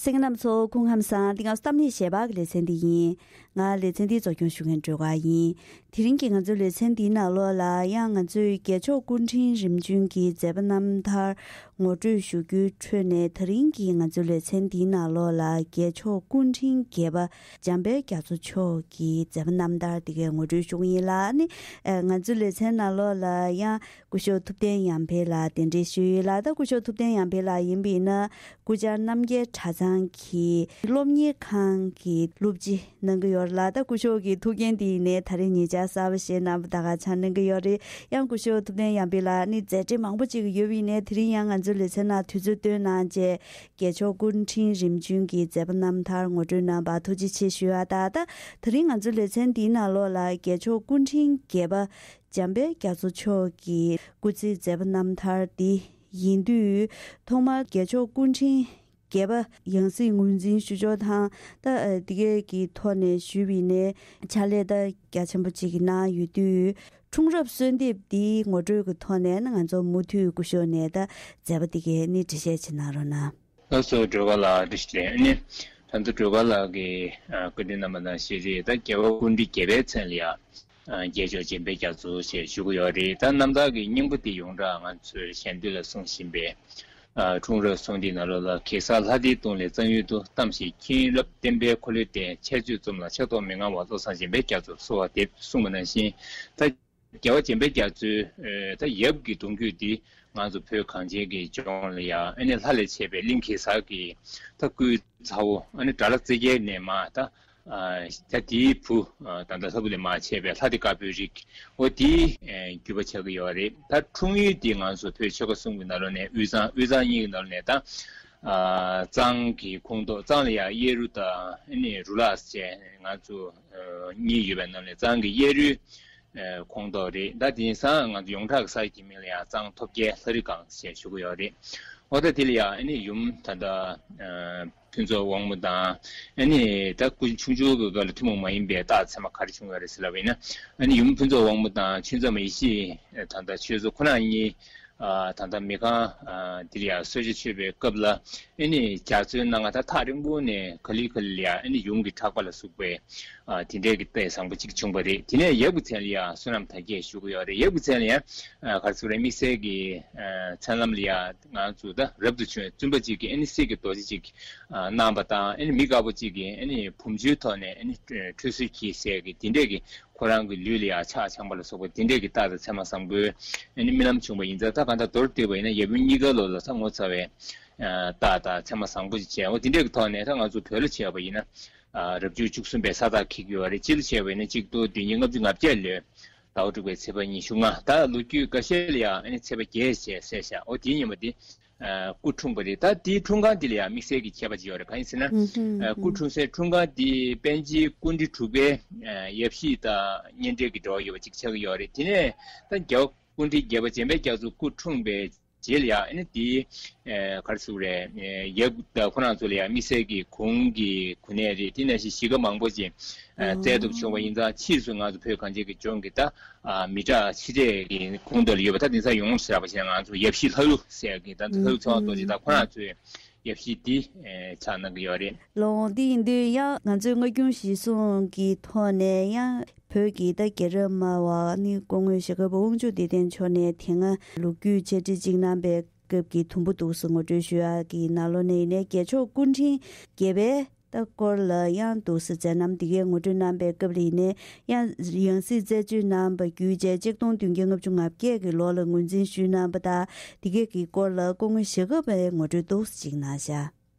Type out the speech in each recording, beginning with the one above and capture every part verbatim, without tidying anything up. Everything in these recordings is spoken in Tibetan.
གསན་མཁན་རྣམ་ཚོ་སྐུ་ཁམས་བཟང་། འདི་སྔ་གཏམ་གླེང་ཞལ་པར་གྱི་ལེ་ཚན་འདི་ཡིན། ང་ལེ་ཚན་འདི་གཙོ་སྐྱོང་ཞུ་མཁན་སྒྲོལ་དཀར་ཡིན། དེ་རིང་གི་ང་ཚོའི་ལེ་ཚན་འདིའི་ནང་ལོགས་ལ་ཡང་ང་ཚོའི་རྒྱལ་མཆོག་སྐུ་ཕྲེང་རིམ་བྱོན་གྱི་མཛད་པ་རྣམ་ཐར་ངོ་སྤྲོད་ཞུ་རྒྱུའི་ཁྲོད་ནས། དེ་རིང་གི་ང་ཚོའི་ལེ་ཚན་འདིའི་ནང་ལོགས་ལ་རྒྱལ་མཆོག་སྐུ་ཕྲེང་བརྒྱད་པ་འཇམ་དཔལ་རྒྱ་མཚོ་མཆོག་གི་མཛད་པ་རྣམ་ཐར་འདི་གའི་ངོ་སྤྲོད་ཞུ་གི་ཡིན་ལ། ཨ་ནི་ཨ་ང་ཚོའི་ལེ་ཚན་ནང་ལོགས་ལ་ཡང་སྐུ་ཞབས་ཐུབ་བསྟན་ཡར་འཕེལ་ལགས་གདན་འདྲེན་ཞུས་ཡོད་ལ། ད་སྐུ་ཞབས་ཐུབ་བསྟན་ཡར་འཕེལ་ལགས་ཡིན་པ་ཡིན་ན། སྐུ་བཅར་རྣམ་རྒྱལ་གྲྭ་ཚང་གི་སློབ་གཉེར་ཁང་གི་སློབ་སྤྱི་གནང་གི་ཡོད་ལ། ད་སྐུ་ཞབས་ཀྱི་ཐུགས་འགན་དེ་ཡིན་ནའི་ད་རེས་ཉེ་ཆར་གསར་པ་ཞིག་རྣམ་པ་ད་ག་ཆ་གནང་གི་ཡོད་རེད། ཡང་སྐུ་ཞབས་ཐུབ་བསྟན་ཡར་འཕེལ་ལགས་ནི་མཛད་བྲེལ་མང་པོ་ཅིག་ཡོད་པ་ཡིན་ནའི། དེ་རིང་ཡང་ང་ཚོའི་ལེ་ཚན་ནང་དུས་ཚོད་བཏོན་གནང་བྱས། རྒྱལ་མཆོག་སྐུ་ཕྲེང་རིམ་བྱོན་གྱི་མཛད་པ་རྣམ་ཐར་ངོ་སྤྲོད་གནང་བར་ཐུགས་རྗེ་ཆེ་ཞུ་ཡ། ད་ད་དེ་རིང་ང་ཚོའི་ལེ་ཚན་འདིའི་ནང་ལོགས་ལ་རྒྱལ་མཆོག་སྐུ་ཕྲེང་བརྒྱད་པ་འཇམ་དཔལ་རྒྱ་མཚོ་མཆོག་གི་སྐུ་ཚེའི་མཛད་པ་རྣམ་ཐར་འདི་ཡིན་དུས། ཐོག་མར་རྒྱལ་མཆོག་སྐུ་ཕྲེང་བརྒྱད་པ་ཡང་སྲིད་ངོས་འཛིན་ཞུ་ཕྱོགས་དང་། ད་ཨ་འདི་གའི་གི་ཐོག་ནས་ཞུས་པ་ཡིན་ནའི་ཕྱག་ལས་ད་རྒྱ་ཆེན་པོ་ཅིག་གནང་ཡོད་དུས། འཁྲུངས་རབས་གསོལ་འདེབས་འདིའི་ངོ་སྤྲོད་ཀྱི་ཐོག་ནས་ནི་ང་ཚོ་མུ་མཐུད་སྐུ་ཞབས་ནས་ད་མཛད་པ་འདི་གའི་ནི་འགྲེལ་བཤད་ཅིག་གནང་རོགས་གནང་། ལགས་སོ། སྒྲོལ་དཀར་ལགས་བཀྲ་ཤིས་བདེ་ལེགས། ཨ་ནི་ད་ལྟ་སྒྲོལ་དཀར་ལགས་ཀྱིས་ཨ་བཀའ་དྲིན་གནང་བ་ནང་བཞིན་རེད། ད་རྒྱལ་བ་སྐུ་ཕྲེང་བརྒྱད་པའི་མཚན་ལ་ཡ། ཨ་རྒྱལ་མཆོག་འཇམ་དཔལ་རྒྱ་མཚོ་ཞེས་ཞུ་གི་ཡོད་རེད། ད་རྣམ་ཐར་གྱི་སྙིང་པོ་དེ་ཡོངས་གྲགས་ང་ཚོས་ཞལ་འདོན་ལ་གསུང་བཞིན་པའི་ཨ་འཁྲུངས་རབས་གསོལ་འདེབས་ནང་ལོགས་ལ། གེ་སར་ལྷ་སྡེའི་གདུང་ལས་གཙང་ཡུལ་དུ། གཏམ་ཞིག་མཁྱེན་རབ་བསྟན་པའི་འཁོར་ལོས་བསྟན། འཆད་རྩོད་རྩོམ་ལ་ཆགས་ཐོགས་མི་མངའ་བ། བློ་བཟང་འཇམ་དཔལ་རྒྱ་མཚོ་གསོལ་བ་འདེབས། གསུངས་པ་ནང་བཞིན། ད་རྒྱལ་བ་འཇམ་དཔལ་རྒྱ་མཚོའི་ཨེ་ད་ཡབ་ཀྱི་གདུང་རྒྱུད་འདི་ང་ཚོ་བོད་གངས་ཅན་གྱི་ལྗོངས་ལ་ཡ། ཨ་ནི་ལྷ་ལས་བྱས་པའི་གླིང་གེ་སར་གྱི་ད་སྐུའི་ཚ་བོ། ཨ་ནི་དགྲ་ལྷ་རྩེ་རྒྱལ་ནས་མར་ད་ཨ་ད་དེའི་བུ་ཨ་ད་ལྟ་ལྷ་བུ་ལས་མར་བྱས་པའི་ལྷ་སྡེ་དཀར་པོའི་རིགས། འོ་དེའི་ཨེ་བརྒྱུད་པ་ཆགས་ཀྱི་ཡོད་རེད། ད་འཁྲུངས་ཡུལ་འདི་ང་ཚོ་བོད་ཆོལ་ཁ་གསུམ་གྱི་ནང་ལོགས་ནས་དབུས་གཙང་དབུས་གཙང་གཉིས་ཀྱི་ནང་ལོགས་ནས་ད་ཨ་གཙང་གི་ཁོངས་གཏོགས། གཙང་ལ་ཡ་གཡས་རུ་དང་ཨ་ནི་རུ་ལག་ཟེར་ང་ཚོ་ཨ་གཉིས་ཡོད་པའི་ནང་ནས་གཙང་གི་གཡས་རུའི་ཨ་ཁོངས་གཏོགས་རེད། ད་དེང་སང་ང་ཚོ་ཡོངས་གྲགས་ཀྱི་ས་ཡི་མིང་ལ་ཡང་གཙང་ཐོབ་རྒྱལ་ལྷ་རི་སྒང་ཞེས་ཞུ་གི་ཡོད་རེད། འོ་ད་དེ་ལ་ཡང་ཨ་ནི་ཡུམ་ད་ལྟ་ཨ་ཕུན་ཚོགས་དབང་མོ་དང་། ཨ་ནི་ད་སྐུ་ཆུང་ཆུང་གི་སྐབས་ལ་ཐུན་མོང་མ་ཡིན་པའི་རྟགས་མཚན་མ་ག་རེ་བྱུང་ཡོད་རེད་ཟེར་ལབ་པ་ཡིན་ན། ཨ་ནི་ཡུམ་ཕུན་ཚོགས་དབང་མོ་དང་ཆོས་མཚམས་ཡེ་ཤེས་ད་ལྟ་ཆོས་མཚོ་ཁོ་རང་གཉིས་ཨ་ད་ལྟ་མི་ཁང་ཨ་དེ་ལ་ཡང་གསོལ་ཇ་མཆོད་པའི་སྐབས་ལ། ཨ་ནི་རྒྱ་མཚོའི་སྣ་ལྔ་ད་ཐག་རིང་པོ་ནས་ག་ལེ་ག་ལེ་ལ་ཡང་ཨ་ནི་ཡུམ་གྱི་ཕྲག་པ་ལ་ཟུག་པའི་ཨ་དེ་འདྲའི་གི་ལྟས་བཟང་པོ་གཅིག་བྱུང་བ་རེད། དེ་ནས་ཡབ་ཀྱི་མཚན་ལ་ཡང་བསོད་ནམས་དར་རྒྱས་ཞུ་གི་ཡོད་རེད། ཡབ་ཀྱི་མཚན་ལ་ཡང་ཨ་ག་རེ་ཟེར་དགོས་རེད། དམིགས་བསལ་གྱི་ཨ་མཚན་ལམ་ལ་ཡང་ང་ཚོ་ད་རབ་ཏུ་བྱུང་བའི་བཙུན་པ་གཅིག་གིས་ཨ་ནི་གསེར་གྱི་རྡོ་རྗེ་གཅིག་ཨ་གནང་བ་དང་། ཨ་ནི་མི་དཀར་པོ་གཅིག་གིས་ཨ་ནི་བུམ་ཆུའི་ཐོག་ནས་ཨ་ནི་ཁྲུས་གསོལ་གྱིས་ཟེར་གི་དེ་འདྲས་ཀྱི་ཁོ་རང་གི་ལུས་ལ་ཡང་ཕྱག་འཆང་བ་ལ་སོགས་པ་དེ་འདྲས་ཀྱི་རྟགས་དང་མཚན་མ་བཟང་པོའི་ཨ་ནི་རྨི་ལམ་བྱུང་བ་ཡིན་ཙང་། ད་གང་ལྟར་མདོར་བསྡུས་པ་ཡིན་ན་ཡབ་ཡུམ་གཉིས་ཀ་ལོ་ལ་ད་ངོ་མཚར་བའི་ཨ་རྟགས་དང་མཚན་མ་བཟང་པོ་ཞིག་བྱས། འོ་དེ་འདྲས་ཀྱི་ཐོག་ནས་ད་ང་ཚོ་བོད་ལ་བྱས་པ་ཡིན་ན་ཨ་རབ་བྱུང་བཅུ་གསུམ་པའི་ས་རྟགས་འཁེལ་གྱི་ཡོད་རེད། སྤྱི་ལ་བྱས་པ་ཡིན་ན་གཅིག་སྟོང་བདུན་བརྒྱ་ལྔ་བཅུ་ང་བརྒྱད་ལོའི་ཟླ་བ་དྲུག་པའི་ཚེས་པ་ཉི་ཤུ་ལྔ། ད་ལོ་རྒྱུས་འགའ་ཤས་ལ་ཡང་ཨ་ནི་ཚེས་པ་བརྒྱད་ཅེས་གསལ་བཞག་འོ་དེའི་ཉིན་མོ་དེ་ཨ་སྐུ་འཁྲུངས་པ་རེད། ད་དེའི་འཁྲུངས་ཁང་འདི་ལ་ཡང་དམིགས་བསལ་གྱི་ཁྱད་པར་ཅིག་ཡོད་རེད། གང་ཡིན་ཟེར་ན། ཨ་སྐུ་འཁྲུངས་སའི་འཁྲུངས་ཁང་འདི་པཎ་ཆེན་སྐུ་ཕྲེང་དྲུག་པའི་ཨ་ཡབ་གཞིས་དང་གཉེན་འབྲེལ་གྱི་འབྲེལ་བ་ཡོད་པ་ཅིག་ཆགས་ཀྱི་ཡོད་རེད། དེ་ནས་ད་རྒྱལ་བ་སྐུ་ཕྲེང་བརྒྱད་པ་འཇམ་དཔལ་རྒྱ་མཚོ་སྐུ་འཁྲུངས་པའི་རྗེས་ལ་ཡང་ཨ་ནི་དེའི་ཨ་ག་རེ་ཟེར་དགོས་རེད། ཨ་ཡབ་དང་ཁོ་རང་ཚོ་ལ་ཡང་དམིགས་བསལ་གྱི་གུང་གི་གོ་གནས་རེད། དེ་ནང་བཞིན་གཞིས་ཀ་མང་པོ་ཅིག་ཨ་བསྩལ་ཐུབ་བྱུང་བ་ཡིན་ཙང་། ཕྱིས་སུ་ང་ཚོ་བོད་གངས་ཅན་གྱི་ལྗོངས་ཀྱི་ད་ཨ་མི་དྲག་ཕྱི་དྲག་གི་གུང་དེ་ལ་ཡོད་པ། ད་དེང་སང་ཡོངས་སུ་གྲགས་པ་བྱས་ན་ང་ཚོ་ཡབ་གཞིས་ལྷ་ལུ་ཟེར་གྱི། ད་ལྟ་ལྷ་ལུ་ཚེ་དབང་རྡོ་རྗེ་དང་ཁོ་རང་ཚོའི་ཡབ་གཞིས་འདི་ཨ་ཆགས་གནང་གི་ཡོད་རེད། ལོ་འདི་ཡིན་དུས་ཡང་ང་ཚོའི་སྔ་རྒྱུན་གཞིར་བཟུང་གི་ཐོག་ནས་ཡང་བོད་ཀྱི་ད་རྒྱལ་རབས་སྨྲ་བ་ནི་སྐུ་ངོ་ཞྭ་སྒབ་པ་དབང་ཕྱུག་བདེ་ལྡན་མཆོག་ནས་དེ་སྔ་ལོ་རྒྱུས་འཆད་ཁྲིད་ཅིག་གནང་པའི་སྐབས་ཀྱི་དུམ་བུ་འདུག་སེ་ངོ་སྤྲོད་ཞུ་ཡག་གི་ནང་ལོགས་ནས་ཡིན་ནའི། རྒྱལ་མཆོག་སྐུ་ཕྲེང་བརྒྱད་པའི་ད་སྐོར་ལ་ཡང་འདུག་སེ་མཛད་རྣམ་འདི་གའི་ངོ་སྤྲོད་གནང་པའི་སྐབས་ལ་ཡིན་ནའི། ཡང་ཡང་སྲིད་རྩད་གཅོད་གནང་བ་བརྒྱུད་བྱས་གཅིག་སྟོང་བདུན་བརྒྱ་ལྔ་བཅུ་ང་བརྒྱད་ཀྱི་ལོ་ལ་ངོས་འཛིན་ཞུས་གནང་བ་དང་། འདི་གའི་གི་སྐོར་ལ་སྐུ་ངོ་ཞྭ་སྒབ་པས་ངོ་སྤྲོད་འདུག་སེ་ཅིག་གནང་བཞག་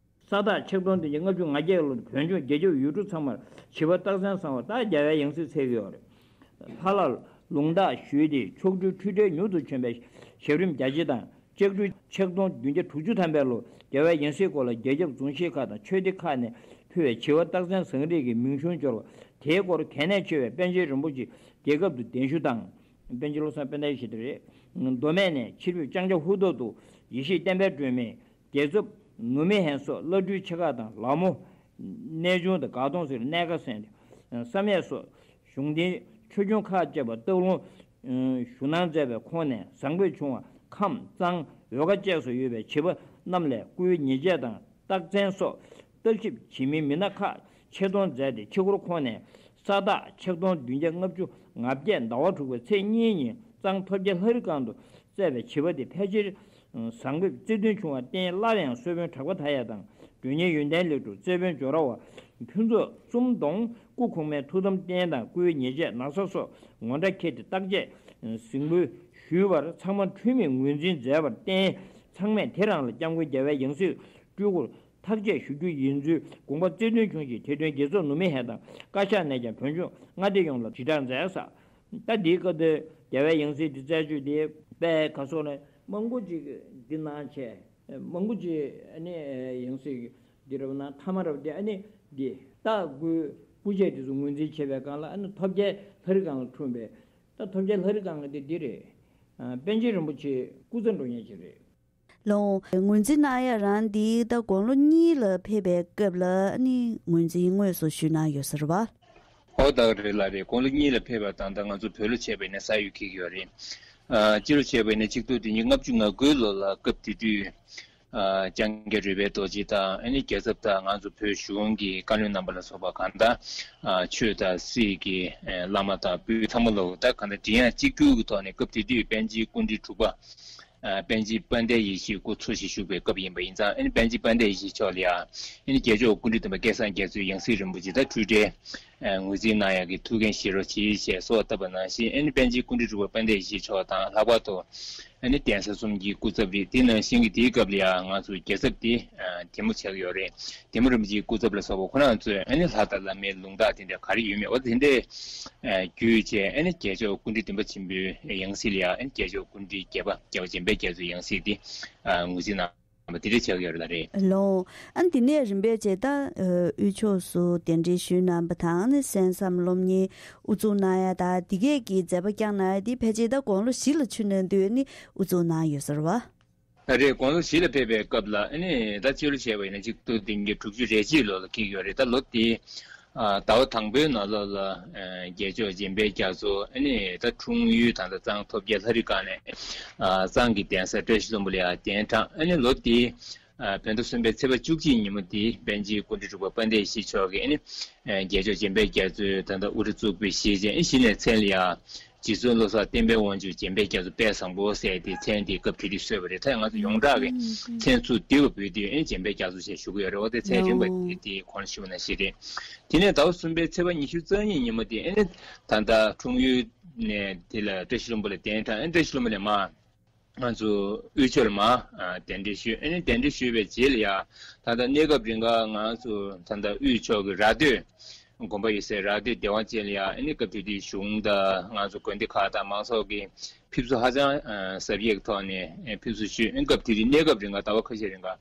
ས་རྟགས་ཆིག་སྟོང་བདུན་བརྒྱ་ལྔ་བཅུ་ང་བརྒྱད་ལོར་བོད་ལྗོངས་རྒྱལ་ཁབ་ཡུལ་གྲུ་ཚང་མར་བྱིས་པ་རྟགས་མཚན་བཟང་བ་ད་རྒྱལ་བའི་ཡང་སྲིད་འཚལ་གྱི་ཡོད་རེད། ལྷ་ལ་ལུང་རྟགས་ཞུས་ཏེ་མཆོག་སྤྲུལ་འཁྲུལ་བྲལ་མྱུར་དུ་བྱོན་པའི་ཞབས་རིམ་རྒྱ་ཆེ་དང་། ལྕགས་སྦྲུལ་ཆིག་སྟོང་བདུན་བརྒྱ་དྲུག་ཅུ་ཐམ་པའི་ལོར་རྒྱལ་བའི་ཡང་སྲིད་སྐོར་ལ་རྒྱ་ཁྱབ་རྫོང་གཞིས་ཁག་དང་ཆོས་སྡེ་ཁག་ནས་ཕུལ་བའི་བྱིས་པ་རྟགས་མཚན་བཟང་རིགས་ཀྱི་མིང་གཞུང་འབྱོར་བ་དེའི་སྐོར་གལ་གནད་ཆེ་བའི་པཎ་ཆེན་རིན་པོ་ཆེ་རྒྱལ་ཁབ་ཏུ་གདན་ཞུ་དང་། པཎ་ཆེན་བློ་བཟང་དཔལ་ལྡན་ཞེས་དེ་རེད། མདོ་སྨད་ནས་ཕྱིར་འབུད་ལྕང་སྐྱ་ཧུར་ཐག་ཏུ་ཡེ་ཤེས་བསྟན་པའི་སྒྲོན་མེ། རྒྱལ་ཚབ་ནུབ་མི་ཧན་སོགས་བླ་སྤྲུལ་ཆེ་ཁག་དང་ལ་མོ། གནས་ཆུང་དང་སྒར་གདོང་སོགས་གནད་ཁ་གསན་ཏེ། བསམ་ཡས་སོགས་གཞུང་སྡེའི་ཆོས་སྐྱོང་ཁག་བཅས་པ་སྟག་ལུང་ཞུགས་གནང་མཛད་པའི་ཁོངས་ནས་བཟང་པོས་བྱུང་བ་ཁམས་གཙང་འོལ་ཁ་བཅས་སུ་ཡོད་པའི་བྱིས་པ་རྣམས་ལ་སྐུའི་ཉེས་ཆད་དང་རྟགས་མཚན་སོགས་ བརྟག་ཞིབ་བྱེད་མིན་མི་སྣ་ཁག་ཆེད་གཏོང་མཛད་དེ། ཕྱི་འཁོར་ཁོངས་ནས་ས་སྟག་ཆིག་སྟོང་བདུན་བརྒྱ་ལྔ་བཅུ་ང་བརྒྱད་ཟླ་བ་དྲུག་པའི་ཚེས་གཉིས་ཉིན་གཙང་ཐོབ་རྒྱལ་ལྷ་རི་སྒང་དུ་བསྩལ་བའི་བྱིས་པ་དེ་ཕལ་ཆེར་བཟང་པོས་རྩེ་མཐུན་བྱུང་བར་བརྟེན། སླར་ཡང་གསོལ་དཔོན་གྲགས་པ་མཐའ་ཡས་དང་མགྲོན་གཉེར་ཡོན་ཏན་ལེགས་གྲུབ། རྩེ་དཔོན་ཇོ་ར་བ། ཕུན་ཚོགས་གསུམ་གདོང་སྐུ་གོང་མའི་ཐུགས་དམ་རྟེན་དང་སྐུའི་ཉེས་ཆད་ན་ཚ་སོགས་ངོ་འདྲ་འཁྱེར་ཏེ་བརྟག་དཔྱད་གཟིགས་འབུལ་ཞུས་པར། ཚང་མ་འཁྲུལ་མེད་ངོས་འཛིན་མཛད་པར་བརྟེན། ཚང་མས་དེ་རང་ལ་སྐྱབས་མགོན་རྒྱལ་བའི་ཡང་སྲིད་སྤྲུལ་སྐུར་ཐག་བཅད་ཞུ་རྒྱུ་ཡིན་ཚུལ་དགོངས་པ་རྩེ་མཐུན་བྱུང་ཞིང་། དེ་དོན་རྒྱལ་ཚབ་ནུབ་མི་ཧན་དང་བཀའ་ཤག་ནས་ཀྱང་བོད་ལྗོངས་མངའ་སྡེ་ཡོངས་ལ་དྲིལ་བསྒྲགས་མཛད་ས། ད་འདིའི་སྐབས་དུ་རྒྱལ་བའི་ཡང་སྲིད་འདི་བསྩལ་ཆོས་དེ་དཔེ་ག་སོགས་ནས་མང་པོ་ཅིག་འདི་གནང་བྱས། མང་པོ་ཅིག་ཨ་ནི་ཡང་སྲིད་འདི་རབ་ན་ཐ་མ་རབ་དེ་ཨ་ནི་འདི་ད་སྐུའི་སྐུ་ཆས་དེ་ཚོ་ངོས་འཛིན་བྱེད་པའི་སྒང་ལ་ཨ་ནི་ཐོབ་རྒྱལ་ལྷ་རི་སྒང་ལ་འཁྲུངས་པའི། ད་ཐོབ་རྒྱལ་ལྷ་རི་སྒང་གི་དེ་འདི་རེད། ཨ། པཎ་ཆེན་རིན་པོ་ཆེ་སྐུ་ཚེ་འགྲོ་མཁན་ཅིག་རེད། ལོ། ངོས་འཛིན་གནང་ཡ་རང་འདི་ད་དགུང་ལོ་གཉིས་ལ་ཕེབས་པའི་སྐབས་ལ་ནི་ངོས་འཛིན་དངོས་སུ་ཞུས་གནང་ཡོད་ས་རེད་བ། ཨོ་ད་རེད་ལ་རེད། དགུང་ལོ་གཉིས་ལ་ཕེབས་པ་དང་ད་ང་ཚོ་བོད་ལོ་བྱས་པ་ཡིན་ན་ས་ཡོད་འཁེལ་གྱི་ཡོད་རེད། ཨ། སྤྱི་ལོ་བྱས་པ་ཡིན་ན་གཅིག་སྟོང་བདུན་བརྒྱ་ལྔ་བཅུ་ང་དགུའི་ལོ་ལ་སྐབས་དེ་དུས། ཨ། ལྕང་སྐྱ་རོལ་པའི་རྡོ་རྗེ་དང་ཨ་ནི་རྒྱལ་ཚབ་དང་ང་ཚོ་བོད་གཞུང་གི་བཀའ་བློན་རྣམ་པ་ལ་སོགས་པ་གང་ལྟར། ཨ། ཆོས་དང་སྲིད་ཀྱི་བླ་མ་དང་སྤུན་ཚང་མ་ལོ་ད་གང་ལྟར་མགྲིན་དབྱངས་གཅིག་གྱུར་གྱི་ཐོག་ནས་སྐབས་དེ་དུས་པཎ་ཆེན་སྐུ་ཕྲེང་དྲུག་པ། ཨ། པཎ་ཆེན་དཔལ་ལྡན་ཡེ་ཤེས་སྐུ་འཚོ་ཞིང་བཞུགས་པའི་སྐབས་ཡིན་པ་ཡིན་ཙང་། ཨ་ནི་པཎ་ཆེན་དཔལ་ལྡན་ཡེ་ཤེས་མཆོག་ལ་ཡང་ཨ་ནི་རྒྱལ་མཆོག་སྐུ་ཕྲེང་བདུན་པ་སྐལ་བཟང་རྒྱ་མཚོའི་ཡང་སྲིད་རིན་པོ་ཆེ་ད་འཁྲུལ་བྲལ་ངོས་འཛིན་གནང་ཡག་གི་ཐུགས་འགན་བཞེས་རོགས་གྱིས་ཞེས་གསོལ་བ་བཏབ་པ་ནང་བཞིན། ཨ་ནི་པཎ་ཆེན་སྐུ་ཕྲེང་དྲུག་པ་དཔལ་ལྡན་ཡེ་ཤེས་མཆོག་དང་། ལྷག་པར་དུ་ཨ་ནི་གདན་ས་གསུམ་གྱི་སྐུ་ཚབ་རེད། དེ་ནང་བཞིན་གྱི་དེའི་སྐབས་ལ་ཡང་ང་ཚོ་རྒྱལ་ཚབ་དེ་ཨ་དེ་མོ་ཆགས་ཡོད་རེད། དེ་མོ་རིན་པོ་ཆེའི་སྐུ་ཚབ་ལ་སོགས་པ་ཁོ་རང་ཚོས་ཨ་ནི་ལྷ་དང་བླ་མའི་ལུང་རྟགས་དེ་འདྲ་ག་རེ་ཡོད་མེད། འོ་དེ་འདྲའི་ཨ་བརྒྱུད་བྱས། ཨ་ནི་རྒྱལ་མཆོག་སྐུ་ཕྲེང་བདུན་པ་ཆེན་པོའི་ཡང་སྲིད་ལ་ཡང་། ཨ་ནི་རྒྱལ་མཆོག་སྐུ་ཕྲེང་བརྒྱད་པ་རྒྱལ་བ་འཇམ་དཔལ་རྒྱ་མཚོའི་ཡང་སྲིད་དེ་ཨ་ངོས་འཛིན་གནང་བ་དེ་འདྲ་ཆགས་ཡོད་རེད་ལ་རེད། ལོ། ཨ་ནི་དེ་ནས་རིམ་པས་བྱས་ད་ཨ་དབུས་ཕྱོགས་སུ་གདན་འདྲེན་ཞུས་གནང་བ་དང་། ཨ་ནི་གསན་བསམ་སློབ་གཉེར་དབུ་འཛུགས་གནང་ཡ་དང་། དེ་གས་ཀྱི་མཛད་པ་བསྐྱངས་གནང་ཡ་དེ་ཕལ་ཆེར་ད་དགུང་ལོ་བཞི་ལ་ཆུད་ནས་དུས་ནི་དབུ་འཛུགས་གནང་ཡོད་ཟེར་བ། ད་རེས་དགུང་ལོ་བཞི་ལ་ཕེབས་པའི་སྐབས་ལ་ཨ་ནི་ད་སྤྱི་ལོ་བྱས་པ་ཡིན་ན་གཅིག་སྟོང་བདུན་བརྒྱ་དྲུག་ཅུ་རེ་གཅིག་ལོ་ལ་འཁེལ་ཡོད་རེད། ད་ལོ་དེ་ཨ་ཟླ་བ་དང་པོའི་ནང་ལོགས་ལ་ཨ་རྒྱལ་མཆོག་འཇམ་དཔལ་རྒྱ་མཚོ་ཨ་ནི་ད་འཁྲུངས་ཡུལ་ད་ལྟ་གཙང་ཐོབ་རྒྱལ་ལྷ་རི་སྒང་ནས་ཨ་གཙང་གི་གདན་ས་བཀྲ་ཤིས་ལྷུན་པོ་ལ་ཡང་གདན་དྲངས། ཨ་ནི་ལོ་དེ་ཨ་བོད་ཟླ་གསུམ་པའི་ཚེས་པ་བཅུ་གཅིག་ཉིན་མོ་དེ་པཎ་ཆེན་སྐུ་ཕྲེང་དྲུག་པ་དཔལ་ལྡན་ཡེ་ཤེས་མཆོག་གིས་ཨ་ནི་ཨ་རྒྱལ་མཆོག་འཇམ་དཔལ་རྒྱ་མཚོའི་ད་ལྟ་དབུ་སྐྲ་བཙུགས་པའི་ཞལ་ཅན་ཨ་གཞི་ནས་མཚན་ལ་ཡང་རྗེ་བཙུན་བློ་བཟང་བསྟན་པའི་དབང་ཕྱུག་འཇམ་དཔལ་རྒྱ་མཚོ་དཔལ་བཟང་པོ་ཟེར་ཏེ་མཚན་དེ་སྐབས་དེ་དུས་གསོལ་བ་རེད། ད་ང་ཚོ་ཡོངས་གྲགས་ཀྱི་མཚན་ཚུར་བསྡུས་པ་བོད་དུ་ཨེ་འཇམ་དཔལ་རྒྱ་མཚོ་ཞེས་ཞུ་གི་ཡོད་རེད། འོ་དེ་མཚན་རིང་པ་དེ་དེ་གོང་ལ་ཞུས་པ་ནང་བཞིན་རེད། དེ་ནས་ཟླ་བ་གསུམ་པའི་ཚེས་པ་ཉི་ཤུ་རྩ་གཉིས་ཉིན་མོ་དེ་ཨེ་ནི་ད་ལྟ་འཁྲུངས་ཡུལ་ནས་དེ་ལ་བཀྲ་ཤིས་ལྷུན་པོ་ལ་གདན་དྲངས། ཨེ་བཀྲ་ཤིས་ལྷུན་པོ་ནས་མར་ང་ཚོ་དབུས་ཕྱོགས་ལ་མར་ཨ་གདན་འདྲེན་ཞུས། ཨེ་ནི་གདན་འདྲེན་ཞུས་པའི་རྗེས་ལ་ཡ་ད་ལྟ་གནས་སྐབས་རིང་ག་ང་ཚོ་ད་ལྟ་དབུས་ཕྱོགས་ཀྱི་ར་སྟོད་དགོན་པ་ཡོད་སའི་ར་སྟོད་བདེ་བ་ཅན་ལ་ཡ་ཨེ་ནི་སྐབས་དེ་དུས་གཞུང་དང་ང་ཚོ་དགོན་སྡེ་ཁག་དང་མང་ཚོགས་ཀྱི་ཕེབས་བསུ་ཧ་ཅང་ཨ་གཟབ་རྒྱས་ཀྱི་ཐོག་ནས་ཨེ་ཕེབས་བསུ་ཞུས། ཨེ་སྐབས་དེ་དུས་གནས་སྐབས་རིང་ག་ཟླ་བ་ཁ་ཤས་རིང་ག་ར་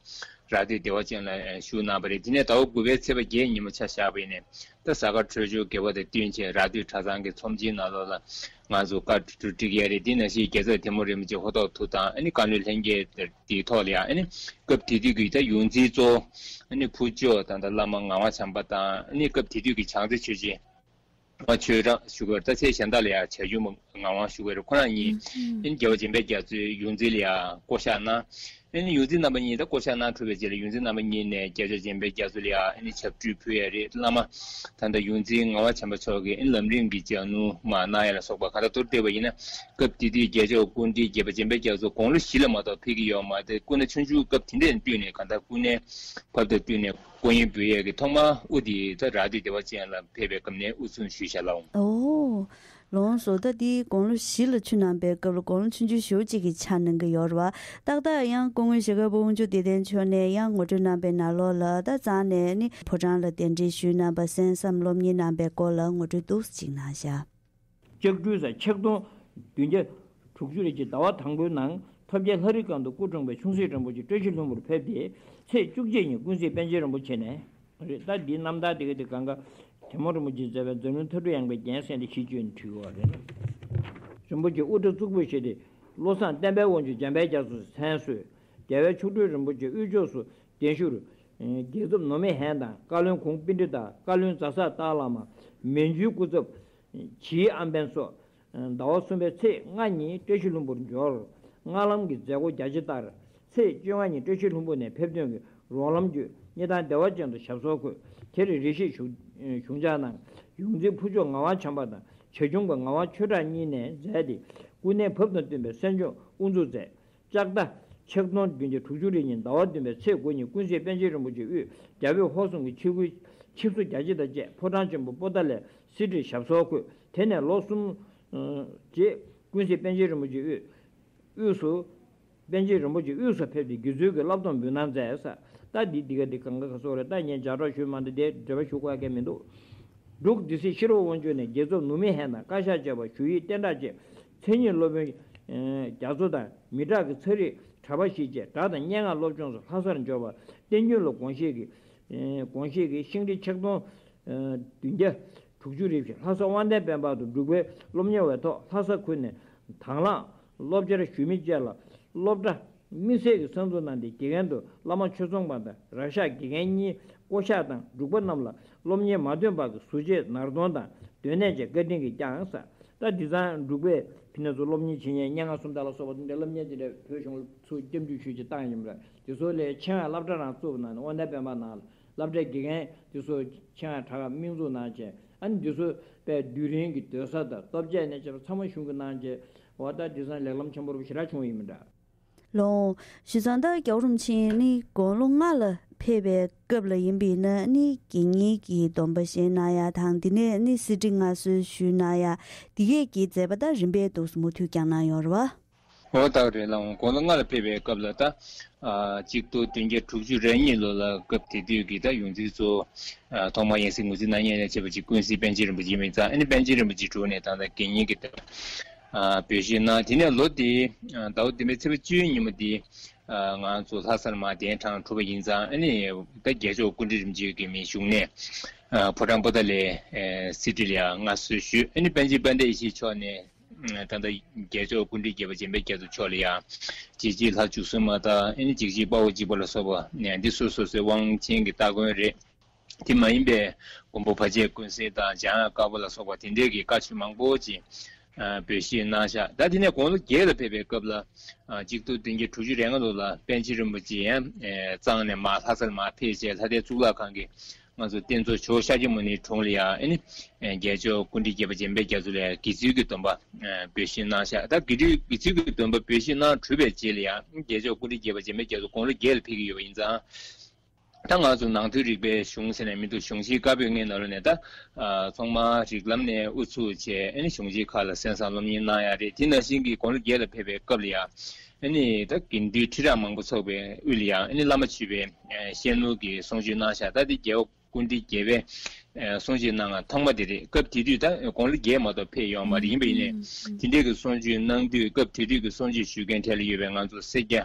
སྟོད་བདེ་བ་ཅན་ལ་ཨེ་བཞུགས་གནང་བ་རེད། དེ་ནས་ཟླ་བ་དགུ་པའི་ཚེས་པ་བརྒྱད་ཉིན་མོ་ཆ་བཞག་པ་ཡིན་ནའི་ད་གཟའ་སྐར་འཕྲོད་སྦྱོར་དགེ་བ་དང་བསྟུན་བྱས་ར་སྟོད་གྲྭ་ཚང་གི་ཚོམས་ཆེན་ནང་ལོགས་ལ་ང་ཚོ་བཀའ་འགྲོ་སྒྲིག་ཡས་རེད། དེ་ནང་བཞིན་རྒྱལ་ཚབ་ཐིམ་ཕུ་རིན་པོ་ཆེ་ཧོ་ཐོག་ཐུག་དང་ཨ་ནི་བཀའ་བློན་ལྷན་རྒྱས་དེའི་ཐོག་ལ་ཡང་ཨ་ནི་སྐབས་དེ་དུས་ཀྱི་ད་ཡོངས་འཛིན་གཙོ་བོ་ཨ་ནི་ཕུར་ལྕོག་དང་ད་བླ་མ་ངག་དབང་བྱམས་པ་དང་ཨ་ནི་སྐབས་དེ་དུས་ཀྱི་བྱང་རྩེ་ཆོས་རྗེ་ཨ་ཆོས་རང་ཞུ་དགོས་རེད། ད་ཚེས་གཞན་དག་ལ་ཡང་བྱ་ཁྱུང་ངག་དབང་ཞུ་དགོས་རེད། ཁོ་རང་གཉིས་ཨ་ནི་རྒྱལ་བ་འཇམ་དཔལ་རྒྱ་མཚོའི་ཡོངས་འཛིན་ལ་ཡང་བསྐོ་བཞག་གནང་། ཨ་ནི་ཡོངས་འཛིན་རྣམ་པ་གཉིས་ད་བསྐོ་བཞག་གནང་གྲུབ་པའི་རྗེས་ལ་ཡོངས་འཛིན་རྣམ་པ་གཉིས་ནས་རྒྱལ་མཆོག་འཇམ་དཔལ་རྒྱ་མཚོ་ལ་ཡང་ཨ་ནི་ཞབས་བྲོ་ཕུལ་ཡས་རེད། བླ་མ་ད་ལྟ་ཡོངས་འཛིན་ངག་དབང་བྱམས་པ་མཆོག་གིས་ཨ་ནི་ལམ་རིམ་གྱི་ལྗགས་སྣུར་མར་གནང་ཡས་ལ་སོགས་པ་གང་ལྟར་མདོར་བསྡུས་པ་ཡིན་ན་སྐབས་དེ་དུས་རྒྱལ་མཆོག་སྐུ་ཕྲེང་བརྒྱད་པ་འཇམ་དཔལ་རྒྱ་མཚོ་དགུང་ལོ་བཞི་ལ་མ་གཏོགས་ཕེབས་ཀྱི་ཡོད་མ་རེད། སྐུ་ན་ཆུང་ཆུང་སྐབས་དེ་འདྲས་བསྟུན་ནས་གང་ལྟར་སྐུ་ནད་བབས་དང་བསྟུན་ནས་སྐུ་ཡོན་འབུལ་ཡས་ཀྱི་ཐོག་མར་དབུ་དེ་ད་ར་སྟོད་བདེ་བ་ཅན་ལ་ཕེབས་པའི་སྐབས་ནས་དབུ་བཙུགས་ཞུས་བཞག་ལགས། ཨོ། ལོངས་སུ་ད་འདི་དགུང་ལོ་བཞི་ལ་ཆུད་གནང་པའི་སྐབས་ལ་དགུང་ལོ་ཆུང་ཆུང་ཞེ་པོ་ཅིག་གི་ཆ་གནང་གི་ཡོད་རེད་བ། ཏག་ཏག་ཡང་སྐུ་ངོ་ཞྭ་སྒབ་པ་དབང་ཕྱུག་བདེ་ལྡན་མཆོག་ནས་ཡང་ངོ་སྤྲོད་གནང་པའི་ནང་ལོགས་ལ་ད་རྩ་ནས་ནི་ཕོ་བྲང་ལ་གདན་འདྲེན་ཞུས་གནང་པ་གསན་བསམ་སློབ་གཉེར་གནང་པའི་སྐོར་ལ་ངོ་སྤྲོད་འདུག་སེ་ཅིག་གནང་བཞག། ལྕགས་སྦྲུལ་གཟའ་ཆིག་སྟོང་བདུན་བརྒྱ་དྲུག་ཅུ་རེ་གཅིག་ཟླ་བ་དང་པོའི་ནང་ཐོབ་རྒྱལ་ལྷ་རི་སྒང་དུ་སྐུ་འཁྲུངས་པའི་ཆུང་སྲིད་རིན་པོ་ཆེ་བཀྲ་ཤིས་ལྷུན་པོར་ཕེབས་ཏེ། ཚེས་བཅུ་གཅིག་ཉིན་ཀུན་གཟིགས་པཎ་ཆེན་རིན་པོ་ཆེ་ནས་རེད། ད་འདིའི་རྣམ་ཐར་དེ་ག་དེ་གང་ག་ཐིམ་ཕུ་རིན་པོ་ཆེས་མཛད་པའི་འཛམ་གླིང་མཐའ་གྲུབ་ཡངས་པའི་རྒྱན་གསན་ཏེ་ཞེས་བརྗོད་ནས་བྲིས་ཡོད་རེད། རིན་པོ་ཆེ་དབུ་སྐྲ་གཙུག་ཕུད་བཞེས་ཏེ། བློ་བཟང་བསྟན་པའི་དབང་ཕྱུག་འཇམ་དཔལ་རྒྱ་མཚོས་མཚན་གསོལ། རྒྱལ་བའི་མཆོག་སྤྲུལ་རིན་པོ་ཆེ་དབུས་ཕྱོགས་སུ་གདན་ཞུར། རྒྱལ་ཚབ་ནོར་མེད་ཧན་དང་བཀའ་བློན་ཁོང་པཎྜི་ཏ། བཀའ་བློན་རྫ་ས་སྟག་བླ་མ། མན་ཇུའི་སྐུ་ཚབ་ཇིའི་ཨམ་བན་སོགས། ཟླ་བ་གསུམ་པའི་ཚེས་ལྔ་ཉིན་བཀྲ་ཤིས་ལྷུན་པོར་འབྱོར། སྔ་ལམ་གྱི་མཛད་སྒོ་རྒྱ་ཆེ་ལྟར། ཚེས་བཅོ་ལྔ་ཉིན་བཀྲ་ཤིས་ལྷུན་པོ་ནས་ཕེབས་ཐོན་གྱི་རོགས་ལམ་བརྒྱུད། སྙེ་ཐང་བདེ་བ་ཅན་དུ་ཞབས་སོར་འཁོད། དེར་རེ་ཞིག་བཞུགས་བཞུགས་འཇགས་གནང་། ཡོངས་འཛིན་ཕུར་ལྕོག་ངག་དབང་བྱམས་པ་དང་། བྱ་ཁྱུང་པ་ངག་དབང་ཆོས་གྲགས་གཉིས་ནས་མཛད་དེ། སྐུ་ནས་བབས་དང་བསྟུན་པའི་གསན་སྦྱོང་དབུ་འཛུགས་མཛད། ལྕགས་རྟ་ཆིག་སྟོང་བདུན་བརྒྱ་དྲུག་ཅུ་རེ་གཉིས་ཟླ་བ་བདུན་པའི་ཚེས་དགུ་ཉིན་ཀུན་གཟིགས་པཎ་ཆེན་རིན་པོ་ཆེ་དབུས་རྒྱ་བོད་ཧོར་གསུམ་གྱི་ཆིབས་བསྒྱུར་ཆིབས་བསྒྱུར་རྒྱ་ཆེ་དང་བཅས་ཕོ་བྲང་ཆེན་པོ་པོ་ཏཱ་ལའི་གསེར་ཁྲིར་ཞབས་སོར་འཁོད། དེ་ནས་ལོ་གསུམ་རྗེས་ཀུན་གཟིགས་པཎ་ཆེན་རིན་པོ་ཆེ་དབུས་དབུས་སུ། པཎ་ཆེན་རིན་པོ་ཆེ་དབུས་སུ་ཕེབས་ཏེ་དགེ་ཚུལ་གྱི་བསླབ་སྡོམ་འབུལ་གནང་མཛད་ས། ད་འདི་འདི་ག་འདི་གང་ག་ག་སོགས་རེད། ད་ངས་ལྗགས་སྒྲོག་ཞུས་མ་འདི་དེ་འགྲེལ་པ་ཞུ་དགོས་ཀྱི་མི་འདུག་འབྲུག་སྡེ་སྲིད་ཤེས་རབ་དབང་ཕྱུག་ནས་རྒྱལ་ཚབ་ནུབ་མི་ཧན་དང་བཀའ་ཤག་བཅས་པ་ཞུ་ཡིག་བསྟན་དགྲ་བཅས་མཚན་ཉིད་སློབ་དཔོན་རྒྱ་མཚོ་དང་མི་དྲག་གི་ཚ་རིགས་གྲྭ་པ་ཞིག་བཅས་སྒྲ་དང་སྙན་ངག་སློབ་སྦྱོང་སོགས་ལྷ་སར་འབྱོར་བ། བསྟན་རྒྱུན་ལ་དགོངས་བཞེས་ཀྱི་དགོངས་བཞེས་ཀྱི་ཤིང་རི་ཆིག་སྟོང་བདུན་བརྒྱ་དྲུག་ཅུ་རེ་བཞི་ལྷ་ས་དབང་ལྡན་དཔལ་འབར་དུ་འབྲུག་པའི་སློབ་གཉེར་བའི་ཐོག་ལྷ་ས་ཁུལ་ནས་དང་བླངས་སློབ་བྱར་ཞུགས་མི་བཅས་ལ་སློབ་གྲྭ་དམིགས་བསལ་གྱི་གསར་འཛུགས་གནང་སྟེ། དགེ་རྒན་དུ་བླ་མ་ཆོས་ཚོང་པ་དང་རབ་ཤག་དགེ་རྒན་གཉིས། བསྐོ་གཞག་དང་འབྲུག་པ་རྣམས་ལ་སློབ་གཉེར་མ་ཐོན་པ་གི་ཟུར་བཅད་ནར་གདོང་དང་སྡོད་གནས་བཅས་བཀའ་དྲིན་གྱིས་བསྐྱངས་ས། ད་འདི་ཚང་འབྲུག་པས་ཕི་ནས་ཚུར་སློབ་གཉེར་བྱེད་མཁན་སྙན་ངག་སུམ་རྟགས་ལ་སོགས་པ་འདི་འདྲའི་སློབ་གཉེར་དེ་འདྲ་བོད་གཞུང་ལ་ཚུར་སྐྱབས་འཇུག་ཞུས་ཀྱི་བཏང་ཡིན་པ་རེད། དེ་ཚོ་ལས་ཆེ་བའི་སློབ་གྲྭ་རང་བཙུགས་པ་ནང་ནས་དབང་ལྡན་དཔལ་འབར་ནང་ལ། སློབ་གྲྭའི་དགེ་རྒན་དེ་ཚོ་ཆེད་མངགས་དྲག་སྨན་འཛུགས་གནང་བྱས། ཨ་ནི་འདི་ཚོ་དཔེ་དུས་རིང་གི་སྡོད་ས་དང་སྟོབས་ཆས་ནས་བྱས་པ་ཚང་མ་གཞུང་གིས་གནང་བྱས། འོ་ད་འདི་ཚང་ལེགས་ལམ་ཆེན་པོ་རུ་ཞེ་དྲག་བྱུང་ཡིན་མི་འདྲ། ལོ། ཞུ་ཚང་ད་རྒྱལ་བ་རིན་པོ་ཆེ་ནི་དགུང་ལོ་ལྔ་ལ་ཕེབས་པའི་སྐབས་ལ་ཡིན་པས་ན་ནི་དགེ་བསྙེན་གྱི་སྡོམ་པ་བཞེས་གནང་ཡ་དང་དེ་ནས་ནི་གསེར་ཁྲི་མངའ་གསོལ་ཞུས་གནང་ཡ་དེ་གས་ཀྱི་མཛད་པ་ད་རིམ་པས་འདུག་མུ་མཐུད་བསྐྱངས་གནང་ཡོད་རེད་བ། འོ་ད་རེད་ལགས། དགུང་ལོ་ལྔ་ལ་ཕེབས་པའི་སྐབས་ལ་ད་ཨ་གཅིག་སྟོང་བདུན་བརྒྱ་དྲུག་ཅུ་རེ་གཉིས་ལོ་ལ་སྐབས་དེ་དུས་ཀྱི་ད་ཡོངས་འཛིན་གཙོ་བོ་ཨ་ཐོག་མར་ཡང་སྲིད་ངོས་འཛིན་གནང་མཁན་ལ་བྱས་པ་ཅིག་ཀུན་གཟིགས་པཎ་ཆེན་རིན་པོ་ཆེ་ཡིན་པའི་ཙང་། ཨ་ནི་པཎ་ཆེན་རིན་པོ་ཆེའི་དྲུང་ནས་ད་ལྟ་དགེ་བསྙེན་གྱི་ཨ་འབོད་ཞུ་གནང་། དེ་ནས་ལོ་དེའི་ཨ་ཟླ་བ་བདུན་པའི་ཚེས་པ་བཅུའི་ཉིན་མོ་དེ་ཨ་ང་ཚོ་ལྷ་སར་མར་གདན་དྲངས་གྲུབ་པ་ཡིན་ཙང་། ཨ་ནི་ད་རྒྱལ་མཆོག་སྐུ་ཕྲེང་རིམ་བྱོན་གྱི་མི་བཞུགས་གནས་ཨ་ཕོ་བྲང་པོ་ཏཱ་ལའི་ཨ་གསེར་ཁྲི་ལ་ཡང་མངའ་གསོལ་ཞུས། ཨ་ནི་པཎ་ཆེན་དཔལ་ལྡན་ཡེ་ཤེས་མཆོག་ནས། ད་ལྟ་རྒྱལ་མཆོག་སྐུ་ཕྲེང་བརྒྱད་པ་འཇམ་དཔལ་རྒྱ་མཚོ་མཆོག་ལ་ཡང་འཇིགས་བྱེད་ལྷ་བཅུ་གསུམ་མ་དང་། ཨ་ནི་འཇིགས་བྱེད་དཔའ་བོ་འཇིགས་པ་ལ་སོགས་པ་ནས་འདི་སོ་སོ་སོའི་དབང་ཆེན་གྱི་སྟ་གོན་རེད། དེ་མ་ཡིན་པའི་མགོན་པོ་བར་ཆད་ཀུན་སེལ་དང་འཇམ་དབྱངས་དཀར་པོ་ལ་སོགས་པ་དེ་འདྲའི་གི་བཀའ་ཆོས་མང་པོ་ཅིག་འབོད་ཞུས་གནང་ཤག་ད་དེ་ནས་དགུང་ལོ་བརྒྱད་ལ་ཕེབས་པའི་སྐབས་ལ་གཅིག་སྟོང་བདུན་བརྒྱ་དྲུག་ཅུ་རེ་ལྔ་ལོ་ལ་པཎ་ཆེན་རིན་པོ་ཆེ་ཡང་གཙང་ནས་མར་ལྷ་སར་མར་ཕེབས་བྱས། ལྷ་ལྡན་གཙུག་ལག་ཁང་གི་ང་ཚོ་རྟེན་གཙོ་ཇོ་བོ་ཤཱཀྱ་མུ་ནེའི་དྲུང་ལ་ཡང་ཨ་ནི་རྒྱལ་མཆོག་སྐུ་ཕྲེང་བརྒྱད་པ་འཇམ་དཔལ་རྒྱ་མཚོ་ལ་ཡང་དགེ་ཚུལ་གྱི་སྡོམ་པ་འབོད་ཞུས་གནང་ཤག་ད་དགེ་ཚུལ་དགེ་ཚུལ་གྱི་སྡོམ་པ་འབོད་ཞུས་གནང་གྲུབ་པའི་རྗེས་ལ་ཡང་རྒྱལ་མཆོག་སྐུ་ཕྲེང་བརྒྱད་པ་འཇམ་དཔལ་རྒྱ་མཚོ་དགུང་ལོ་བརྒྱད་ལ་ཕེབས་ཀྱི་ཡོད་པ་ཡིན་ཙང་། ད་ང་ཚོ་ནང་ཐོན་རིག་པའི་གཞུང་ཟེར་ནས་མི་འདུག་གཞུང་ཆེན་བཀའ་པོད་ལྔའི་ནང་ལོགས་ནས་ད་ཨ་ཚང་མ་རིགས་ལམ་ནས་དབུ་ཚུགས་བྱས། ཨ་ནི་གཞུང་ཆེན་ཁག་ལ་གསན་བསམ་སློབ་གཉེར་གནང་ཡ་རེད། དེ་ནང་བཞིན་གྱི་དགུང་ལོ་བརྒྱད་ལ་ཕེབས་པའི་སྐབས་ལ་ཡང་ཨ་ནི་ད་དགེ་འདུན་ཁྲི་ཕྲག་མང་པོ་ཚོགས་པའི་དབུས་ལ་ཡང་ཨ་ནི་བླ་མ་མཆོད་པའི་ཨ་གཤེན་ནོར་གྱི་གསུང་ཆོས་གནང་ཤག་ད་དེ་རྒྱལ་བ་སྐུ་ཕྲེང་བརྒྱད་པའི་ཨ་གསུང་ཆོས་གནང་བ་ཐོག་མ་དེ་རེད། སྐབས་དེ་དུས་ད་དགུང་ལོ་བརྒྱད་མ་གཏོགས་ཕེབས་ཡོད་མ་རེད། ཡིན་པ་ཡིན་ནའི་དེ་འདྲའི་གི་གསུང་ཆོས་གནང་དུས། སྐབས་དེ་དུས་ཀྱི་གསུང་ཆོས་ཞུ་མཁན་གྲས་ལ་ཡོད་པའི་ང་ཚོ་སེར་སྐྱ་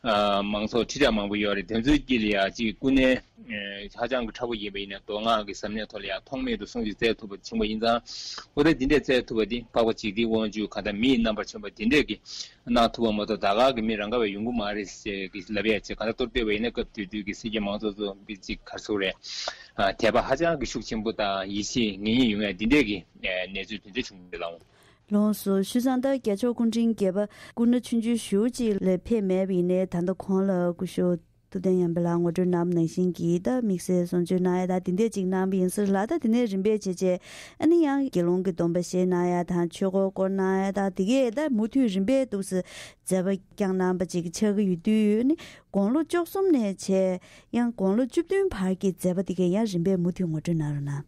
ཨ་མང་ཚོགས་ཁྲི་ཕྲག་མང་པོ་ཡོད་རེད། དེ་ཚོའི་དཀྱིལ་ལ་ཡང་ཅིག་སྐུ་ན་ཨ་ཧ་ཅང་གི་མཁྲེགས་པོ་ཡིན་པ་ཡིན་ནའི་མདོ་སྔགས་ཀྱི་ཟབ་གནད་ཐོག་ལ་ཡང་ཐོགས་མེད་དུ་གསུང་ཆོས་སྩལ་ཐུབ་པ་བྱུང་བ་ཡིན་ཙང་། འོ་ད་དེ་འདྲས་སྩལ་ཐུབ་པ་དེ་འཕགས་པ་འཇིག་རྟེན་དབང་ཕྱུག་གང་ལྟར་མི་ཡི་རྣམ་པར་བྱོན་པ་དེ་འདྲས་ཀྱིས་གནང་ཐུབ་པ་མ་གཏོགས་ད་ག་གི་མི་རང་ག་བས་ཡོང་གི་མ་རེད་ཟེར་གི་ལབ་ཡ་བྱས། གང་ལྟར་གཏོར་བསྡད་པ་ཡིན་ན་སྐབས་དེ་དུས་ཀྱི་སེར་སྐྱ་མང་ཚོགས་ཚོ་མི་གཅིག་གར་སོང་རེད། ཨ་དད་པ་ཧ་ཅང་གི་ཤུགས་ཆེན་པོ་དང་ཡིད་ཆེས་ངེས་ཡིན་ཡོང་ཡ་དེ་འདྲས་ཀྱི་ཨ་གནས་ཚུལ་དེ་འདྲས་བྱུང་འདུག་ལགས། ལགས་སོ། ཞུ་ཙང་ད་རྒྱལ་མཆོག་སྐུ་ཕྲེང་བརྒྱད་པ་སྐུ་ན་ཆུང་ཆུང་ཞེ་པོ་ཅིག་ལས་ཕེབས་མེད་པ་ཡིན་ནའི་ད་ལྟ་གོང་ལ་སྐུ་ཞབས་ཐུབ་བསྟན་ཉམས་པ་ལགས་ངོ་སྤྲོད་གནང་བ་ནང་བཞིན་གྱི་ད་དམིགས་བསལ་གསུང་ཆོས་གནང་ཡ་ད་དེ་འདྲས་ཅིག་གནང་བ་ཡིན་ས་རེད་ལགས། ད་དེ་ནས་རིམ་པས་བྱས་བྱས་ཨ་ནི་ཡང་དགེ་སློང་གི་སྡོམ་པ་བཞེས་གནང་ཡ་དང་ཆོས་འཁོར་བསྐོར་གནང་ཡ་ད་དེ་གས་ད་མུ་མཐུད་རིམ་པས་འདུག་སེ་མཛད་པ་བསྐྱངས་གནང་བ་ཅིག་ཆགས་ཀྱི་ཡོད་དུས། ཨ་ནི་དགུང་ལོ་བཅུ་གསུམ་ནས་བྱས་ཡང་དགུང་ལོ་བཅུ་བདུན་བར་གྱི་མཛད་པ་དེ་གས་ཡང་རིམ་པས་མུ་མཐུད་ངོ་སྤྲོད་གནང་རོགས་གནང་།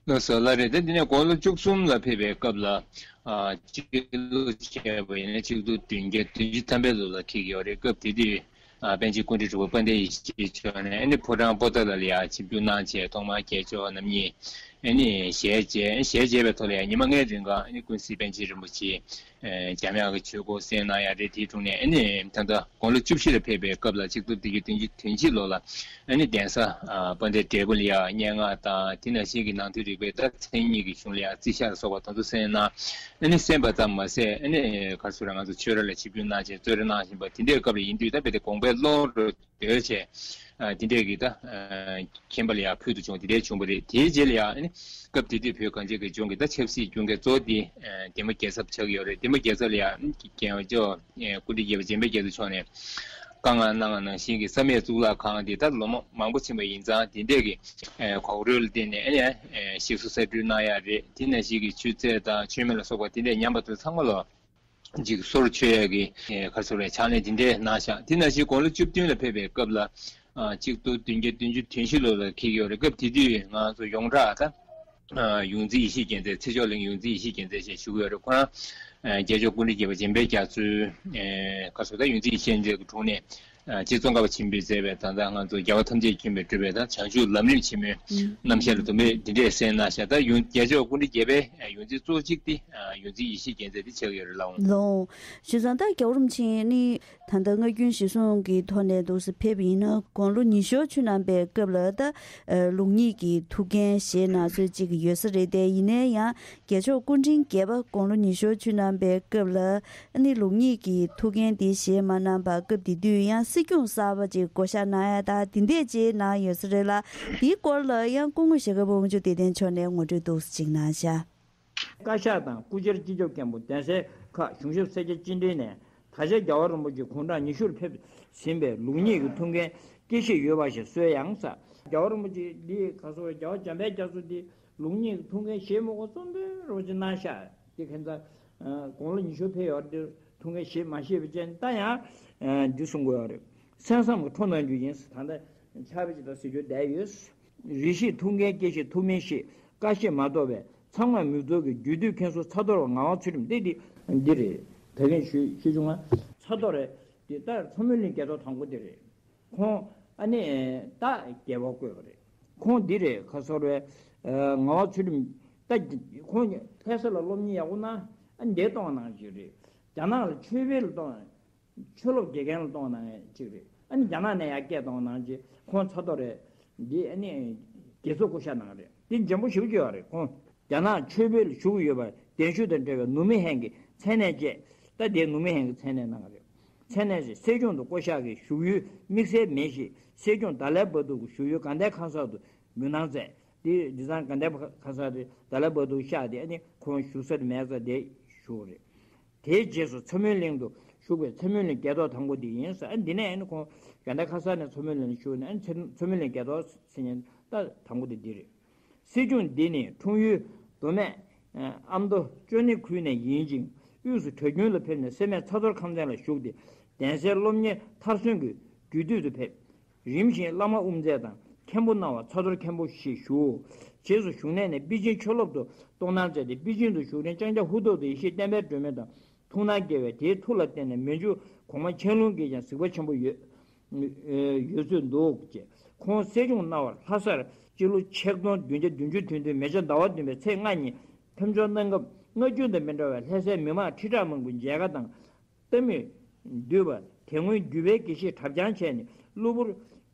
ལགས་སོ་ལགས་རེད། ད་འདི་ནས་དགུང་ལོ་བཅུ་གསུམ་ལ་ཕེབས་པའི་སྐབས་ལ་ཨ་སྤྱི་ལོ་བྱས་པ་ཡིན་ན་གཅིག་སྟོང་བདུན་བརྒྱ་བདུན་ཅུ་ཐམ་པའི་ལོ་ལ་འཁེལ་གྱི་ཡོད་རེད། སྐབས་དེ་དུས་ཨ་པཎ་ཆེན་སྐུ་ཕྲེང་དྲུག་པ་དཔལ་ལྡན་ཡེ་ཤེས་མཆོག་ནས་ཨ་ནི་ཕོ་བྲང་པོ་ཏཱ་ལ་ལ་ཡང་ཆིབས་བསྒྱུར་གནང་བྱས། ཐོག་མར་རྒྱལ་མཆོག་རྣམ་གཉིས་ཨ་ནི་ཞལ་མཇལ། ཞལ་མཇལ་བའི་ཐོག་ལ་ཡང་ཉི་མ་ལྔའི་རིང་ག་ཨ་ནི་ཀུན་གཟིགས་པཎ་ཆེན་རིན་པོ་ཆེ་ཨ་འཇམ་དབྱངས་ཀྱི་ཆོས་སྐོར་གསན་གནང་ཡ་རེད། དེའི་དྲུང་ནས་ཨ་ནི་ད་ལྟ་དགུང་ལོ་བཅུ་བཞི་ལ་ཕེབས་པའི་སྐབས་ལ་གཅིག་སྟོང་བདུན་བརྒྱ་བདུན་ཅུ་དོན་གཅིག་ལོ་ལ་ཨ་ནི་གདན་ས་ཨ་དཔལ་ལྡན་འབྲས་སྤུངས་ལ་ཡང་སྙན་ངག་དང་དེ་ནང་བཞིན་གྱི་ནང་དོན་རིག་པའི་ད་མཚན་ཉིད་ཀྱི་གཞུང་ལ་ཡང་རྩིས་ཞིབ་ལ་སོགས་པ་དེ་ཚོ་གསན་གནང་། ཨ་ནི་གསན་པ་ཙམ་མ་ཟད་ཨ་ནི་ག་རེ་ཟེར་ང་ཚོ་ཆོས་ར་ལ་ཆིབས་བསྒྱུར་གནང་བྱས་རྩོད་ར་གནང་བཞིན་པ་དེ་འདྲའི་སྐབས་ལ་ཡིན་དུས། ད་དཔེ་དེ་དགོངས་པའི་ཀློང་རུ་སྡོད་བྱས་ཨ་དེ་འདྲའི་གི་ད་ཨ་མཁྱེན་པ་ལ་ཡང་ཕུལ་དུ་བྱུང་། དེ་འདྲའི་བྱུང་བ་རེད། དེའི་རྗེས་ལ་ཡང་ཨ་ནི་སྐབས་དེ་དུས་བོད་གངས་ཅན་གྱི་ལྗོངས་ཀྱི་ད་ཆབ་སྲིད་སྐྱོང་མཁན་གཙོ་བོ་དེ་ཨ་ལྡན་མ་རྒྱལ་ཚབ་ཆགས་ཀྱི་ཡོད་རེད། ལྡན་མ་རྒྱལ་ཚབ་ལ་ཡང་རྒྱལ་མཆོག་ཨ་སྐུ་ཕྲེང་བརྒྱད་པ་འཇམ་དཔལ་རྒྱ་མཚོ་མཆོག་ནས་ བཀའ་མངགས་གནང་བ་ནང་བཞིན་གྱི་བསམ་ཡས་གཙུག་ལག་ཁང་འདི་ད་ལོ་མ་མང་པོ་ཕྱིན་པ་ཡིན་ཙང་དེ་འདྲས་ཀྱི་ཨེ་གོ་རོལ་བརྟེན་ནས་ཨེ་ནས་ཨེ་ཞིག་གསོ་གསར་སྐྲུན་གནང་ཡ་རེད། དེ་ནང་བཞིན་གྱི་མཆོད་རྫས་དང་མཆོད་མེ་ལ་སོགས་པ་དེ་འདྲས་ཉམས་པ་དེ་ཚང་མ་ལོ། ཅིག་སོར་ཆུད་ཡ་གི་ཨེ་ག་རེ་ཟེར་རེད། ཕྱག་ལེན་དེ་འདྲས་གནང་ཤག་དེ་ནང་བཞིན་དགུང་ལོ་བཅུ་བདུན་ལ་ཕེབས་པའི་སྐབས་ལ་ཨ་གཅིག་སྟོང་བདུན་བརྒྱ་བདུན་ཅུ་དོན་བཞི་ལོ་ལ་འཁེལ་ཡོད་རེད། སྐབས་དེ་དུས་ང་ཚོ་ཡོངས་གྲགས་ད་ཨ་ཡོངས་འཛིན་ཡེ་ཤེས་རྒྱལ་མཚན། ཚེ་མཆོག་གླིང་ཡོངས་འཛིན་ཡེ་ཤེས་རྒྱལ་མཚན་ཞེས་ཞུ་གི་ཡོད་རེད། ཁོ་རང་ཨ་རྒྱལ་མཆོག་སྐུ་ཕྲེང་བརྒྱད་པ་འཇམ་དཔལ་རྒྱ་མཚོའི་ཨ་ག་རེ་ཟེར་ད་ཡོངས་འཛིན་ཡེ་ཤེས་རྒྱལ་མཚན་གྱི་དྲུང་ནས། ཨ་རྗེ་ཙོང་ཁ་པ་ཆེན་པོས་མཛད་པའི་ད་ལྟ་ང་ཚོ་རྒྱལ་བ་ཐམས་ཅད་མཁྱེན་པའི་སྤྲུལ་པའི་ད་བྱང་ཆུབ་ལམ་རིམ་ཆེན་མོའི་རྣམ་བཤད་ལ་དུམ་བུས་འདི་འདྲས་གསན་གནང་ཤག་ད་ཡོངས་རྒྱལ་མཆོག་སྐུ་ཕྲེང་བརྒྱད་པའི་ཡོངས་འཛིན་གཙོ་གཅིག་དེ་ཡོངས་འཛིན་ཡེ་ཤེས་རྒྱལ་མཚན་དེ་ཆགས་ཡོད་རེད་ལགས། ལགས། བྱས་ཙང་ད་རྒྱལ་བ་རིན་པོ་ཆེ་ནི་ད་ལྟ་སྔ་རྒྱུན་གཞིར་བཟུང་གི་ཐོག་ནས་འདུག་སེ་ཕེབས་པ་ཡིན་ན་དགུང་ལོ་ཉི་ཤུ་བཅུ་གནང་པའི་སྐབས་ལ་ད་ལུགས་གཉིས་ཀྱི་ཐུགས་འགན་བཞེས་གནང་སྲོལ་ཅིག་ཡོད་ས་རེད། དེ་ཡིན་ན་ཡང་། རྒྱལ་མཆོག་སྐུ་ཕྲེང་བརྒྱད་པ་དགུང་ལོ་ཉི་ཤུ་བཅུ་གནང་པའི་སྐབས་ལ་ཨ་ནི་ལུགས་གཉིས་ཀྱི་ཐུགས་འགན་དེ་བཞེས་མ་གནང་པ། སྐབས་དེ་དུས་ཡང་སྲིད་སྐྱོང་གསར་པ་ཅིག་བསྐོ་བཞག་གནང་ཡ་ད་དེ་འདྲས་ཅིག་གནང་ཡོད་ས་རེད་ལ། དེའི་སྐོར་ལ་ཡང་སྐུ་ངོ་ཞྭ་སྒབ་དབང་ཕྱུག་བདེ་ལྡན་མཆོག་ནས་ངོ་སྤྲོད་འདུག་སེ་ཅིག་གནང་ཤག་བཀའ་ཤག་དང་སྐུ་བཅར་སྤྱི་ཁྱབ་མཁན་པོ་གདན་སའི་ཁག་གཞུང་ཞབས་སེར་སྐྱ་སྤྱི་འབྲེལ་ནས། ད་ཆ་རྒྱལ་བ་རིན་པོ་ཆེ་དགུང་གྲངས་ཉི་ཤུར་ཕེབས་ཟིན་པས་ལུགས་གཉིས་ཀྱི་ཐུགས་འགན་དཀྱེལ་བཞེས་ཡོད་པ་ཞིག་གསོལ་ཡང་ཟེར། རྒྱལ་བ་རིན་པོ་ཆེ་འདི་ག་སོ་རྒྱལ་བ་འཇམ་དཔལ་རྒྱ་མཚོ་འདི་ལུགས་གཉིས་ཀྱི་ཐུགས་འགན་བཞེས་མི་དགོས་གསུངས་པའི་རོ་ཅིག་གནང་ཤག་འདི་ཁན་ཚ་དགུང་ལོ་ཉི་ཤུ་ཕེབས་ཡོད་འདི་ཐུགས་འགན་བཞེས་མ་ཤེས་པའི་ཅན་ད་ཡང་འདི་གསུང་དགོས་ཡོད་རེད། སེམས་བསམ་གྱི་འཕྲོ་གནང་རྒྱུ་ཡིན་ཟེར། ད་ལྟ་ཆར་པ་ཅིག་ད་ཟེར་རྒྱུ་བསྡད་ཡོད། རེ་ཞིག་ཐུགས་འགན་དཀྱེལ་བཞེས་ཐུབ་མིན་ཤེས། བཀའ་བཞེས་མ་གཏོགས་པའི་ཚང་མ་མི་རྫོགས་ཀྱི་རྒྱུད་སྟོད་མཁན་ཟུར་ཚ་གཏོར་བ་ངག་དབང་ཚུལ་ཁྲིམས་འདི་འདི་འདི་རེད། ད་གིན་ཞུ་ཞུ་བྱུང་ང་། ཚ་གཏོར་རེད། འདི་ལྟར་ཚ་མོའི་གླིང་རྒྱལ་ཐོག་དང་པོ་འདི་རེད། ཁོང་ཨ་ནི་ད་རྒྱལ་བ་བསྐོས་པ་རེད། ཁོང་འདི་རེད་ཁ་སོར་བའི་ངག་དབང་ཚུལ་ཁྲིམས་ད་ཁོང་ལྷ་ས་ལ་སློབ་གཉེར་ཡག་པོ་གནང་ཨ་འདས་གཏོང་གནང་ཞིག་རེད། རྒྱ་ནག་ལ་ཆོས་འཕེལ་གཏོང་། ཆོས་སློབ་དགེ་རྒན་ལ་གཏོང་གནང་ཡས་གཅིག་རེད། ཨ་ནི་རྒྱ་ནག་ནས་ཡར་སྐད་གཏོང་གནང་རྗེས་ཁོང་ཚ་ཐོ་རེད། འདི་ཨ་ནི་དགེ་ཚོགས་སྐུ་ཤག་ནང་རེད། འདི་འཇམ་པོ་ཞེ་པོ་ཅིག་ཡོད་རེད། ཁོང་རྒྱ་ནག་ཆོས་འཕེལ་ལ་ཞུགས་ཡོད་པ་གདན་ཞུ་དང་འབྲེལ་བའི་ནུབ་མི་ཧན་གྱི་མཚན་གནས་བཅས། ད་དེ་ནུབ་མི་ཧན་གྱི་མཚན་གནས་གནང་རེད། མཚན་གནས་བཅས་སྲིད་སྐྱོང་དུ་བསྐོ་གཞག་གི་བཞུགས་ཡུལ་དམིགས་བསལ་མེད་ཞིང་། སྲིད་སྐྱོང་ད་ལའི་བ་ཏུ་གི་བཞུགས་ཡུལ་དགའ་ལྡན་ཁང་གསར་དུ་མུན་ནག་མཛད། དེ་དེང་སང་དགའ་ལྡན་ཁང་གསར་དེ་ད་ལའི་བ་ཏུ་གཤགས་ཏེ་ཨ་ནི་ཁོང་བཞུགས་ས་དེ་མེད་ས་དེ་བཞུགས་རེད། དེའི་རྗེས་སུ་ཚ་མོའི་གླིང་དུ་བཞུགས་པའི་ཚ་མོའི་གླིང་རྒྱལ་ཐོག་དང་པོ་འདི་ཡིན་ཟེར། ཨ་འདི་ནས་ཨ་ནི་ཁོང་དགའ་ལྡན་ཁང་གསར་ནས་ཚ་མོའི་གླིང་ལ་བཞུགས་ནས་ཨ་ནི་ཚ་མོའི་གླིང་རྒྱལ་ཐོག་ཟེར་མཁན་ད་དང་པོ་དེ་འདི་རེད། སྲིད་སྐྱོང་འདི་ནི་འཁྲུངས་ཡུལ་མདོ་སྨད་ཨ་མདོ་ཅོ་ནེ་ཁུལ་ནས་ཡིན་ཅིང་དབུས་སུ་གྲྭ་རྒྱུན་ལ་ཕེབས་ནས་སེར་སྨད་ཚ་གཏོར་ཁང་ཚན་ལ་ཞུགས་ཏེ་གདན་སའི་སློབ་གཉེར་མཐར་སོན་གྱི་རྒྱུད་སྟོད་དུ་ཕེབས། རིམ་བཞིན་བླ་མ་དབུ་མཛད་དང་མཁན་པོ་སྣང་བ་ཚ་གཏོར་མཁན་པོ་ཞེས་ཞུ། རྗེས་སུ་བཞུགས་གནས་ནས་པེ་ཅིན་ཆོས་སློབ་ཏུ་གཏོང་གནང་མཛད་དེ་པེ་ཅིན་དུ་བཞུགས་རིང་ལྕང་སྐྱ་ཧུ་ཐོག་ཏུ་ཡེ་ཤེས་བསྟན་པའི་སྒྲོན་མེ་དང་ཐུགས་སྣང་སྐྱེ་བས་དེའི་མཐུ་ལ་བརྟེན་ནས་མན་ཇུ་གོང་མ་ཆན་ལུང་གིས་ཀྱང་གཟིགས་པ་ཆེན་པོ་ཡོད་ཡོད་ཚོད་འདུག་ཅེས་ཁོང་སྲིད་སྐྱོང་གནང་བར་ལྷ་སར་སྤྱི་ལོ་ཆིག་སྟོང་བདུན་བརྒྱ་བདུན་ཅུ་དོན་བདུན་མེ་བྱ་ཟླ་བ་བདུན་པའི་ཚེས་ལྔ་ཉིན་ཕེབས་འབྱོར་གནང་སྐབས་སྔ་རྒྱུན་དང་མི་འདྲ་བའི་ལྷ་སའི་མི་མང་ཁྲི་ཕྲག་མང་པོའི་མཇལ་ཁ་དང་། ལྟ་མོས་འདུས་པ་དེ་སྔོན་བརྒྱུད་པའི་དགེ་བཤེས་གྲྭ་རྐྱང་བྱས་ནས་གློ་བུར་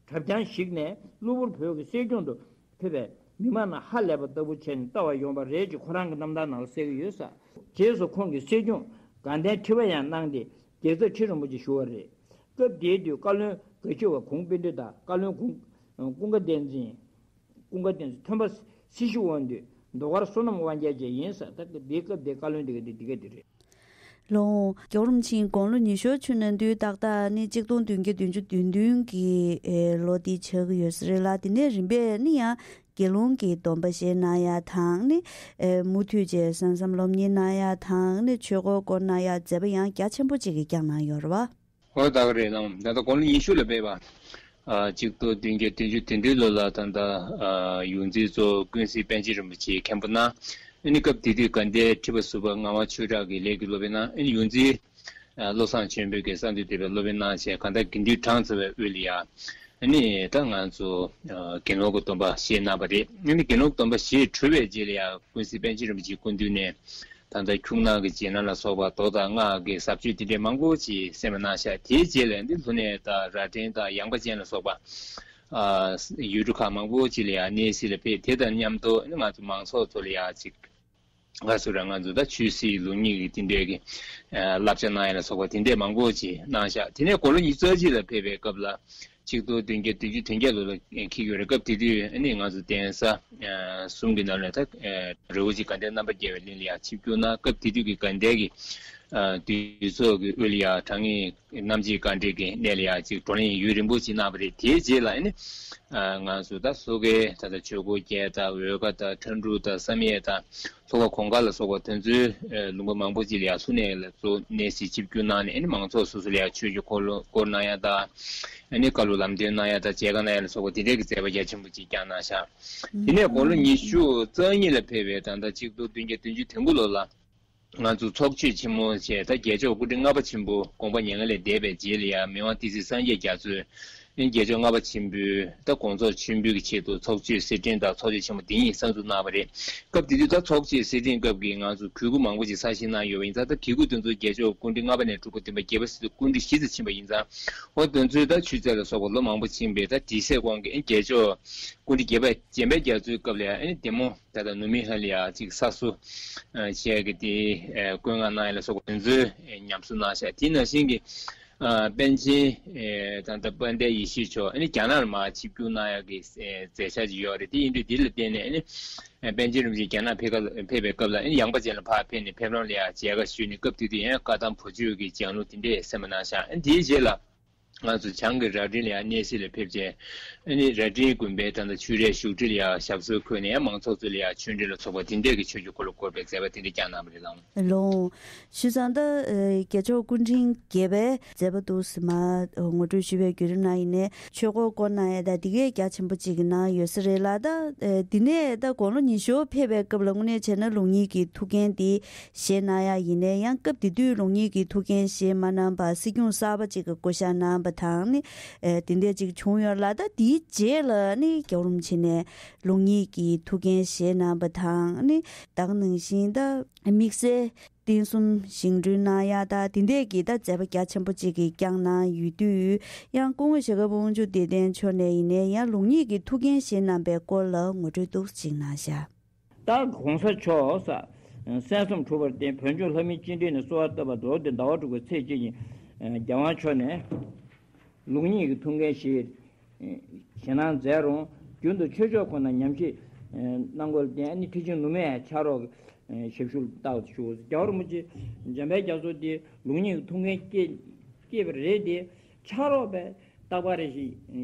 གྲྭ་རྐྱང་ཞིག་ནས་གློ་བུར་བོད་ཀྱི་སྲིད་སྐྱོང་དུ་ཕེབས་པས་མི་མང་རྣམས་ཧ་ལས་པ་ལྟ་བུ་བྱས་ནས་ལྟ་བར་ཡོང་བ་རེད་ཅེས་ཁོ་རང་གི་རྣམ་ཐར་ནང་ལ་གསལ་གྱི་ཡོད་ས། རྗེས་སུ་ཁོང་གིས་སྲིད་སྐྱོང་དགའ་ལྡན་ཁྲི་པ་ཡང་གནང་སྟེ་དགེ་རྩ་ཁྲི་རིན་པོ་ཆེ་ཞུ་བ་རེད། སྐབས་དེའི་དུས་བཀའ་བློན་དགའ་ཞུ་བ་གུང་དཔེ་སྐྲུན་དང་བཀའ་བློན་གུང་ཀུན་དགའ་བསྟན་འཛིན། ཀུན་དགའ་བསྟན་འཛིན་ཐོན་པ་སྲི་ཞུ་དབང་འདུས་ཟློས་གར་བསོད་ནམས་དབང་རྒྱལ་བཅས་ཡིན་ས། ད་སྐབས་དེའི་སྐབས་དེའི་བཀའ་བློན་དེ་ག་དེ་འདི་ག་དེ་རེད། ལོ། རྒྱལ་བ་རིན་པོ་ཆེ་དགུང་ལོ་ཉི་ཤུར་ཕྱིན་གནང་དུས་ཏག་ཏག་ནི་གཅིག་སྟོང་བདུན་བརྒྱ་བདུན་ཅུ་དོན་བདུན་གྱི་ཨེ་ལོ་དེ་ཆགས་ཀྱི་ཡོད་ས་རེད་ལ། དེ་ནས་རིམ་པས་ནི་ཡང་དགེ་སློང་གི་སྡོམ་པ་བཞེས་གནང་ཡ་དང་ནི་ཨེ་མུ་མཐུད་བྱས་གསན་བསམ་སློབ་གཉེར་གནང་ཡ་དང་ནི་ཆོས་འཁོར་བསྐོར་གནང་ཡ་མཛད་པ་ཡང་རྒྱ་ཆེན་པོ་ཅིག་གིས་བསྐྱངས་གནང་ཡོད་རེད་བ། ཧོ་ད་ག་རེད་ལགས། ད་ལྟ་དགུང་ལོ་ཉི་ཤུ་ལ་ཕེབས་པ། ཨ་གཅིག་སྟོང་བདུན་བརྒྱ་བདུན་ཅུ་དོན་བདུན་ལོ་ལ་ད་ལྟ་ཨ་ཡོངས་འཛིན་གཙོ་བོ་ཀུན་གཟིགས་པཎ་ཆེན་རིན་པོ་ཆེའི་མཁན་པོ་གནང་། ཨ་ནི་སྐབས་དེ་དུས་དགའ་ལྡན་ཁྲི་པ་ཟུར་པ་ངག་དབང་ཆོས་གྲགས་ཀྱི་ལས་ཀྱི་སློབ་དཔོན་གནང་། ཨ་ནི་ཡོངས་འཛིན་ཨ་བློ་བཟང་ཆོས་འཕེལ་གྱི་གསང་འདུས་སྡེ་པའི་སློབ་དཔོན་གནང་བྱས་གང་ལྟར་དགེ་འདུན་གྲངས་ཚང་བའི་དབུས་ལ་ཡ། ཨ་ནི་ད་ང་ཚོ་ཨ་དགེ་སློང་གི་སྡོམ་པ་བཞེས་གནང་བ་རེད། ཨ་ནི་དགེ་སློང་གི་སྡོམ་པ་བཞེས་གྲུབ་པའི་རྗེས་ལ་ཡ་ཀུན་གཟིགས་པཎ་ཆེན་རིན་པོ་ཆེའི་སྐུ་མདུན་ནས། ད་ལྟ་ཁྱུང་ནག་གི་རྗེས་གནང་ལ་སོགས་པ་མདོ་དང་སྔགས་ཀྱི་ཟབ་ཆོས་དེ་འདྲའི་མང་པོ་ཅིག་གསན་པ་གནང་ཤག་དེའི་རྗེས་ལ་འདི་ལྷུ་ནས་དང་རྭ་སྒྲེང་དང་ཡངས་པ་ཅན་ལ་སོགས་པ་ཨ་ཡུལ་གྲུ་ཁག་མང་པོ་ཅིག་ལ་ཡང་གནས་གཟིགས་ལ་ཕེབས། དེ་དང་མཉམ་དུ་ང་ཚོ་མང་ཚོགས་ཚོ་ལ་ཡང་ཅིག་ང་ཚོ་རང་ང་ཚོ་ད་ཆོས་སྲིད་ལུགས་གཉིས་ཀྱི་དེ་འདྲའི་གི་ཨ་བསླབ་བྱ་གནང་ཡ་ལ་སོགས་པ་དེ་འདྲའི་མང་པོ་ཅིག་གནང་ཤག་དེ་ནས་དགུང་ལོ་ཉི་ཤུ་རྩ་གཅིག་ལ་ཕེབས་པའི་སྐབས་ལ། ཆིག་སྟོང་བདུན་བརྒྱ་བདུན་ཅུ་དོན་བརྒྱད་ལོ་ལ་འཁེལ་ཡོད་རེད། སྐབས་དེ་དུས་ཨ་ནི་ང་ཚོ་གདན་ས་ཨ་གསུམ་གྱི་ནང་ནས་ད་ཨ་རི་བོ་ཆེ་དགའ་ལྡན་རྣམ་པར་རྒྱལ་བའི་གླིང་ལ་ཡང་ཆིབས་བསྒྱུར་གནང་། སྐབས་དེ་དུས་ཀྱི་དགའ་ལྡན་གྱི་ ཨ་དུས་ཚོད་ཀྱི་དབུས་ལ་ཡ་དྲང་ངེས་གནམ་གཤིས་བཀའ་འདྲི་གི་གནས་ལ་ཡ་ཅིག་བགྲོ་གླེང་ཡུན་རིང་པོ་ཅིག་གནང་བ་རེད། དེའི་རྗེས་ལ་ཨ་ནི་ཨ་ང་ཚོ་ད་སོ་གའི་ད་ལྟ་ཆོས་འཁོར་བརྒྱད་དང་འོལ་ཁ་དང་ཁྲ་འབྲུག་དང་བསམ་ཡས་དང་། ཚོགས་པ་གོང་དཀར་ལ་སོགས་པ་དེ་ཚོའི་ཨ་ལུང་པ་མང་པོ་ཅིག་ལ་ཡང་གསུང་གནས་ལ་གཙོ་གནས་སའི་ཆིབས་བསྒྱུར་གནང་ནས། ཨ་ནི་མང་ཚོགས་སོ་སོ་ལ་ཡང་ཆོས་ཀྱི་འཁོར་ལོ་བསྐོར་གནང་ཡ་དང་། ཨ་ནི་བཀའ་སློབ་ལམ་སྟོན་གནང་ཡ་དང་། མཇལ་ཁ་གནང་ཡ་ལ་སོགས་པ་དེ་འདྲའི་གི་མཛད་པ་རྒྱ་ཆེན་པོ་ཅིག་བསྐྱངས་གནང་ཤག་དེ་ནས་དགུང་ལོ་ཉི་ཤུ་རྩ་གཉིས་ལ་ཕེབས་པའི་ད་ལྟ་གཅིག་སྟོང་བདུན་བརྒྱ་བདུན་ཅུ་དོན་དགུ་ལོ་ལ། ང་ཚོ་ཚོགས་ཆོས་ཆེན་མོ་བྱས། ད་རྒྱལ་མཆོག་སྐུ་ཕྲེང་ལྔ་པ་ཆེན་པོ་དགོངས་པ་མྱ་ངན་ལས་འདས་པའི་རྗེས་ལ་ཡང་མི་དབང་ཏི་སེ་སངས་རྒྱས་རྒྱ་མཚོས། ཨ་ནི་རྒྱལ་མཆོག་ལྔ་པ་ཆེན་པོའི་ད་དགོངས་རྫོགས་མཆོད་འབུལ་གྱི་ཆེད་དུ་ཚོགས་ཆོས་སེར་ཕྲེང་དང་ཚོགས་ཆོས་ཆེན་མོ་འདི་ཉིད་གསར་འཛུགས་གནང་བ་རེད། སྐབས་དེ་དུས་ད་ཚོགས་ཆོས་སེར་ཕྲེང་སྐབས་ཀྱི་ང་ཚོ་གོས་སྐུ་མང་པོ་ཞིག་གསར་བཞེངས་གནང་ཡོད་པ་ཡིན་ཙང་། ད་གོས་སྐུ་དེ་ཚོ་རྒྱལ་མཆོག་སྐུ་ཕྲེང་ལྔ་པ་ནས་དྲུག་པ་བདུན་པ་བརྒྱད་པ་ཟེར་དུས་སྐུ་ཕྲེང་བཞི་ཙམ་ཕྱིན་པ་ཡིན་ཙང་། འོ་དེ་ཚོའི་ད་ཆུ་ཚད་ལ་སོགས་པ་ལོ་མང་པོ་ཕྱིན་པའི་ད་དེ་ཚེ་གོང་གི་ཨ་ནི་རྒྱལ་མཆོག་སྐུ་ཕྲེང་བརྒྱད་པ་འཇམ་དཔལ་རྒྱ་མཚོའི་སྐབས་ལ་ཡང་ཨ་ནི་བདེ་མོ། ད་ལྟ་ནུབ་མི་ཧ་ལ་ཡ་ཅིག་ས་སུ་བྱས་ཀྱི་དེ་བཀོད་མངགས་གནང་ཡ་ལ་སོགས་པ་དེ་ཚོའི་ཉམས་གསོ་གནང་ཤག་དེ་ནང་བཞིན་གྱི་པཎ་ཆེན་ད་ལྟ་དཔལ་ལྡན་ཡེ་ཤེས་མཆོག་ཨ་ནི་རྒྱ་ནག་ལ་མར་ཆིབས་བསྒྱུར་གནང་ཡ་གི་མཛད་འཆར་ཅིག་ཡོད་རེད། དེ་ཡིན་དུས་དེ་ལ་བརྟེན་ནས་ཨ་ནི་པཎ་ཆེན་རིན་པོ་ཆེ་རྒྱ་ནག་ཕེབས་ཀ་ཕེབས་པའི་སྐབས་ལ་ཨ་ནི་ཡངས་པ་ཅན་ལ་ཕར་ཕེབས་ནས་ཕེབས་རམ་ལ་ཡ་མཇལ་ཁ་ཞུས་ནས། སྐབས་དེ་དུས་ཡང་བཀའ་གདམས་བུ་བཅོལ་གྱི་ལྗང་ལུང་དེ་འདྲས་གསན་པ་གནང་ཤག་ཨ་ནི་དེའི་རྗེས་ལ། ང་ཚོ་བྱང་གི་རྭ་སྒྲེང་ལ་ཡང་གནས་གཟིགས་ལ་ཕེབས་རྗེས། ཨ་ནི་རྭ་སྒྲེང་དགོན་པའི་ད་ལྟ་ཆོས་རའི་བཞུགས་ཁྲི་ལ་ཡང་ཞབས་སོར་འཁོད་ནས། ཡང་མང་ཚོགས་ཚོ་ལ་ཡང་ཆོས་འབྲེལ་ལ་སོགས་པ་དེ་འདྲས་ཀྱི་ཆོས་ཀྱི་འཁོར་ལོ་བསྐོར་བའི་མཛད་པ་དེ་འདྲ་བསྐྱངས་གནང་བ་རེད་ལགས། ལོ། བྱས་ཙང་ད་རྒྱལ་མཆོག་སྐུ་ཕྲེང་བརྒྱད་པའི་མཛད་པ་འདུག་སེ་མར་ངོ་སྤྲོད་ཞུས་པའི་བརྒྱུད་རིམ་ནང་ཡིན་ནའི་ཆོས་འཁོར་བསྐོར་གནང་ཡ་ད་འདི་གས་རྒྱ་ཆེན་པོ་གཅིག་གི་ནང་ཡོད་ས་རེད་ལ། ད་འདི་ནས་ད་དགུང་ལོ་ཉི་ཤུ་ཕེབས་པའི་སྐབས་ལ་དངོས་གནས་བྱས་ན་ལུགས་གཉིས་ཀྱི་ཐུགས་འགན་དེ་བཞེས་གནང་ཡ་ཡིན་ནའི། ཡང་སྐབས་དེ་དུས་ལུགས་གཉིས་ཀྱི་ཐུགས་འགན་བཞེས་མ་གནང་བར་སྲིད་སྐྱོང་གསར་པ་ཅིག་གི་བསྐོ་བཞག་གནང་བ་དང་ནི། ཨེ་དེ་འདྲས་ཅིག་བྱུང་ཡོད་ལ། ད་དེའི་རྗེས་ལ་ནི་རྒྱལ་བ་རིན་པོ་ཆེ་ནས་ལུགས་གཉིས་ཀྱི་ཐུགས་འགན་བཞེས་གནང་བ་དང་ནི། ད་ག་ནང་བཞིན་ད་དམིགས་བསལ་རྟེན་གསུམ་བཞེངས་སྐྲུན་གནང་ཡ་ད་དེ་འདྲས་ཀྱི་ད་མཛད་པ་རྒྱ་ཆེན་པོ་ཅིག་གི་བསྐྱངས་གནང་ཡོད་དུས། ཡང་སྐུ་ངོ་ཞྭ་སྒབ་དབང་ཕྱུག་བདེ་ལྡན་མཆོག་ནས་ཡིན་ནའི་ཡང་ལུགས་གཉིས་ཀྱི་ཐུགས་འགན་བཞེས་གནང་བའི་སྐོར་ལ་ངོ་སྤྲོད་འདུག་ཅིག་གནང་བཞག་ད་གོང་ས་མཆོག་ས་གསན་བསམ་གྲུབ་པར་བརྟེན། བོད་ལྗོངས་ལྷ་མིའི་སྤྱི་འགྲོས་ནས་གསོལ་བ་བཏབ་པ་ལོ་དེ་ཟླ་བ་དྲུག་པའི་ཚེས་གཅིག་ཉིན། རྒྱལ་དབང་མཆོག་ནས་ལུགས་གཉིས་ཀྱི་ཐུགས་འགན་བཞེས་ཞེད་སྣང་མཛད་རུང་། རྒྱུན་དུ་ཆོས་ཕྱོགས་ཁོ་ན་ཉམས་ཞིབ་གནང་དགོས་ལ་བརྟེན། ཨ་ནི་ཁྲི་ཆེན་ནུབ་མོའི་ཕྱག་རོགས་ཞབས་ཞུ་ལ་བཏགས་ཏེ་བཞུགས། རྒྱལ་བ་རིན་པོ་ཆེ་འཇམ་དཔལ་རྒྱ་མཚོ་དེ་ལུགས་གཉིས་ཀྱི་ཐུགས་འགན་བསྐྱེད་བསྐྱེད་པ་རེད་དེ། ཕྱག་རོགས་པས་རྟག་པར་རེ་ཞིག་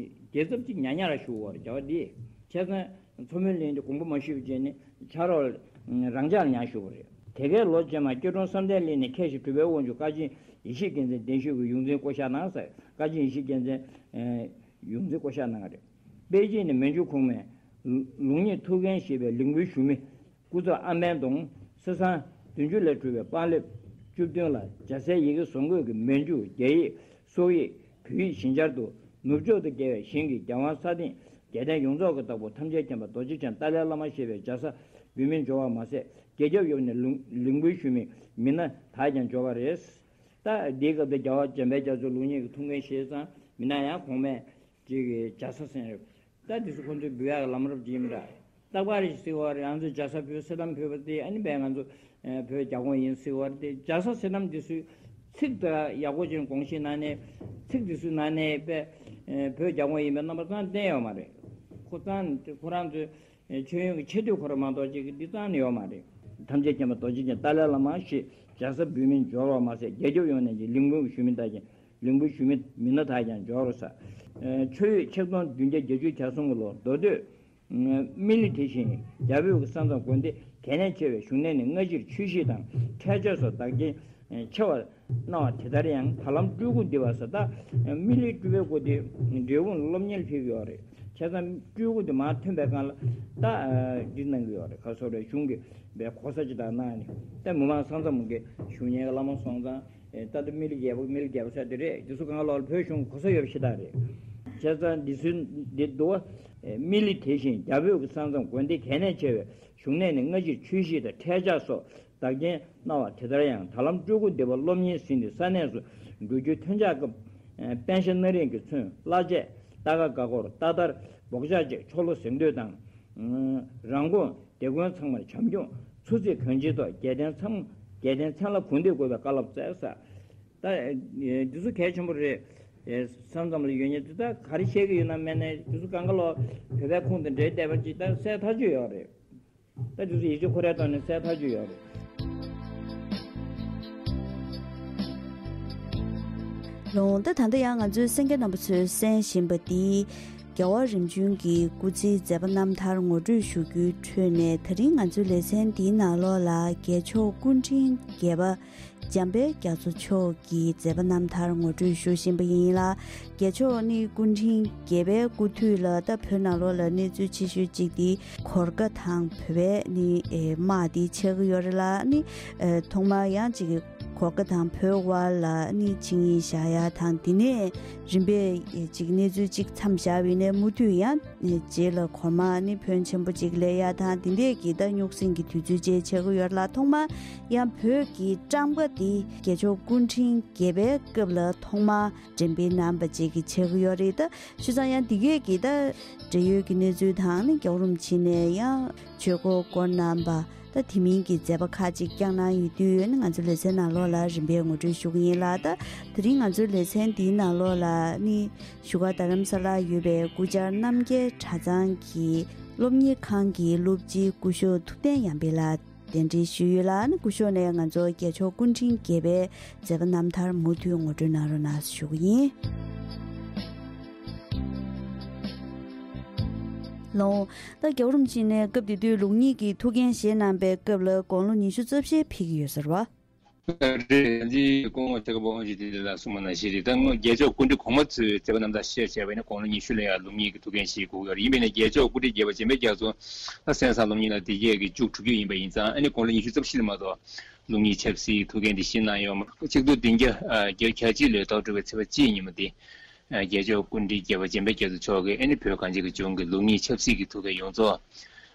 རྒྱལ་ཚབ་ཅིག་ཉག་ཉག་ར་བཞུགས་པ་རེད། རྒྱལ་བ་དེ། བྱས་ཙང་མཚོ་མོའི་གླིང་དུ་དགོངས་པ་མ་ཞུས་པ་བྱས་ནས་ཕྱག་རོགས་རང་འཇགས་ཉར་བཞུགས་པ་རེད། དེ་གའི་ལོ་རྗེས་མར་སྐྱིད་གྲོང་བསམ་གཏན་གླིང་ནས་མཁས་ཞིང་གྲུབ་པའི་དབང་ཕྱུག་བཀའ་ཆེན་ཡེ་ཤེས་རྒྱལ་མཚན་གདན་ཞུས་ཀྱིས་ཡོངས་འཛིན་བསྐོ་བཞག་གནང་ཟེར། བཀའ་ཆེན་ཡེ་ཤེས་རྒྱལ་མཚན་ཡོངས་འཛིན་བསྐོ་བཞག་གནང་བ་རེད། པེ་ཅིན་ནས་མན་ཇུ་གོང་མས་ལུགས་གཉིས་ཐུགས་འགན་བཞེས་པའི་ལས་འགུལ་ཞུ་མི་སྐུ་ཚབ་ཨ་མན་དང་། སི་སང་བདུན་ཅུ་ལས་གྲུབ་པའི་པང་ལེབ་བཅུ་བདུན་ལ་རྒྱ་སེར་ཡི་གེ་བཟོ་འགོད་ཀྱི་མན་ཇུ། རྒྱ་ཡིག་སོག་ཡིག་བོད་ཡིག་བཞིན་སྦྱར་དུ་ནུབ་ཕྱོགས་སུ་བརྒལ་བའི་ཞིང་གི་རྒྱལ་དབང་ས་སྟེང་རྒྱལ་བསྟན་ཡོངས་རྫོགས་ཀྱི་བདག་པོ་ཐམས་ཅད་མཁྱེན་པ་རྡོ་རྗེ་འཆང་ཏཱ་ལའི་བླ་མ་ཞེས་པའི་རྒྱལ་ས་འབོད་མིང་འབྱོར་བ་མ་ཟད། རྒྱལ་ཁྱབ་ཡོངས་ནས་ལུང་ལས་འགུལ་ཞུ་མི་མི་སྣ་དག་ཀྱང་འབྱོར་བ་རེད། ད་འདིའི་སྐབས་དུ་རྒྱལ་བ་འཇམ་དཔལ་རྒྱ་མཚོ་ལུགས་གཉིས་ཀྱི་ཐུགས་འགན་བཞེས་ཙང་མི་སྣ་ཡང་གོང་མས་ཅིག་རྒྱལ་ས་ཟེར། ད་འདི་ཚོ་ཁོ་ཚོའི་འབུལ་ཡག་གི་ལམ་རིམ་ཅིག་ཡིན་པ་འདྲ། རྟག་པར་རེ་ཞིག་ཟེར་བ་རེད། ང་ཚོས་རྒྱལ་ས་བོད་སེ་དམ་བོད་པ་དེ་ཨ་ནི་བས་ང་ཚོ་བོད་རྒྱལ་ཁོངས་ཡིན་ཟེར་བ་རེད་དེ། རྒྱལ་ས་སེ་དམ་འདི་ཚོའི་ཚིག་དེ་ཡག་པོ་ཅན་དགོངས་བཞེས་གནང་ནས་ཚིག་འདི་ཚོའི་ནང་ནས་བས་བོད་རྒྱལ་ཁོངས་ཡིན་པའི་རྣམ་པ་ཙང་བསྟན་ཡོད་མ་རེད། ཁོ་ཙང་ཁོ་རང་ཚོའི་ཆོས་ཡོན་གྱི་ཆེ་བསྟོད་ཁོ་རང་མ་གཏོགས་ཅིག་གི་འདི་ཙང་ནས་ཡོད་མ་རེད། ཐམས་ཅད་མཁྱེན་པ་རྡོ་རྗེ་འཆང་ཏཱ་ལའི་བླ་མ་ཞེས་རྒྱལ་ས་འབོད་མིང་འབྱོར་བ་མ་ཟད། རྒྱལ་ཁྱབ་ཡོངས་ནས་ཀྱི་ལས་འགུལ་ཞུ་མི་དག་ཀྱང་ལས་འགུལ་ཞུ་མི་མི་སྣ་དག་ཀྱང་འབྱོར་རོ་ས། ཆོས་ཡོད་ཆིག་སྟོང་བདུན་བརྒྱ་བརྒྱད་ཅུ་གྱ་གསུམ་གྱི་ལོར་མདོ་སྟོད་སྨི་ལི་དེ་བཞིན་རྒྱ་བོད་ཀྱི་ས་མཚམས་དགོན་སྡེ་གལ་གནད་ཆེ་བའི་བཞུགས་གནས་ནི་སྔ་ཕྱིར་ཆོས་གཞིས་དང་ཁྲལ་ཆས་སོགས་བདག་རྐྱེན་ཆེ་བར་གནང་བ་དེ་ལྟར་ཡང་ད་ལམ་སྤྲུལ་སྐུ་འདི་བ་ས། ད་སྨི་ལི་སྤྲུལ་པའི་སྐུ་དེ་འབྲས་སྤུངས་སློབ་གཉེར་ཕེབས་ཡོད་རེད། བྱས་ཙང་སྤྲུལ་སྐུ་དེ་མར་ཐོན་པའི་སྒང་ལ་ད་འདི་གནང་གི་ཡོད་རེད། ཁ་སོ་རེ་གཞུང་གི་བའི་གོ་ས་ཅིག་དང་གནང་ནས་ད་མི་མང་ས་མཚམས་གི་བཞུགས་གནས་ཀྱི་བླ་མ་སོང་ཙང་། ད་ལྟ་སྨི་ལི་རྒྱལ་པོ་སྨི་ལི་རྒྱལ་པོ་ཟེར་དེ་རེད། དེ་ཚོ་གང་ག་ལོག་ལ་བོད་གཞུང་གི་གོ་ས་ཡོད་པ་ཞིག་ད་རེད། བྱས་ཙང་འདི་ཚོའི་འདི་འདུག་བ། སྨི་ལི་དེ་བཞིན་རྒྱ་བོད་ཀྱི་ས་མཚམས་དགོན་སྡེ་གལ་གནད་ཆེ་བའི་བཞུགས་གནས་ནི་སྔ་ཕྱིར་ཆོས་གཞིས་དང་ཁྲལ་ཆས་སོགས་བདག་རྐྱེན་གནང་བ་དེ་ལྟར་ཡང་ད་ལམ་སྤྲུལ་སྐུ་འདི་བ་སློབ་གཉེར་ཟིན་ཏེ་ས་གནས་སུ་འགྲོ་རྒྱུའི་ཐོན་ཆགས་སྐབས། པཎ་ཞྭ་སྣ་རིང་གིས་མཚོན་གླ་ཆས། རྟ་ཁ་སྒ་སྒོར། རྟ་དར། སྦོག་ཆག་བཅས་ཆོ་ལོ་གཟེངས་བསྟོད་དང་། རང་ཁོངས་སྡེ་དགོན་ཚང་མར་བྱམས་སྐྱོང་ཚུར་བརྩི་གང་ཅིའི་ཐོག་རྒྱལ་བསྟན་ཚང་རྒྱལ་བསྟན་མཚན་ལ་གུས་འདུད་དགོས་པའི་བཀའ་སློབ་སྩལ་ས། ད་འདི་ཚོ་གལ་ཆེན་པོ་རེད། ས་མཚམས་ལ་ཡོད་མཁན་དེ་ད་ག་རེ་བཤད་ཀྱི་ཡོད་ན་མེད་ན་འདི་ཚོ་གང་ག་ལོག་བོད་པའི་ཁུངས་དང་འབྲེལ་བསྡད་པ་ཅིག་ད་གསལ་ཐག་ཆོད་ཡོད་རེད། ད་འདི་ཚོ་ཡིད་ཆེས་ཁོ་རའི་ཐོག་ནས་གསལ་ཐག་ཆོད་ཡོད་རེད། ལོང་ད་ད་ལྟ་ཡང་ང་ཚོའི་གསན་མཁན་རྣམ་པ་ཚོས་གསན་བཞིན་པ་འདི། རྒྱལ་བ་རིམ་བྱོན་གྱི་སྐུ་ཚེའི་མཛད་པ་རྣམ་ཐར་ངོ་སྤྲོད་ཞུ་རྒྱུའི་ཁྲོད་ནས། ད་རིང་ང་ཚོའི་ལེ་ཚན་འདིའི་ནང་ལོགས་ལ་རྒྱལ་མཆོག་སྐུ་ཕྲེང་བརྒྱད་པ་འཇམ་དཔལ་རྒྱ་མཚོ་མཆོག་གི་མཛད་པ་རྣམ་ཐར་ངོ་སྤྲོད་ཞུ་བཞིན་པ་ཡིན་ལ། རྒྱལ་མཆོག་ནི་སྐུ་ཕྲེང་བརྒྱད་པའི་སྐུ་དུས་ལ་ད་བོད་ནང་ལོགས་ལ་གནས་ཚུལ་ཆེ་ཤོས་གཅིག་དེ་གོར་ཁ་དང་བོད་པའི་ནི་ཨེ་དམག་དེ་ཆགས་ཀྱི་ཡོད་རེད་ལ། ནི་ཨེ་ཐོག་མར་ཡང་གཅིག་གོར་ཁ་དང་བོད་དབར་ལ་ནི་ཆིངས་ཡིག་བཞག་ཡ་དང་། དེ་ནས་རིམ་པས་ཨེ་གཅིག་གནས་ཚུལ་གཅིག་མཚམས་བཞག་པ་ཡིན་ནའི་མུ་མཐུད་ཡང་ཨེ་རྗེས་ལ་གོར་མ་ནི་ཕོན་ཆེན་པོ་གཅིག་སླེབས་ཡ་དང་། དེ་འདྲས་ཀྱི་ད་རྙོག་ཟིང་གི་དུས་ཚོད་ཅིག་ཆགས་ཀྱི་ཡོད་རེད་ལ། ཐོག་མར་ཡང་བོད་ཀྱི་སྤྲང་པོ་དེ་རྒྱལ་མཆོག་སྐུ་ཕྲེང་བརྒྱད་པའི་སྐབས་ལ་ཐོག་མར་འགྲེམས་སྤེལ་གནང་བ་ཅིག་གི་ཆགས་ཀྱི་ཡོད་རེད། ད་བྱས་ཙང་ཡང་འདི་གས་ཀྱི་ད་འབྲེལ་ཡོད་ཀྱི་གནས་ཚུལ་དང་ནི་རྒྱལ་བ་རིན་པོ་ཆེ་ནས་ཡང་ཆོས་འཁོར་བསྐོར་གནང་བ། ད་དེ་མིན་གྱི་མཛད་པ་ཁག་ཅིག་བསྐྱངས་གནང་ཡོད་དུས་ནི་ང་ཚོ་ལེ་ཚན་ནང་ལོགས་ལ་རིམ་པས་ངོ་སྤྲོད་ཞུ་གི་ཡིན་ལ། ད་དེ་རིང་ང་ཚོའི་ལེ་ཚན་འདིའི་ནང་ལོགས་ལ་ནི་བཞུགས་སྒར་རྡ་རམ་ས་ལར་ཡོད་པའི་སྐུ་བཅར་རྣམ་རྒྱལ་གྲྭ་ཚང་གི་སློབ་གཉེར་ཁང་གི་སློབ་སྤྱི་སྐུ་ཞབས་ཐུབ་བསྟན་ཡར་འཕེལ་ལགས་གདན་འདྲེན་ཞུས་ཡོད་ལ། ནི་སྐུ་ཞབས་ནས་ང་ཚོ་རྒྱལ་མཆོག་སྐུ་ཕྲེང་བརྒྱད་པའི་མཛད་པ་རྣམ་ཐར་མུ་མཐུད་ངོ་སྤྲོད་གནང་རོགས་གནང་ཞུ་གི་ཡིན། ལོང་། ད་རྒྱལ་བ་རིན་པོ་ཆེ་ནས་སྐབས་དེ་དུས་ལུགས་གཉིས་ཀྱི་ཐུགས་འགན་བཞེས་གནང་པའི་སྐབས་ལ་དགུང་ལོ་ཉི་ཤུ་རྩ་བཞི་ཕེབས་ཀྱི་ཡོད་ཟེར་བ། རེད། འདི་སྐུ་ངོ་ཆེ་དགའ་བོ་དབང་ཕྱུག་བསྟན་འཛིན་ལགས་གསུངས་པ་ནང་བཞིན་རེད། ད་སྔོན་རྒྱལ་མཆོག་སྐུ་ཕྲེང་གོང་མ་ཚོའི་མཛད་པ་རྣམ་ཐར་བཤད་བྱས་པ་ཡིན་ན་དགུང་ལོ་ཉི་ཤུ་ལ་ཡང་ལུགས་གཉིས་ཀྱི་ཐུགས་འགན་བཞེས་དགོས་ཀྱི་ཡོད་རེད། ཡིན་པས་ན་རྒྱལ་མཆོག་སྐུ་ཕྲེང་བརྒྱད་པ་འཇམ་དཔལ་རྒྱ་མཚོ་ད་གསན་བསམ་སློབ་གཉེར་ལ་འདི་གས་ཀྱི་མཇུག་གྲུབ་རྒྱུ་ཡིན་པ་ཡིན་ཙང་། ཨ་ནི་དགུང་ལོ་ཉི་ཤུ་རྩ་བཞི་ལ་མ་གཏོགས་ལུགས་གཉིས་ཆབ་སྲིད་ཐུགས་འགན་འདི་བཞེས་གནང་ཡོད་མ་རེད། ཆིག་སྟོང་བདུན་བརྒྱ་ཨ་བརྒྱད་ཅུ་གྱ་གཅིག་ལོའི་ཟླ་བ་དྲུག་པའི་ཚེས་པ་གཅིག་ཉིན་མོ་འདི། ཨ་རྒྱལ་མཆོག་སྐུ་ཕྲེང་བརྒྱད་པ་འཇམ་དཔལ་རྒྱ་མཚོ་མཆོག་གིས་ཨ་ནི་བོད་གངས་ཅན་གྱི་ལྗོངས་ཀྱི་ལུགས་གཉིས་ཆབ་སྲིད་ཀྱི་ཐུགས་འགན་ཡོངས་རྫོགས་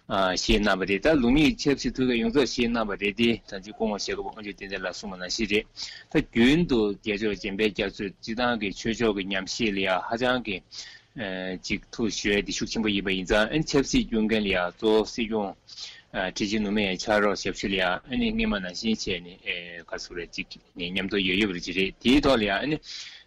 ཨ་བཞེས་གནང་བ་རེད། ད་ལུགས་གཉིས་ཆབ་སྲིད་ཐུགས་འགན་ཡོངས་རྫོགས་བཞེས་གནང་བ་རེད་དེ། ད་ཅི་སྐུ་ངོ་ཆེ་དགའ་བོ་དབང་ཕྱུག་བསྟན་འཛིན་ལགས་གསུངས་པ་ནང་བཞིན་རེད། ད་རྒྱུན་དུ་རྒྱལ་མཆོག་འཇམ་དཔལ་རྒྱ་མཚོས་སྤྱི་བཏང་གི་ཆོས་ཕྱོགས་ཀྱི་ཉམས་ཞིབ་ལ་ཡང་ཧ་ཅང་གི་ཨ་ཅིག་ཐུགས་གཞོལ་ཡ་དེ་ཤུགས་ཆེན་པོ་ཡིན་པ་ཡིན་ཙང་། ཨ་ནི་ཆབ་སྲིད་སྐྱོང་མཁན་ལ་ཡང་གཙོ་བོ་སྲིད་སྐྱོང་ཨ་ཁྲི་ཆེན་ནུབ་མི་ཡ་ཕྱག་རོགས་ཞབས་ཞུ་ལ་ཡང་ཨ་ནི་སྔོན་མ་ནང་བཞིན་བྱས་ནས་ཨེ་ག་རེ་ཟེར་རེད། ཅིག་ནས་མཉམ་དུ་ཡོད་ཡོད་པ་རེད་ཅིག་རེད། དེའི་ཐོག་ལ་ཡང་ཨ་ནི་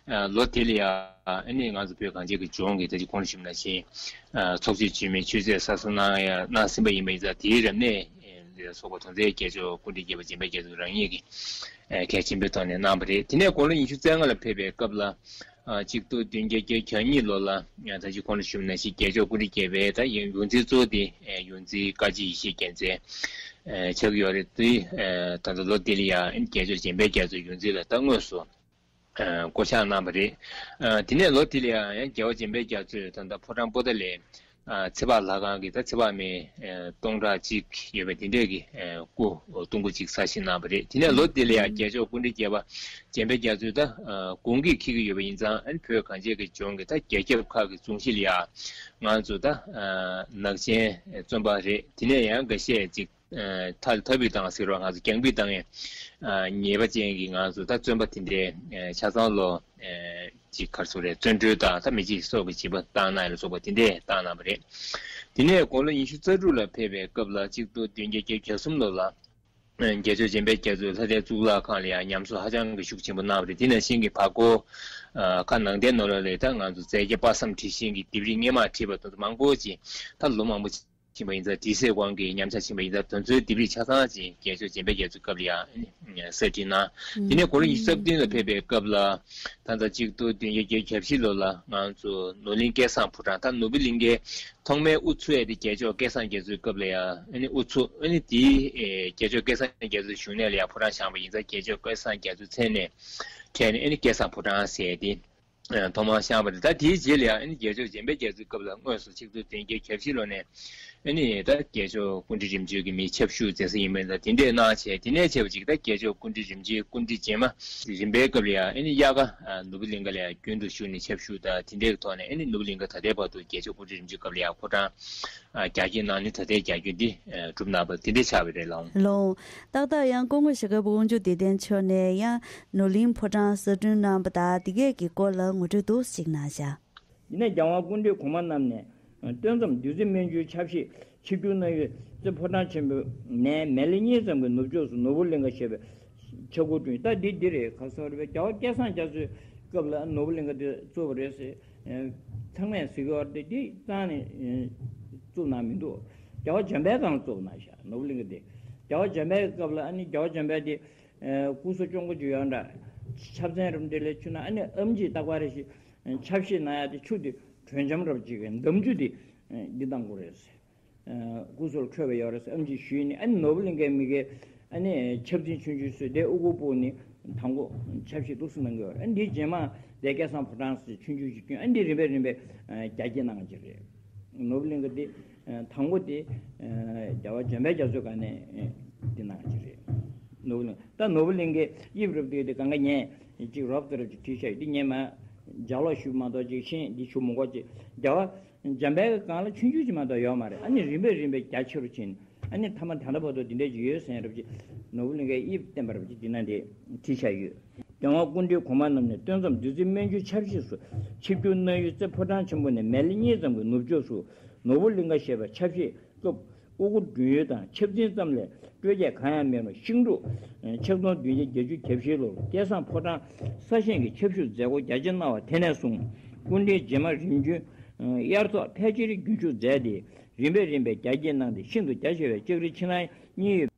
ཨ་ལོ་དེ་ལ་ཡང་ཨ་ནི་ང་ཚོ་བོད་གངས་ཅན་གྱི་ལྗོངས་ཀྱི་ད་ཅི་གོང་ལ་ཞུས་པ་ནང་བཞིན་ཨ་ཚོགས་ཆེན་བཅོས་མིན་མཆོད་རྫས་གསར་བཟོ་གནང་ཡ་གནང་ཟིན་པ་ཡིན་པ་ཡིན་ཙང་། དེའི་རབ་གནས་ལ་སོགས་པ་དོན་ཚན་རྒྱལ་མཆོག་སྐུ་ཕྲེང་བརྒྱད་པ་འཇམ་དཔལ་རྒྱ་མཚོ་རང་ཉིད་ཀྱིས་ཨ་གལ་ཆེན་པོའི་ཐོག་ནས་གནང་བ་རེད། དེ་ནས་དགུང་ལོ་ཉི་ཤུ་རྩ་ལྔ་ལ་ཕེབས་པའི་སྐབས་ལ། ཨ་ཆིག་སྟོང་བདུན་བརྒྱ་བརྒྱད་ཅུ་གྱ་གཉིས་ལོ་ལ་ད་ཅི་གོང་ལ་ཞུས་པ་ནང་བཞིན་རྒྱལ་མཆོག་སྐུ་ཕྲེང་བརྒྱད་པའི་ད་ཡོངས་འཛིན་གཙོ་བོ་དེ་ཡོངས་འཛིན་བཀའ་སྤྱི་ཡེ་ཤེས་རྒྱལ་མཚན་ཆགས་ཀྱི་ཡོད་རེད། དེ་ད་ལྟ་ལོ་འདི་ལ་ཡང་རྒྱལ་མཆོག་འཇམ་དཔལ་རྒྱ་མཚོས་ཡོངས་འཛིན་ལ་ད་དངོས་སུ་བསྐོ་གཞག་གནང་བ་རེད། དེ་ནས་ལོ་དེ་ལ་ཡང་རྒྱལ་བ་འཇམ་དཔལ་རྒྱ་མཚོས་ད་ལྟ་ཕོ་བྲང་པོ་ཏཱ་ལའི་ཚེ་དཔག་ལྷ་ཁང་གི་ད་ཚེ་དཔག་མེད་སྟོང་ཕྲག་གཅིག་ཡོད་པའི་དེ་འདྲས་ཀྱི་སྐུ་གཏུམ་སྐུ་ཅིག་གསར་བཞེངས་གནང་བ་རེད། དེ་ནས་ལོ་དེ་ལ་ཡང་རྒྱལ་མཆོག་སྐུ་ཕྲེང་བརྒྱད་པ་འཇམ་དཔལ་རྒྱ་མཚོས་ད་དགུང་གིས་འཁེལ་གྱི་ཡོད་པ་ཡིན་ཙང་། ཨ་ནི་བོད་གངས་ཅན་གྱི་ལྗོངས་ཀྱི་ད་རྒྱལ་ཁབ་ཁག་གི་ལྗོངས་གཞི་ལ་ཡང་ང་ཚོ་ད་ནག་ཆེན་བཙོན་པ་རེད། དེ་ནས་ཡང་འགའ་ཤས་ཅིག་ཐ་ཐ་བུད་བཏང་ཟེར་བ། ང་ཚོ་རྒྱང་འབུད་བཏང་ཡས་ཉེས་པ་ཅན་གྱི་ང་ཚོ་ད་བཙོན་པ་དེ་འདྲའི་ཆ་ཚང་ལོ་ཅིག་ག་རེ་ཟེར་རེད། བཙོན་གྲོལ་དང་ད་མི་རྗེ་སོགས་ཀྱི་བྱིས་པ་བཏང་གནང་ཡ་ལ་སོགས་པ་དེ་འདྲས་བཏང་གནང་བ་རེད། དེ་ནས་དགུང་ལོ་ཉི་ཤུ་རྩ་དྲུག་ལ་ཕེབས་པའི་སྐབས་ལ་ཆིག་སྟོང་བདུན་བརྒྱ་བརྒྱད་ཅུ་གྱ་གསུམ་ལོ་ལ། རྒྱལ་མཆོག་འཇམ་དཔལ་རྒྱ་མཚོས་ལྷ་སྡེ་གཙུག་ལག་ཁང་ལ་ཡང་ཉམས་གསོ་ཧ་ཅང་གི་ཤུགས་ཆེན་པོ་གནང་བ་རེད། དེ་ནང་བཞིན་གྱི་བར་སྐོར་ཁ་ནང་བསྟན་ནོར་ལ་ལས་ད་ང་ཚོ་རྫས་བརྒྱ་དཔག་བསམ་འབྲི་ཤེས་ཀྱི་ལྡེབས་རིས་སྔོན་མ་བྲིས་པ་དེ་ཚོ་མང་པོ་ཅིག་ད་ལོ་མང་པོ་ཕྱིན་པ་ཡིན་ཙང་། བྲིས་སའི་སྒང་གི་ཉམས་ཆག་ཕྱིན་པ་ཡིན་ཙང་། དེ་ཚོའི་ལྡེབས་རིས་ཆ་ཚང་ཅིག་རྒྱལ་མཆོག་འཇམ་དཔལ་རྒྱ་མཚོའི་སྐབས་ལ་ཡང་གསར་བྲིས་གནང་། དེ་ནས་དགུང་ལོ་ཉི་ཤུ་རྩ་བདུན་ལ་ཕེབས་པའི་སྐབས་ལ། ད་ལྟ་ཆིག་སྟོང་བདུན་བརྒྱ་བརྒྱད་ཅུ་གྱ་བཞི་ལོ་ལ་ང་ཚོ་ནོར་གླིང་སྐལ་བཟང་ཕོ་བྲང་། ད་ནོར་བུ་གླིང་གའི་ཐོག་མའི་དབུ་ཚུགས་ཡ་དེ་རྒྱལ་མཆོག་སྐལ་བཟང་རྒྱ་མཚོའི་སྐབས་ལ་ཡང་ཨ་ནི་དབུ་ཚུགས། ཨ་ནི་དེའི་ཨེ་རྒྱལ་མཆོག་སྐལ་བཟང་རྒྱ་མཚོའི་བཞུགས་གནས་ལ་ཡང་ཕོ་བྲང་བཞེངས་པ་ཡིན་ཙང་། རྒྱལ་མཆོག་སྐལ་བཟང་རྒྱ་མཚོའི་མཚན་ནས་ཕྲད་ནས་ཨ་ནི་སྐལ་བཟང་ཕོ་བྲང་ཟེར་ཏེ་ཨ་ཐོག་མར་བཞེངས་པ་རེད། ད་དེའི་རྗེས་ལ་ཡང་ཨ་ནི་རྒྱལ་མཆོག་འཇམ་དཔལ་རྒྱ་མཚོའི་སྐབས་ལ་དངོས་སུ་ཆིག་སྟོང་བདུན་བརྒྱ་གྱ་བཞི་ལོ་ནས་ཨ་ནི་ད་རྒྱལ་མཆོག་སྐུ་ཕྲེང་རིམ་བྱོན་གྱི་མི་ཆབ་བཞུགས་མཛད་ས་ཡིན་པ་ཡིན་ཙང་། དེ་འདྲས་གནང་བྱས། དེ་ནས་བྱས་པ་ཅིག་ད་རྒྱལ་མཆོག་སྐུ་ཕྲེང་རིམ་བྱོན་སྐུ་ཕྲེང་རྗེས་མ་རིམ་པའི་སྐབས་ལ་ཡང་ཨ་ནི་དབྱར་ཁ་ནོར་བུ་གླིང་ག་ལ་ཡང་རྒྱུན་དུ་བཞུགས་ནས་ཆབ་བཞུགས་དང་དེ་འདྲའི་ཐོག་ནས། ཨ་ནི་ནོར་བུ་གླིང་ག་ད་ལྟའི་བར་དུ་རྒྱལ་མཆོག་སྐུ་ཕྲེང་རིམ་བྱོན་སྐབས་ལ་ཡང་ཕོ་བྲང་རྒྱ་སྐྱེད་གནང་ནས་ད་ལྟའི་རྒྱ་སྐྱེད་འདི་གྲུབ་གནང་བ་དེ་འདྲ་ཆགས་པ་རེད་ལགས། ལགས། ཏག་ཏག་ཡང་སྐུ་ངོ་ཞྭ་སྒབ་པ་དབང་ཕྱུག་བདེ་ལྡན་མཆོག་ནས་ཡང་ནོར་གླིང་ཕོ་བྲང་གསར་སྐྲུན་གནང་བ་དང་དེ་གས་ཀྱི་སྐོར་ལ་ངོ་སྤྲོད་འདུག་ཅིག་གནང་བཞག། ཡིན་ནའི་རྒྱལ་དབང་སྐུ་ཕྲེང་གོང་མ་རྣམས་ནས་སྟོན་མཚམས་བདུད་རྩི་སྨན་ཆུའི་ཆབ་བཞེས་ཆིབས་བསྒྱུར་གནང་ཡུལ་རྩེ་ཕོ་བྲང་ཆེན་པོ་ནས་མལ་ལེ་གཉིས་ཙམ་གྱི་ནུབ་ཕྱོགས་སུ་ནོར་བུ་གླིང་ག་ཞེས་པའི་ཆ་ཁུལ་བསྐྲུན། ད་འདི་འདི་རེད། ག་ཟེར་བ་རེད་པས། རྒྱལ་བ་སྐལ་བཟང་རྒྱ་མཚོའི་སྐབས་ལ་ནོར་བུ་གླིང་ག་འདི་བཙུགས་པ་རེད་ཟེར། ཚང་མས་ཟེར་གྱི་ཡོད་རེད། འདི་རྩ་ནས་བཙུགས་གནང་མི་འདུག། རྒྱལ་བ་འཇམ་དཔལ་སྒང་ལ་བཙུགས་གནང་བཞག་ནོར་བུ་གླིང་ག་འདི། རྒྱལ་བ་འཇམ་དཔལ་སྐབས་ལ་ཨ་ནི་རྒྱལ་བ་འཇམ་དཔལ་འདི་སྐུ་ཚེ་སྐྱོང་གི་ཅིག་ཡོད་འདྲ། ཆབ་ཚན་རུ་འདི་ལས་ཆུ་ན་ཨ་ནི་ཨམ་ཆི་རྟག་པར་རེ་ཞིག་ཆབ་ཞིག་ན་ཡ་དེ་ཆུ་དེ་དྲོད་འཇམ་རབ་ཅིག་གི་འདམ་ཆུ་དེ་འདི་བཏང་དགོས་རེད། སྐུ་གཟུགས་འཁྲོད་པ་ཡོད་རེད་ཨམ་ཆི་ཞུས་ནི། ཨ་ནི་ནོར་བུ་གླིང་གའི་མི་གའི་ཨ་ནི་ཆབ་འཛིན་ཆུང་ཆུང་སུས་དེ་ཨུ་ཁུ་པུ་ནི་དང་པོ་ཆབ་ཞིག་ཏུག་སུ་གནང་གི་ཡོད་རེད། ཨ་ནི་འདི་རྗེས་མ་དེ་སྐལ་བཟང་ཕོ་བྲང་སུ་ཆུང་ཆུང་ཞིག་བསྐྱོན། ཨ་ནི་འདི་རིམ་པས་རིམ་པས་རྒྱ་སྐྱེད་གནང་གི་རེད། ནོར་བུ་གླིང་ག་དེ་དང་པོ་དེ་རྒྱལ་བ་འཇམ་དཔལ་རྒྱ་མཚོའི་སྒང་ནས་དེ་གནང་གི་རེད། ནོར་བུ་གླིང་ད་ནོར་བུ་གླིང་གའི་དབྱིབས་རབ་དེ་དེ་གང་ག་ཉན་ཅིག་རོབ་ཙེ་རབ་ཅིག་བྲིས་བཞག་ཡོད། དེ་ཉན་མ་ལྗགས་ཀློག་ཞུ་མ་གཏོགས་ཅིག་ཤེས་འདི་ཞུ་མི་དགོས་ཅིག་རྒྱལ་བ་འཇམ་དཔལ་གྱི་སྒང་ལ་ཆུང་ཆུང་ཅིག་མ་གཏོགས་ཡོད་མ་རེད། ཨ་ནི་རིམ་པས་རིམ་པས་རྒྱ་ཆེ་རུ་ཕྱིན། ཨ་ནི་མཐའ་མ་ད་ལྟ་བར་དུ་འདི་འདྲ་ཅིག་ཡོད་ཟེར་རབ་ཅིག་ནོར་བུ་གླིང་གའི་དབྱིབས་བསྟན་པ་རབ་ཅིག་འདི་ན་འདི་བྲིས་བཞག་ཡོད། རྒྱལ་དབང་སྐུ་ཕྲེང་གོང་མ་རྣམས་ནས་སྟོན་མཚམས་བདུད་རྩི་སྨན་ཆུ་ཆབ་ཞིག་སུ། ཆིབས་བསྒྱུར་གནང་ཡུལ་རྩེ་ཕོ་བྲང་ཆེན་པོ་ནས་མལ་ལེ་གཉིས་ཙམ་གྱི་ནུབ་ཕྱོགས་སུ་ནོར་བུ་གླིང་ག་ཞེས་པའི་ཆབ་ཞིག་སྐབས་ཨོ་རྒྱན་ཡུལ་དང་ཆབ་འཛིན་ཙམ་ལས་སྤྲོས་བཅས་གང་ཡང་མེད་པར་ཤིང་འབྲུག་ཆིག་སྟོང་བདུན་བརྒྱ་བརྒྱད་ཅུ་གྱ་བཞི་ལོར་སྐལ་བཟང་ཕོ་བྲང་ས་ཞིང་གི་ཆབ་ཞུ་མཛད་སྒོ་རྒྱ་ཆེ་གནང་བ་དེ་ནས་བཟུང་སྐུ་ཕྲེང་རྗེས་མ་རིམ་བྱོན་དབྱར་ཚོགས་ཕལ་ཆེར་རྒྱུན་ཞུགས་མཛད་དེ་རིམ་པས་རིམ་པས་རྒྱ་སྐྱེད་གནང་སྟེ་ཤིན་ཏུ་རྒྱ་ཆེ་བའི་ལྕགས་རི་ཕྱི་ནང་གཉིས་ཡོད།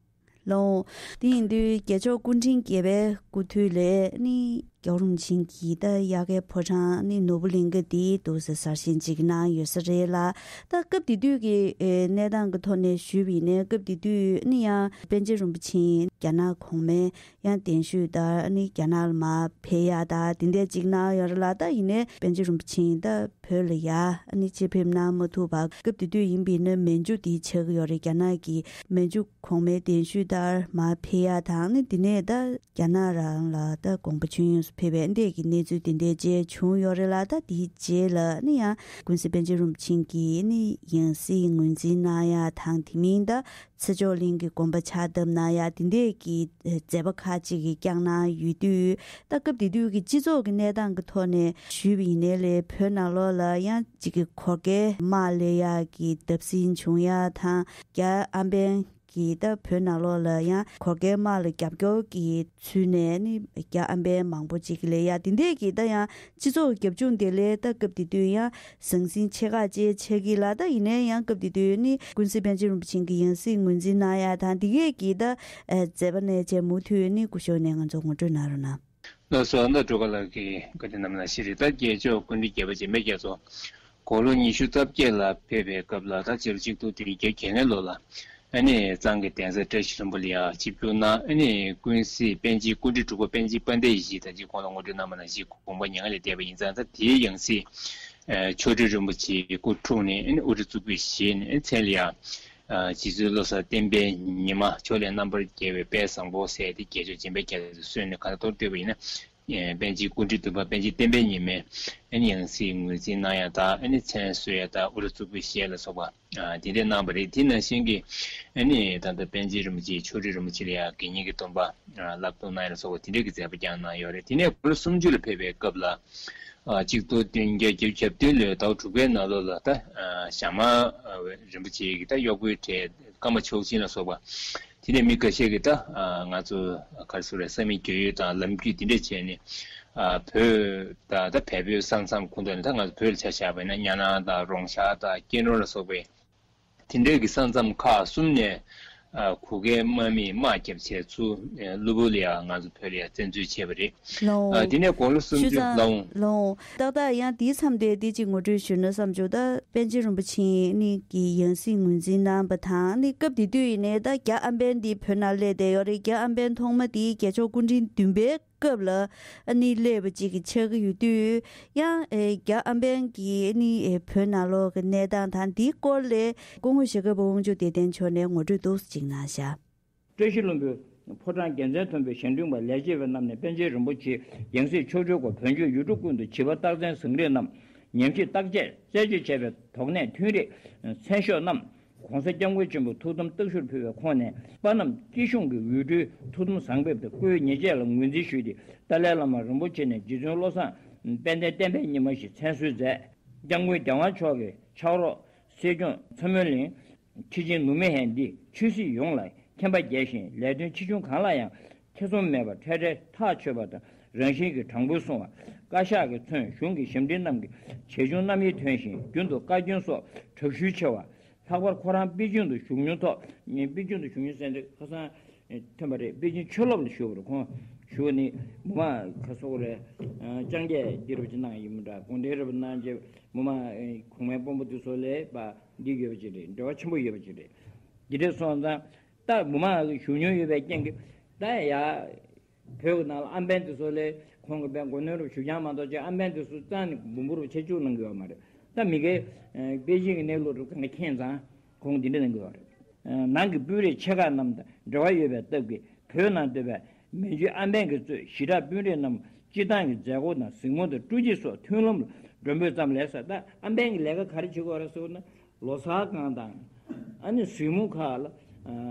ལོང་། དེ་ཡིན་དུས་རྒྱལ་མཆོག་སྐུ་ཕྲེང་བརྒྱད་པའི་སྐུ་དུས་ལས་ནི་རྒྱལ་བ་རིན་པོ་ཆེ་གིས་ད་དབྱར་ཁའི་ཕོ་བྲང་ནི་ནོར་བུ་གླིང་ག་དེ་འདུག་སེ་གསར་བཞེངས་ཅིག་གནང་ཡོད་ས་རེད་ལ། ད་སྐབས་དེ་དུས་ཀྱི་ཨེ་གནས་སྟངས་ཀྱི་ཐོག་ནས་ཞུས་པ་ཡིན་ནའི་སྐབས་དེ་དུས་ནི་ཡང་པཎ་ཆེན་རིན་པོ་ཆེ་རྒྱ་ནག་གོང་མའི་ཡང་གདན་ཞུས་ལྟར་ནི་རྒྱ་ནག་ལ་མར་ཕེབས་ཡ་ད་དེ་འདྲ་ཅིག་གནང་ཡོད་རེད་ལ། ད་ཡིན་ནའི་པཎ་ཆེན་རིན་པོ་ཆེ་ད་བོད་ལ་ཡ་ནི་ཕྱིར་ཕེབས་གནང་མ་ཐུབ་པ་སྐབས་དེ་དུས་ཡིན་པ་ཡིན་ན་མན་ཇུ་དེ་ཆགས་ཀྱི་ཡོད་རེད། རྒྱ་ནག་གི་མན་ཇུ་གོང་མའི་གདན་ཞུས་ལྟར་མར་ཕེབས་ཡ་དང་ནི་དེ་ནས་ད་རྒྱ་ནག་རང་ལ་ད་དགོངས་པ་ཆོས་དབྱིངས་སུ་ཕེབས་པའི་འདས་ཀྱི་གནས་ཚུལ་དེ་འདྲའི་བཅས་བྱུང་ཡོད་རེད་ལ། ད་དེའི་རྗེས་ལ་ནི་ཡང་ཀུན་གཟིགས་པཎ་ཆེན་རིན་པོ་ཆེ་གིས་ནི་ཡང་སྲིད་ངོས་འཛིན་གནང་ཡ་དང་དེ་མིན་ད་ཚེ་མཆོག་གླིང་གི་དགོན་པ་ཕྱག་བཏབ་གནང་ཡ་དེ་འདྲས་ཀྱི་མཛད་པ་ཁག་ཅིག་གི་བསྐྱངས་གནང་ཡོད་དུས་ད་སྐབས་དེ་དུས་ཀྱི་སྤྱི་ཚོགས་ཀྱི་གནས་སྟངས་ཀྱི་ཐོག་ནས་ཞུས་པ་ཡིན་ནའི་ལས་བོད་ནང་ལོགས་ལ་ཡང་ཅིག་གི་གོར་ཁའི་དམག་སླེབས་ཡ་གི་བརྡབ་གསིག་བྱུང་ཡ་དང་རྒྱ་ཨམ་བན་གྱིས་ད་བོད་ནང་ལོགས་ལ་ཡང་གོར་ཁའི་དམག་ལ་རྒྱབ་སྐྱོར་གྱི་ཚུལ་ནས་ནི་རྒྱ་ཨམ་བན་མང་པོ་ཅིག་སླེབས་ཡ་དེ་འདྲས་ཀྱི་ད་ཡང་སྤྱི་ཚོགས་རྒྱབ་ལྗོངས་དེ་ལས་ད་སྐབས་དེ་དུས་ཡང་ཟང་ཟིང་ཆེ་ཁག་ཅིག་ཆགས་ཀྱི་ལ། ད་ཡིན་ནའི་ཡང་སྐབས་དེ་དུས་ནི་ཀུན་གཟིགས་པཎ་ཆེན་རིན་པོ་ཆེ་གི་ཡང་སྲིད་ངོས་འཛིན་གནང་ཡ་དང་དེ་གས་ཀྱི་ད་མཛད་པ་ནས་བཅས་མུ་མཐུད་ནི་སྐུ་ཞབས་ནས་ང་ཚོ་ངོ་སྤྲོད་གནང་རོགས་གནང་། ལགས་སོ། ཨ་ནི་སྤྲུལ་སྐུ་ལགས་ཀྱིས་བཀའ་དྲིན་གནང་བ་ནང་བཞིན་རེད། ད་རྒྱལ་མཆོག་སྐུ་ཕྲེང་བརྒྱད་པ་རྗེ་མི་རྒྱ་མཚོ་དགུང་ལོ་ཉི་ཤུ་རྩ་བརྒྱད་ལ་ཕེབས་པའི་སྐབས་ལ་ད་སྤྱི་ལོ་གཅིག་སྟོང་བདུན་བརྒྱ་གྱ་ལྔ་ལོ་ལ་ཨ་ནི་གཙང་གི་གདན་ས་བཀྲ་ཤིས་ལྷུན་པོ་ལ་ཡང་ཆིབས་བསྒྱུར་གནང་། ཨ་ནི་ཀུན་གཟིགས་པཎ་ཆེན་སྐུ་ཕྲེང་དྲུག་པ་པཎ་ཆེན་དཔལ་ལྡན་ཡེ་ཤེས་ད་ཅི་གོང་ལ་ངོ་སྤྲོད་གནང་བ་ནང་བཞིན་དགོངས་པ་མྱ་ངན་ལས་འདས་པ་ཡིན་ཙང་ད་དེའི་ཡང་སྲིད་ཨ་མཆོག་སྤྲུལ་རིན་པོ་ཆེའི་སྐུ་འཁྲུངས་ནས་ཨ་ནི་དབུ་རུ་བཙུགས་པའི་གཞི་ནས་ཨ་ནི་མཚན་ལ་ཡང་ཨ་རྗེ་བཙུན་བློ་བཟང་བསྟན་པའི་ཉི་མ་ཕྱོགས་ལས་རྣམ་པར་རྒྱལ་བའི་དཔལ་བཟང་པོ་ཟེར་ཏེ་རྒྱལ་མཆོག་རྗེ་མི་རྒྱ་མཚོ་གསོལ་ནས་གང་ལྟར་བསྟོད་པ་ཡིན་ན། ཨེ་པཎ་ཆེན་སྐུ་ཕྲེང་བདུན་པ་པཎ་ཆེན་བསྟན་པའི་ཉི་མས་ཨ་ནི་ཡང་སྲིད་ངོས་འཛིན་གནང་ཡ་དང་ཨ་ནི་མཚན་གསོལ་ཡ་དང་དབུ་རུ་བཙུགས་པའི་ཞལ་ལ་སོགས་པ་ཨ་དེ་འདྲ་གནང་བ་རེད། དེ་ནང་བཞིན་གྱི་ཨ་ནི་ད་ལྟ་པཎ་ཆེན་རིན་པོ་ཆེ་མཆོག་སྤྲུལ་རིན་པོ་ཆེ་ལ་ཡང་དགེ་བསྙེན་གྱི་སྡོམ་པ་ཨ་བསླབ་གཏོང་གནང་ཡ་ལ་སོགས་པ་དེ་འདྲ་གི་མཛད་པ་བསྐྱངས་གནང་ཡོད་རེད། དེ་ནས་དགུང་ལོ་སུམ་ཅུ་ལ་ཕེབས་པའི་སྐབས་ལ་ཨ་གཅིག་སྟོང་བདུན་བརྒྱ་བརྒྱད་ཅུ་གྱ་བདུན་ལོའི་ཟླ་བ་དྲུག་པའི་ནང་ལོགས་ལ་ད་ཨ་ཞྭ་དམར་རིན་པོ་ཆེ་གི་ད་གཡོག་པོའི་གྲས་ཀརྨ་མཆོག་སྦྱིན་ལ་སོགས་པ། དེ་ནས་མི་འགའ་ཤས་ཀྱིས་ད་ཨ་ང་ཚོ་ག་རེ་ཟེར་རེད། ས་མིང་བརྗོད་ཡུལ་དང་ལམ་རྒྱུས་དེ་འདྲ་བྱས་ནས་ཨ་བོད་ད་ད་བལ་པོའི་ས་མཚམས་ཁོངས་གཏོགས་ནས་ད་ང་ཚོ་བོད་ལ་ཆ་བཞག་པ་ཡིན་ན་ཉ་ནང་དང་རོང་ཤར་དང་ཀེ་རོ་ལ་སོགས་པའི་དེ་འདྲའི་གི་ས་མཚམས་ཁག་གསུམ་ནས་ཨ་གུ་གེ་དམག་མིས་དམག་བརྒྱབ་བྱས་ཚུར་ཨ་གློ་བུར་ལ་ཡང་ང་ཚོ་བོད་ལ་ཡང་བཙན་འཛུལ་བྱས་པ་རེད། ལགས་འོང་། ཨ་དེ་ནས་དགུང་ལོ་སུམ་ཅུ། ལགས་འོང་། ལགས་འོང་། ཏག་ཏག་ཡང་དེའི་མཚམས་དེ་དེ་གཅིག་ངོ་སྤྲོད་ཞུས་ན་བསམ་བྱུང་། ད་པཎ་ཆེན་རིན་པོ་ཆེ་ནི་གི་ཡང་སྲིད་ངོས་འཛིན་གནང་བ་དང་ནི་སྐབས་དེ་དུས་ཡིན་ནའི་ད་རྒྱ་ཨམ་བན་འདི་བོད་ནང་སླེབས་བསྡད་ཡོད་རེད། རྒྱ་ཨམ་བན་ཐོག་མ་དེ་རྒྱལ་མཆོག་སྐུ་ཕྲེང་བདུན་པའི་སྐབས་ལ་ཨ་ནི་སླེབས་པ་ཅིག་གི་ཆགས་ཀྱི་ཡོད་དུས་ཡང་ཨེ་རྒྱ་ཨམ་བན་གྱི་ཨ་ནི་ཨེ་བོད་ནང་ལོགས་ཀྱི་གནས་སྟངས་དང་འདིའི་སྐོར་ལས་སྐུ་ངོ་ཞྭ་སྒབ་པ་དབང་ཕྱུག་བདེ་ལྡན་མཆོག་ནས་ངོ་སྤྲོད་ཏོག་ཙམ་ཅིག་གནང་ཤག་བཀྲ་ཤིས་ལྷུན་པོའི་ཕོ་བྲང་རྒྱལ་མཚན་མཐོན་པོའི་ཞལ་འདོན་པ་ལས་བྱེད་པ་རྣམས་ནས་པཎ་ཆེན་རིན་པོ་ཆེའི་ཡང་སྲིད་མཆོག་སྤྲུལ་སྐོར་བོད་བརྒྱུད་ཡུལ་གྲུ་ཀུན་ཏུ་བྱིས་པ་རྟགས་མཚན་ཟིང་རིས་རྣམས་ཉམས་ཞིབ་བརྟག་དཔྱད་རྩད་གཅོད་བྱས་པའི་དོགས་གནད་ཐུན་རེ་མཚན་ཤོག་རྣམས་༸གོང་ས་༸སྐྱབས་མགོན་ཆེན་པོ་ཐུགས་དམ་རྟག་བཞུགས་ཕུལ་བའི་ཁོངས་ནས་པ་རྣམས་སྐྱིད་གཤོངས་ཀྱི་འོས་སྤྲུལ་ཐུགས་དམ་བཟང་ཕེབས་དང་སྐུའི་ཉེས་ཆད་ལ་ངོས་འཛིན་ཞུས་ཏེ་ཏཱ་ལའི་བླ་མ་རིན་པོ་ཆེ་ནས་རྗེ་བཙུན་བློ་བཟང་དཔལ་ལྡན་བསྟན་པའི་ཉི་མ་ཞེས་མཚན་གསོལ་མཛད། སྐྱབས་མགོན་རྒྱལ་དབང་མཆོག་གི་ཕྱག་རོགས་སྲིད་སྐྱོང་ཚ་མོའི་གླིང་ཁྲི་ཆེན་ནུབ་མི་ཧན་འདི་ཆོས་སྲིད་ཡོངས་ལ་མཁྱེན་པ་རྒྱས་ཤིང་ལས་དོན་ཆེ་ཆུང་གང་ལ་ཡང་ཐེ་ཚོམ་མེད་པར་འཕྲལ་འཕྲལ་ཐག་ཆོད་པ་དང་རང་བཞིན་གྱིས་དྲང་པོར་སྲུང་བ། བཀའ་ཤག་གིས་མཚོན་གཞུང་གི་ཞབས་འདྲེན་རྣམས་ཀྱི་ཆེ་ཆུང་རྣམ་དབྱེ་མཐོང་ཞིང་རྒྱུན་དུ་བཀའ་བཀྱོན་སོགས་དྲག་ཤུལ་ཆེ་བ། ལྷག་པར་ཁོ་རང་པེ་ཅིང་དུ་བཞུགས་མྱོང་ཐོག་པེ་ཅིང་དུ་བཞུགས་མྱོང་ཟེར་འདི་ཁ་སང་ཐོན་པ་རེད། པེ་ཅིང་ཆོས་སློབ་ལ་བཞུགས་པ་རེད། ཁོང་ ཞུ་ནི་མི་མང་ཁ་སོག་རེ་ལྕང་སྐྱས་འདི་རུ་ཅི་གནང་ཡིན་མི་འདྲ་དགོངས་འགྲེལ་རུ་གནང་རྗེས་མི་མང་གོང་མའི་དཔོན་པོ་དེ་ཚོ་ལས་པ་འདི་ཡོད་པ་ཅིག་རེད། འབྲེལ་བ་ཆེན་པོ་ཡོད་པ་ཅིག་རེད། འདི་འདྲ་སོང་ཙང་ད་མི་མང་ཞུ་མྱོང་ཡོད་པའི་རྐྱེན་གྱིས་ད་ཡ། བོད་ཀྱི་ནང་ལ་ཨམ་བན་དེ་ཚོ་ལས་ཁོང་གི་བན་མགོ་གནོན་རུ་ཞུ་རྐྱང་མ་གཏོགས་ཅིག་ཨམ་བན་དེ་ཚོ་རྩ་ནས་འབུམ་པོར་ཆེ་བཅུག་གནང་གི་ཡོད་མ་རེད། ད་མི་སྒེར་པེ་ཅིང་གི་གནས་ལུགས་རུ་གང་ག་མཁྱེན་ཙང་ཁོང་འདི་འདྲ་གནང་གི་ཡོད་རེད། ནང་གི་དཔོན་རིགས་ཆེ་ཁག་རྣམས་དང་འབྲེལ་བ་ཡོད་པའི་སྟབས་ཀྱིས་བོད་ནང་སྡོད་པའི་མན་ཇུའི་ཨམ་བན་གྱིས་གཙོས་ཞི་དྲག་དཔོན་རིགས་རྣམས་སྤྱི་བཏང་གི་མཛད་སྒོ་དང་གཟིགས་མོ་དང་སྤྲོ་སྐྱིད་སོགས་མཐུན་ལམ་ལ་མགྲོན་འབོད་ཙམ་ལས་ཟེར། ད་ཨམ་བན་གྱི་ལས་ཀ་ག་རེ་བྱེད་དགོས་རེད་ཟེར་ན་ལོ་གསར་སྒང་དང་ཨ་ནི་གཟིགས་མོ་ཁག་ལ།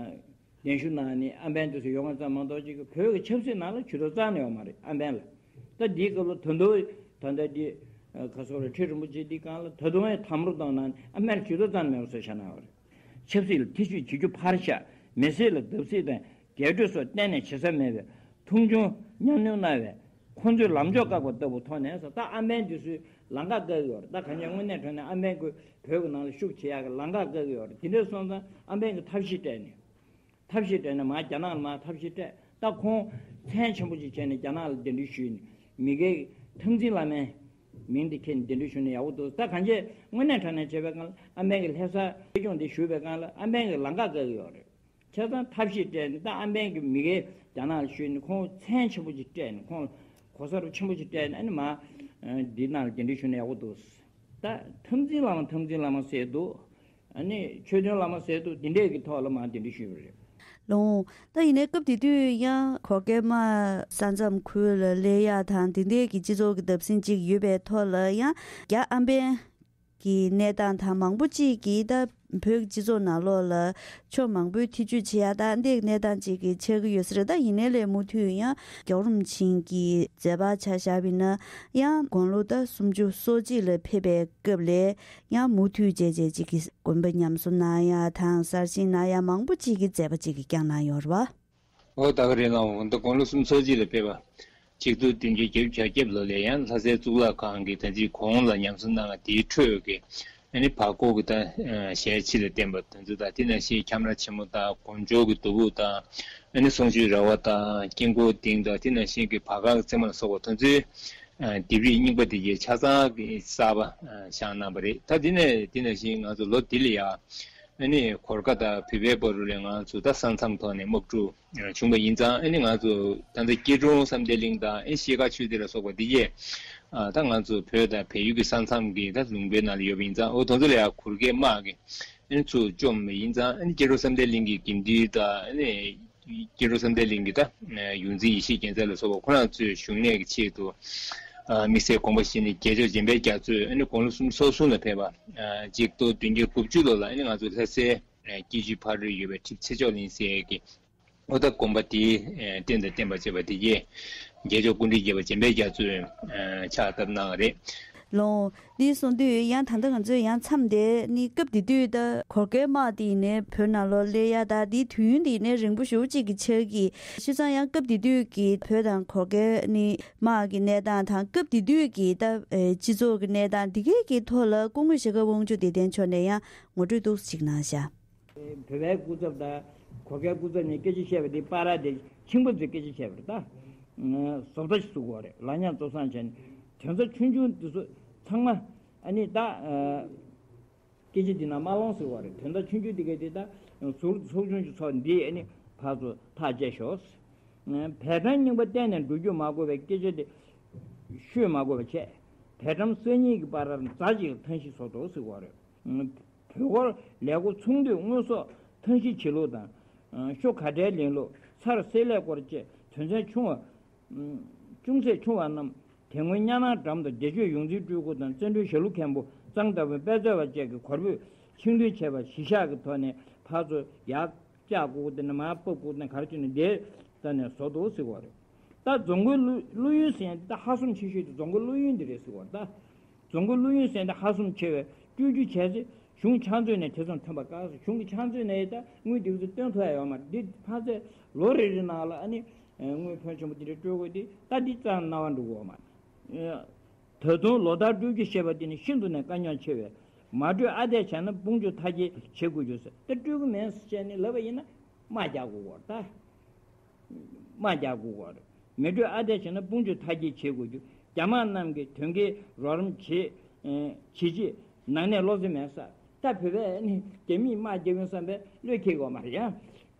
གདན་ཞུ་གནང་ནས་ཨམ་བན་དེ་ཚོ་ཡོང་བ་ཙམ་མ་གཏོགས་ཅིག་བོད་ཀྱི་ཆབ་སྲིད་ནང་ལ་ཇུས་གཏོགས་རྩ་ནས་ཡོད་མ་རེད་ཨམ་བན་ལ། ད་འདིའི་སྐབས་ལ་ད་དུང་ད་ལྟ་འདི་ཁ་སོག་རེ་ཁྲི་རིན་པོ་ཆེ་འདི་སྒང་ལ་ད་དུང་ཡང་དམ་བློ་གཏོང་གནང་ནས་ཨམ་བན་ལ་ཇུས་གཏོགས་རྩ་ནས་མེད་པ་བཟོས་བཞག་གནང་བ་རེད། ཆབ་སྲིད་ལ་ཐེ་བྱུས་བྱེད་རྒྱུ་ཕར་བཞག་མི་སེར་ལ་བརྡབ་གསིག་དང་རྒྱས་སྤྲོས་སོགས་གཏན་ནས་བྱེད་ས་མེད་པས་མཐོང་ཆུང་གཉའ་གནོན་གནང་བས་ཁོང་ཚོས་ལམ་ཕྱོགས་བཀག་པ་ལྟ་བུ་ཐོག་ནས་ད་ཨམ་བན་འདི་ཚོས་ལམ་ཁ་བཀག་གི་ཡོད་རེད། ད་གང་ཅི་དངོས་གནས་དྲང་གནས་ཨམ་བན་ཁོས་བོད་ཀྱི་ནང་ལ་ཤུགས་ཆེ་ཡག་གི་ལམ་ཁ་བཀག་གི་ཡོད་རེད། དེ་འདྲ་སོང་ཙང་ཨམ་བན་གྱིས་ཐབས་ཤེས་སྤྲད་ནས། ཐབས་ཤེས་སྤྲད་ནས་མར་རྒྱ་ནག་ལ་མར་ཐབས་ཤེས་སྤྲད། ད་ཁོང་མཚན་ཆེན་པོ་ཅིག་བྱས་ནས་རྒྱ་ནག་ལ་གདན་འདྲེན་ཞུས་ནས་མི་སྒེར་འཐབ་འཛིང་བླ་མའི་མིང་དེ་ཁྱེར་ནས་གདན་འདྲེན་ཞུས་ནས་ཡག་པོ་འདུག་ད་གང་ཅི་དངོས་གནས་དྲང་གནས་བྱས་པའི་སྒང་ལ་ཨམ་བན་གྱི་ལྷ་སར་ཆོས་སྐྱོང་དེ་ཞུས་པའི་སྒང་ལ་ཨམ་བན་གྱིས་ལམ་ཁ་བཀག་གི་ཡོད་རེད། བྱས་ཙང་ཐབས་ཤེས་སྤྲད་ནས་ད་ཨམ་བན་གྱི་མི་སྒེར་རྒྱ་ནག་ལ་ཞུས་ནས་ཁོང་མཚན་ཆེན་པོ་ཅིག་སྤྲད་ནས་ཁོང་གོ་ས་རུ་ཆེན་པོ་ཅིག་སྤྲད་ནས་ཨ་ནི་མར་འདི་ནང་ལ་གདན་འདྲེན་ཞུས་ན་ཡག་པོ་འདུག་ད་འཐབ་འཛིང་བླ་མ་འཐབ་འཛིང་བླ་མ་ཟེར་འདུག་ཨ་ནི་ཆོས་དོན་བླ་མ་ཟེར་འདུག་འདི་འདྲས་ཀྱི་ཐོག་ལ་མར་གདན་འདྲེན་ཞུས་པ་རེད། ལོང་། ད་ཡིན་ནའི་སྐབས་དེ་དུས་ཡང་གོར་ཁའི་དམག་ས་མཚམས་ཁུལ་ལ་སླེབས་ཡག་དང་དེ་འདྲས་ཀྱི་སྤྱི་ཚོགས་ཀྱི་བརྡབ་གསིག་ཅིག་ཡོད་པའི་ཐོག་ལ་ཡང་རྒྱ་ཨམ་བན་གྱི་གནས་སྟངས་དང་མང་པོ་ཅིག་གིས་ད་བོད་ཀྱི་སྤྱི་ཚོགས་ནང་ལོགས་ལ་ཕྱོགས་མང་པོའི་ཐེ་བྱུས་བྱེད་ཡག་ད་འདྲས་གནས་སྟངས་ཅིག་གི་ཆགས་ཀྱི་ཡོད་ས་རེད། ད་ཡིན་ནའི་ལས་མུ་མཐུད་ཡང་རྒྱལ་བ་རིན་པོ་ཆེ་གི་མཛད་པ་ཆ་བཞག་པ་ཡིན་ན་ཡང་དགུང་ལོ་ད་སུམ་ཅུ་སོ་གཅིག་ལ་ཕེབས་པའི་སྐབས་ལས་ཡང་མུ་མཐུད་བྱས་བྱས་ཅིག་གི་དགོན་པ་ཉམས་གསོ་གནང་ཡག་དང་གསར་བཞེངས་གནང་ཡག་མང་པོ་ཅིག་གི་མཛད་པ་ཅིག་གི་བསྐྱངས་གནང་ཡོད་རེད་བ། ཨོ་ད་ག་རེད་ལགས། འོ་ད་དགུང་ལོ་སུམ་ཅུ་སོ་གཅིག་ལ་ཕེབས་པ། ཆིག་སྟོང་བདུན་བརྒྱ་བརྒྱད་ཅུ་གྱ་བརྒྱད་ལོ་ལ་ཡང་ལྷ་སའི་གཙུག་ལག་ཁང་གི་ད་ཅིག་གོང་ལ་ཉམས་གསོ་གནང་བ་དེའི་ཁྲོད་ཀྱི་ཨ་ནི་བར་སྐོར་གྱི་ད་ཞལ་ཕྱི་ལ་བསྟན་པ་དེ་ཚོ་དང་དེ་ནང་བཞིན་ཁྱམས་ར་ཆེན་མོ་དང་དཀོན་མཆོག་གི་གདུ་བུ་དང་ཨ་ནི་གསུང་ཆོས་ར་བ་དང་དཀྱིལ་འཁོར་སྡིངས་དང་དེ་ནང་བཞིན་གྱི་བར་ཁང་གི་རྩེ་མོ་ལ་སོགས་པ་དེ་ཚོའི་ལྡེབས་རིས་རྙིང་པ་དེ་གའི་ཆ་ཚང་གི་གསར་པ་བཞེངས་གནང་བ་རེད། ད་དེ་ནས་དེ་ནང་བཞིན་ང་ཚོ་ལོ་འདི་ལ་ཡ་ཨ་ནི་གོར་ཁ་དང་བོད་པའི་བར་དུ་ལ་ང་ཚོ་ད་ས་མཚམས་ཐོག་ནས་དམག་འཁྲུག་བྱུང་བ་ཡིན་ཙང་ཨ་ནི་ང་ཚོ་ད་ལྟ་སྐྱིད་གྲོང་བསམ་གཏན་གླིང་དང་ཨ་ཤེལ་དཀར་ཆོས་སྡེ་ལ་སོགས་པ་འདི་གས་ད་ང་ཚོ་བོད་དང་བལ་ཡུལ་གྱི་ས་མཚམས་ཀྱི་ད་ལུང་པའི་ནང་ལ་ཡོད་པ་ཡིན་ཙང་ཨོ་དེ་ཚོ་ལ་ཡ་གོར་ཁའི་དམག་གིས་ཨ་ནི་ཚུར་བཅོམ་པ་ཡིན་ཙང་ཨ་ནི་སྐྱིད་གྲོང་བསམ་གཏན་གླིང་གི་དགེ་འདུན་དང་ཨ་ནི་སྐྱིད་གྲོང་བསམ་གཏན་གླིང་གི་ད་ཡོངས་འཛིན་ཡེ་ཤེས་རྒྱལ་མཚན་ལ་སོགས་པ་ཁོ་རང་ཚོའི་བཞུགས་གནས་ཀྱི་ཆེད་དུ་དམིགས་བསལ་དགོངས་པ་བཞེས་ནས་རྒྱལ་མཆོག་འཇམ་དཔལ་རྒྱ་མཚོས་ཨ་ནི་དགུང་ལོ་སུམ་ཅུ་སོ་གསུམ་ལ་ཕེབས་པ་ཆིག་སྟོང་བདུན་བརྒྱ་དགུ་བཅུ་ལོ་ལ་ཨ་ནི་ང་ཚོ་ལྷ་སའི་སྐྱིད་ཆུའི་ཕ་རོལ་ཡོད་པའི་གྲིབ་ཚེ་མཆོག་གླིང་ཟེར་གྱི་ཨོ་ད་དགོན་པ་དེའི་རྟེན་དང་བརྟེན་པར་བཅས་པ་དེ་གས་རྒྱལ་མཆོག་སྐུ་ཕྲེང་བརྒྱད་པ་འཇམ་དཔལ་རྒྱ་མཚོས་ཕྱག་བཏབ་གནང་བ་རེད། ལོང་། འདི་གསུངས་དུས་ཡང་ད་ལྟ་ང་ཚོས་ཡང་མཚམས་དེ་ནི་སྐབས་དེ་དུས་ད་གོར་ཁའི་དམག་དེ་ཡིན་ནའི་བོད་ནང་ལོགས་སླེབས་ཡག་ད་དེའི་དུས་ཡུན་དེ་ཡིན་ནའི་རིང་པོ་ཞེ་པོ་ཅིག་གི་ཆགས་ཀྱི། བྱས་ཙང་ཡང་སྐབས་དེ་དུས་ཀྱི་བོད་དང་གོར་ཁའི་ནི་དམག་གི་གནས་སྟངས་དང་སྐབས་དེ་དུས་ཀྱི་ད་སྤྱི་ཚོགས་ཀྱི་གནས་སྟངས་དེ་གས་ཀྱི་ཐོག་ལ་སྐུ་ངོ་ཞྭ་སྒབ་དབང་ཕྱུག་བདེ་ལྡན་མཆོག་ནས་ཡང་ངོ་སྤྲོད་ཏོག་ཙམ་ཅིག་གནང་ཤག་བོད་པའི་སྐུ་ཚབ་དང་གོ་ཁའི་སྐུ་ཚབ་གཉིས་སྐད་ཆ་བཤད་པ་དེ་བར་དེ་ཁྱིམ་པ་ཚོས་སྐད་ཆ་བཤད་པ་རེད་ད། བཟོ་ལྟ་ཞིག་བཟོ་དགོས་རེད། ལག་ཉར་བཟོ་བཟང་བྱས་ནས་དོན་རྩ་ཆུང་ཆུང་དེ་ཚོ་ཚང་མ་ཨ་ནི་ད་སྐད་ཆ་འདི་ན་མ་ལོང་ཟེར་བ་རེད། དོན་དག་ཆུང་ཆུང་འདི་ག་དེ་ད་ཟུར་ཚོགས་ཆུང་ཞིག་ཚོགས་འདི་ཨ་ནི་ཕར་ཚུར་ཐག་བཅད་ཤོག་བོད་ཁྲིམས་རྙིང་པ་གཏན་ནས་འགྲོ་རྒྱུ་མ་དགོས་པའི་སྐད་ཆ་དེ་ཤོད་མ་དགོས་པ་བྱས། བོད་ཁྲིམས་གསར་རྙིང་གི་བར་མཛའ་ཅིག་ཐང་ཤིག་བཟོ་འདུག་ཟེར་བ་རེད། བོད་སྐོར་ལས་སྒོ་ཚོགས་འདུས་དངོས་ཟོག་ཐང་ཤིག་བྱེད་ལུགས་དང་། ཤོ་ག་འདྲའི་ལེན་ལུགས། ཚར་གསེར་ལས་སྐོར་བཅས་དོན་ཚན་ཆུང་བ། ཅུང་ཟད་ཆུང་བ་རྣམས་དེ་སྔོན་གཉའ་ནང་འགྲམ་དུ་བདེ་སྤྱོད་ཡོངས་འཛིན་སྤྲུལ་སྐུ་དང་བརྩོན་འགྲུས་ཞྭ་ལུ་མཁན་པོ་གཙང་ལྟ་བུ་དཔལ་རྩལ་བ་བཅས་ཀྱིས་གོར་བུས་ཆིངས་འདུན་བྱས་པ་གཞིར་བཞག་གི་ཐོག་ནས་ཕར་ཚུར་ཡར་བཅག་དགོས་དེ་ནས་མར་ཕབ་དགོས་དེ་ནས་ག་རེ་བྱས་ནས་འདིར་ད་ནས་བཟོ་འདུག་ཟེར་བ་རེད། ད་རྫོང་དགོན་ཀླུ་ཀླུ་ཡུལ་ཟེར་ཡག་འདི་ད་ཧ་སོམ་ཆེ་ཤོས་དེ་རྫོང་དགོན་ཀླུ་ཡུལ་འདི་རེད་ཟེར་བ་རེད་ད། རྫོང་དགོན་ཀླུ་ཡུལ་ཟེར་ཡག་འདི་ཧ་སོམ་ཆེ་བས་སྤྲོད་རྒྱུ་བྱས་ཚེ་གཞུང་ཕྱག་མཛོད་ནས་དེ་ཙམ་ཐོན་པ་དཀའ་ཟེར། གཞུང་གི་ཕྱག་མཛོད་ནས་ད་དངུལ་འདི་ཚོ་བཏོན་ཐུབ་ཡ་ཡོད་མ་རེད། འདི་ཕར་ཚད་ལོ་རེ་རེ་ནང་ལ་ཨ་ནི་དངུལ་ཕོན་ཆེན་པོ་འདི་འདྲ་སྤྲོད་དགོས་དེ་ད་འདི་རྩ་ནས་རྣ་བར་འགྲོ་གི་ཡོད་མ་རེད། ད་དུང་ལོ་ལྟར་སྤྲོད་རྒྱུ་ཞེས་པ་འདི་ནི་ཤིན་ཏུ་ནས་དཀའ་རྙོག་ཆེ་བས་མ་སྤྲོད་ཨ་འཐས་བྱས་ན་དཔུང་འཇོག་མཐའ་སྐྱེལ་བྱེད་དགོས་རྒྱུ་ཟེར། ད་སྤྲོད་ཀྱི་མེད་ཟེར་བྱས་ནས་ལབ་པ་ཡིན་ན་དམག་རྒྱག་དགོས་ཀྱི་ཡོད་རེད་ད། དམག་རྒྱག་དགོས་ཀྱི་ཡོད་རེད། མེ་དྲོད་ཨ་འཐས་ཆེ་ན་དཔུང་འཇུག་མཐའ་སྐྱེལ་བྱེད་དགོས་རྒྱུ། རྒྱ་དམག་རྣམས་ཀྱིས་དོན་འཁྱོལ་རོགས་རམ་བྱེད་ཨེ་བྱེད་ཆེད་ནང་ནས་བློ་འཚབ་མེད་ས། ད་བོད་པས་ནི་རྒྱ་མིས་དམག་རྒྱབ་ཡོང་བསམ་པའི་བློས་འཁེལ་དགོས་མ་རེད་ཡ།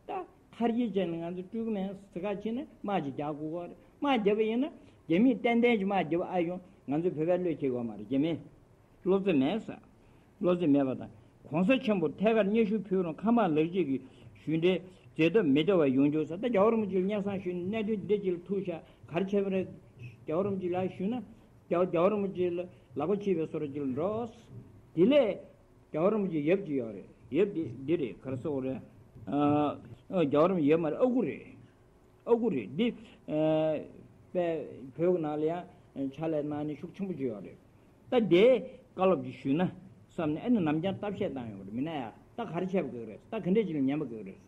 ད་ཁར་གྱིས་བྱས་ནས་ང་ཚོ་སྤྲུལ་སྐུ་མེད་ཟེར་ཁ་ཕྱེ་ནས་དམག་ཅིག་རྒྱག་དགོས་ཀྱི་རེད། དམག་རྒྱབ་པ་ཡིན་ན་རྒྱ་མིས་ཏན་ཏན་གྱི་དམག་རྒྱབ་ཨ་ཡོང་། ང་ཚོ་བོད་པས་བློས་འཁེལ་དགོས་མ་རེད། རྒྱ་མི་བློ་འཚབ་མེད་ས། བློ་འཚབ་མེད་པ་དང་། གོང་ས་ཆེན་པོར་ཐད་ཀར་སྙན་ཞུ་ཕུལ་རུང་ཁ་དམག་ལག་འཁྱེར་གྱི་ཞུ་འབྲེལ་མཛད་ཐབས་མི་བདེ་བ་ཡོང་རྒྱུ་ས། ད་རྒྱལ་བ་རིན་པོ་ཆེ་ལ་སྙན་སེང་ཞུས་ནས་གནད་དོན་འདི་ཅིག་ལ་ཐུག་ཤག་ག་རེ་བྱས་པ་རེད། རྒྱལ་བ་རིན་པོ་ཆེ་ལ་ཞུས་ན། རྒྱལ་རྒྱལ་བ་རིན་པོ་ཆེ་ལ་ལག་པ་ཕྱིས་པའི་བཟོ་འདྲ་ཅིག་ལ་འགྲོ། དེ་ལས་རྒྱལ་བ་རིན་པོ་ཆེ་ཡབ་ཅིག་ཡོད་རེད། ཡབ་འདི་འདི་རེད། ག་རེ་ཟེར་དགོས་རེད། ཨ་ཨ་རྒྱལ་བ་རིན་པོ་ཆེ་ཡབ་མ་རེད། ཨ་ཁུ་རེད། ཨ་ཁུ་རེད། འདི་ཨ་དཔེ་བོད་ཀྱི་ནང་ལ་ཡང་ཕྱག་ལས་གནང་ནས་ཤུགས་ཆེན་པོ་ཅིག་ཡོད་རེད། ད་དེའི་བཀའ་སློབ་ཅིག་ཞུས་ན་བསམ་ནས་ཨ་ནི་ནམ་རྒྱང་བརྟག་དཔྱད་བཏང་ཡོང་བ་རེད། མི་ན་ཡ་ད་ག་རེ་བྱས་པ་གི་རེད། ད་ག་འདྲས་ཅིག་ལ་ཉན་པ་གི་རེད།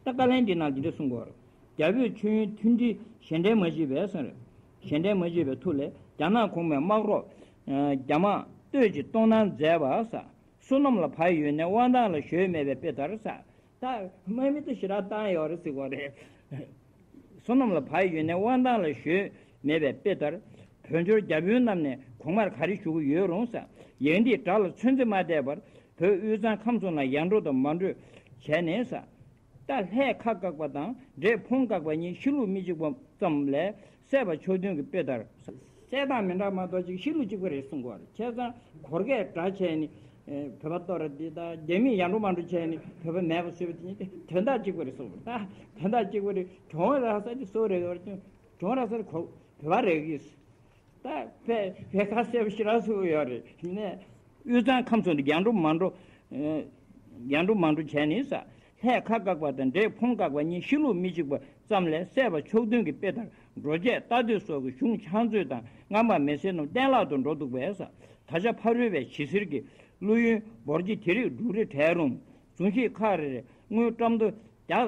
ད་བཀའ་ལན་འདི་ནང་འདི་འདྲ་གསུང་གི་ཡོད་རེད། རྒྱ་བོད་མཆོད་ཡོན་མཐུན་སྒྲིལ་གཞན་འདྲ་མ་བྱས་པའི་ཟེར་རེད། གཞན་འདྲ་མ་བྱས་པའི་ཐུགས་ལས་རྒྱ་ནག་གོང་མའི་དམག་རོགས་རྒྱ་དམག་སྟོད་ཀྱི་གཏོང་གནང་མཛད་པ་ས། བསོད་ནམས་ལ་བག་ཡོད་ནས་དབང་ཐང་ལ་གཞོལ་མེད་པའི་དཔེ་ལྟར་ས། ད་དམག་མི་ཚོ་ཞེ་དྲག་བཏང་ཡོད་རེད་ཟེར་གོ་རེད། བསོད་ནམས་ལ་བག་ཡོད་ནས་དབང་ཐང་ལ་གཞོལ་མེད་པའི་དཔེ་ལྟར། བོད་འབྱོར་རྒྱ་དཔོན་རྣམས་ནས་གོང་མར་ག་རེ་ཞུ་གི་ཡོད་རུང་ས། ཡང་འདིའི་དགྲ་ལ་ཚོད་འཛིན་མ་བསྡད་པར་བོད་དབུས་གཙང་ཁམས་གསུམ་ལ་ཡར་འགྲོ་དང་མར་འགྲོ་བྱས་ནས་ས། ད་ལྷས་ཁ་བཀག་པ་དང་འདྲེས་ཕུང་བཀག་པ་གཉིས་ཤི་ལུགས་མི་གཅིག་པ་ཙམ་ལས་བསད་པ་ཕྱོགས་མཐུན་གྱི་དཔེ་ལྟར། བསད་སྟངས་མི་འདྲ་མ་གཏོགས་ཅིག་ཤི་ལུགས་གཅིག་པ་རེད་གསུང་གི་ཡོད་རེད། བྱས་ཙང་གོར་གས་དགྲ་བྱས་ནས་ཨེ་བོད་པ་གཏོར་ར་འདི་དང་རྒྱ་མིས་ཡར་འགྲོ་མར་འགྲོ་བྱས་ནས་བོད་པ་མེད་པ་བཟོས་པ་དེ་གཉིས་དོན་དག་གཅིག་པ་རེད་གསུང་གི་ཡོད་རེད། ད་དོན་དག་གཅིག་པ་རེད། གྲོང་ར་ས་དེ་སུ་རེད་ཡོད་རེད། གྲོང་ར་ས་དེ་གོ་བོད་པ་རེད་གི། ད་ཕེ་ཕེ་ཁ་གསལ་པོ་ཞེ་དྲག་ཚུགས་ཡོད་རེད། ཡིན་ནའི་དབུས་གཙང་ཁམས་གསུམ་དུ་ཡར་འགྲོ་མར་འགྲོ་ཨེ་ཡར་འགྲོ་མར་འགྲོ་བྱས་ནས་ས། ལྷས་ཁ་བཀག་པ་དང་འདྲེས་ཕུང་བཀག་པ་གཉིས་ཤི་ལུགས་མི་གཅིག་པ་ཙམ་ལས་བསད་པ་ཕྱོགས་མཐུན་གྱི་དཔེ་ལྟར་འགྲོ་ཆས་ལྟ་དུས་སོགས་ཀྱི་གཞུང་ཕྱག་མཛོད་དང་རྔམ་པ་མེ་སེར་རྣམས་གཏན་བརླག་ཏུ་འགྲོ་འདུག་པས་ས། ད་ཆ་ཕ་རོལ་པའི་ཞི་བསིལ་གྱི་ཀླུ་ཡུལ་འབོར་ཆེ་དེ་རིགས་འབྲུག་རི་བྲལ་རུང་། གཟུངས་གཞིས་ཁག་རེ་རེ་དངུལ་ཀྲམ་རྡོ་བརྒྱ་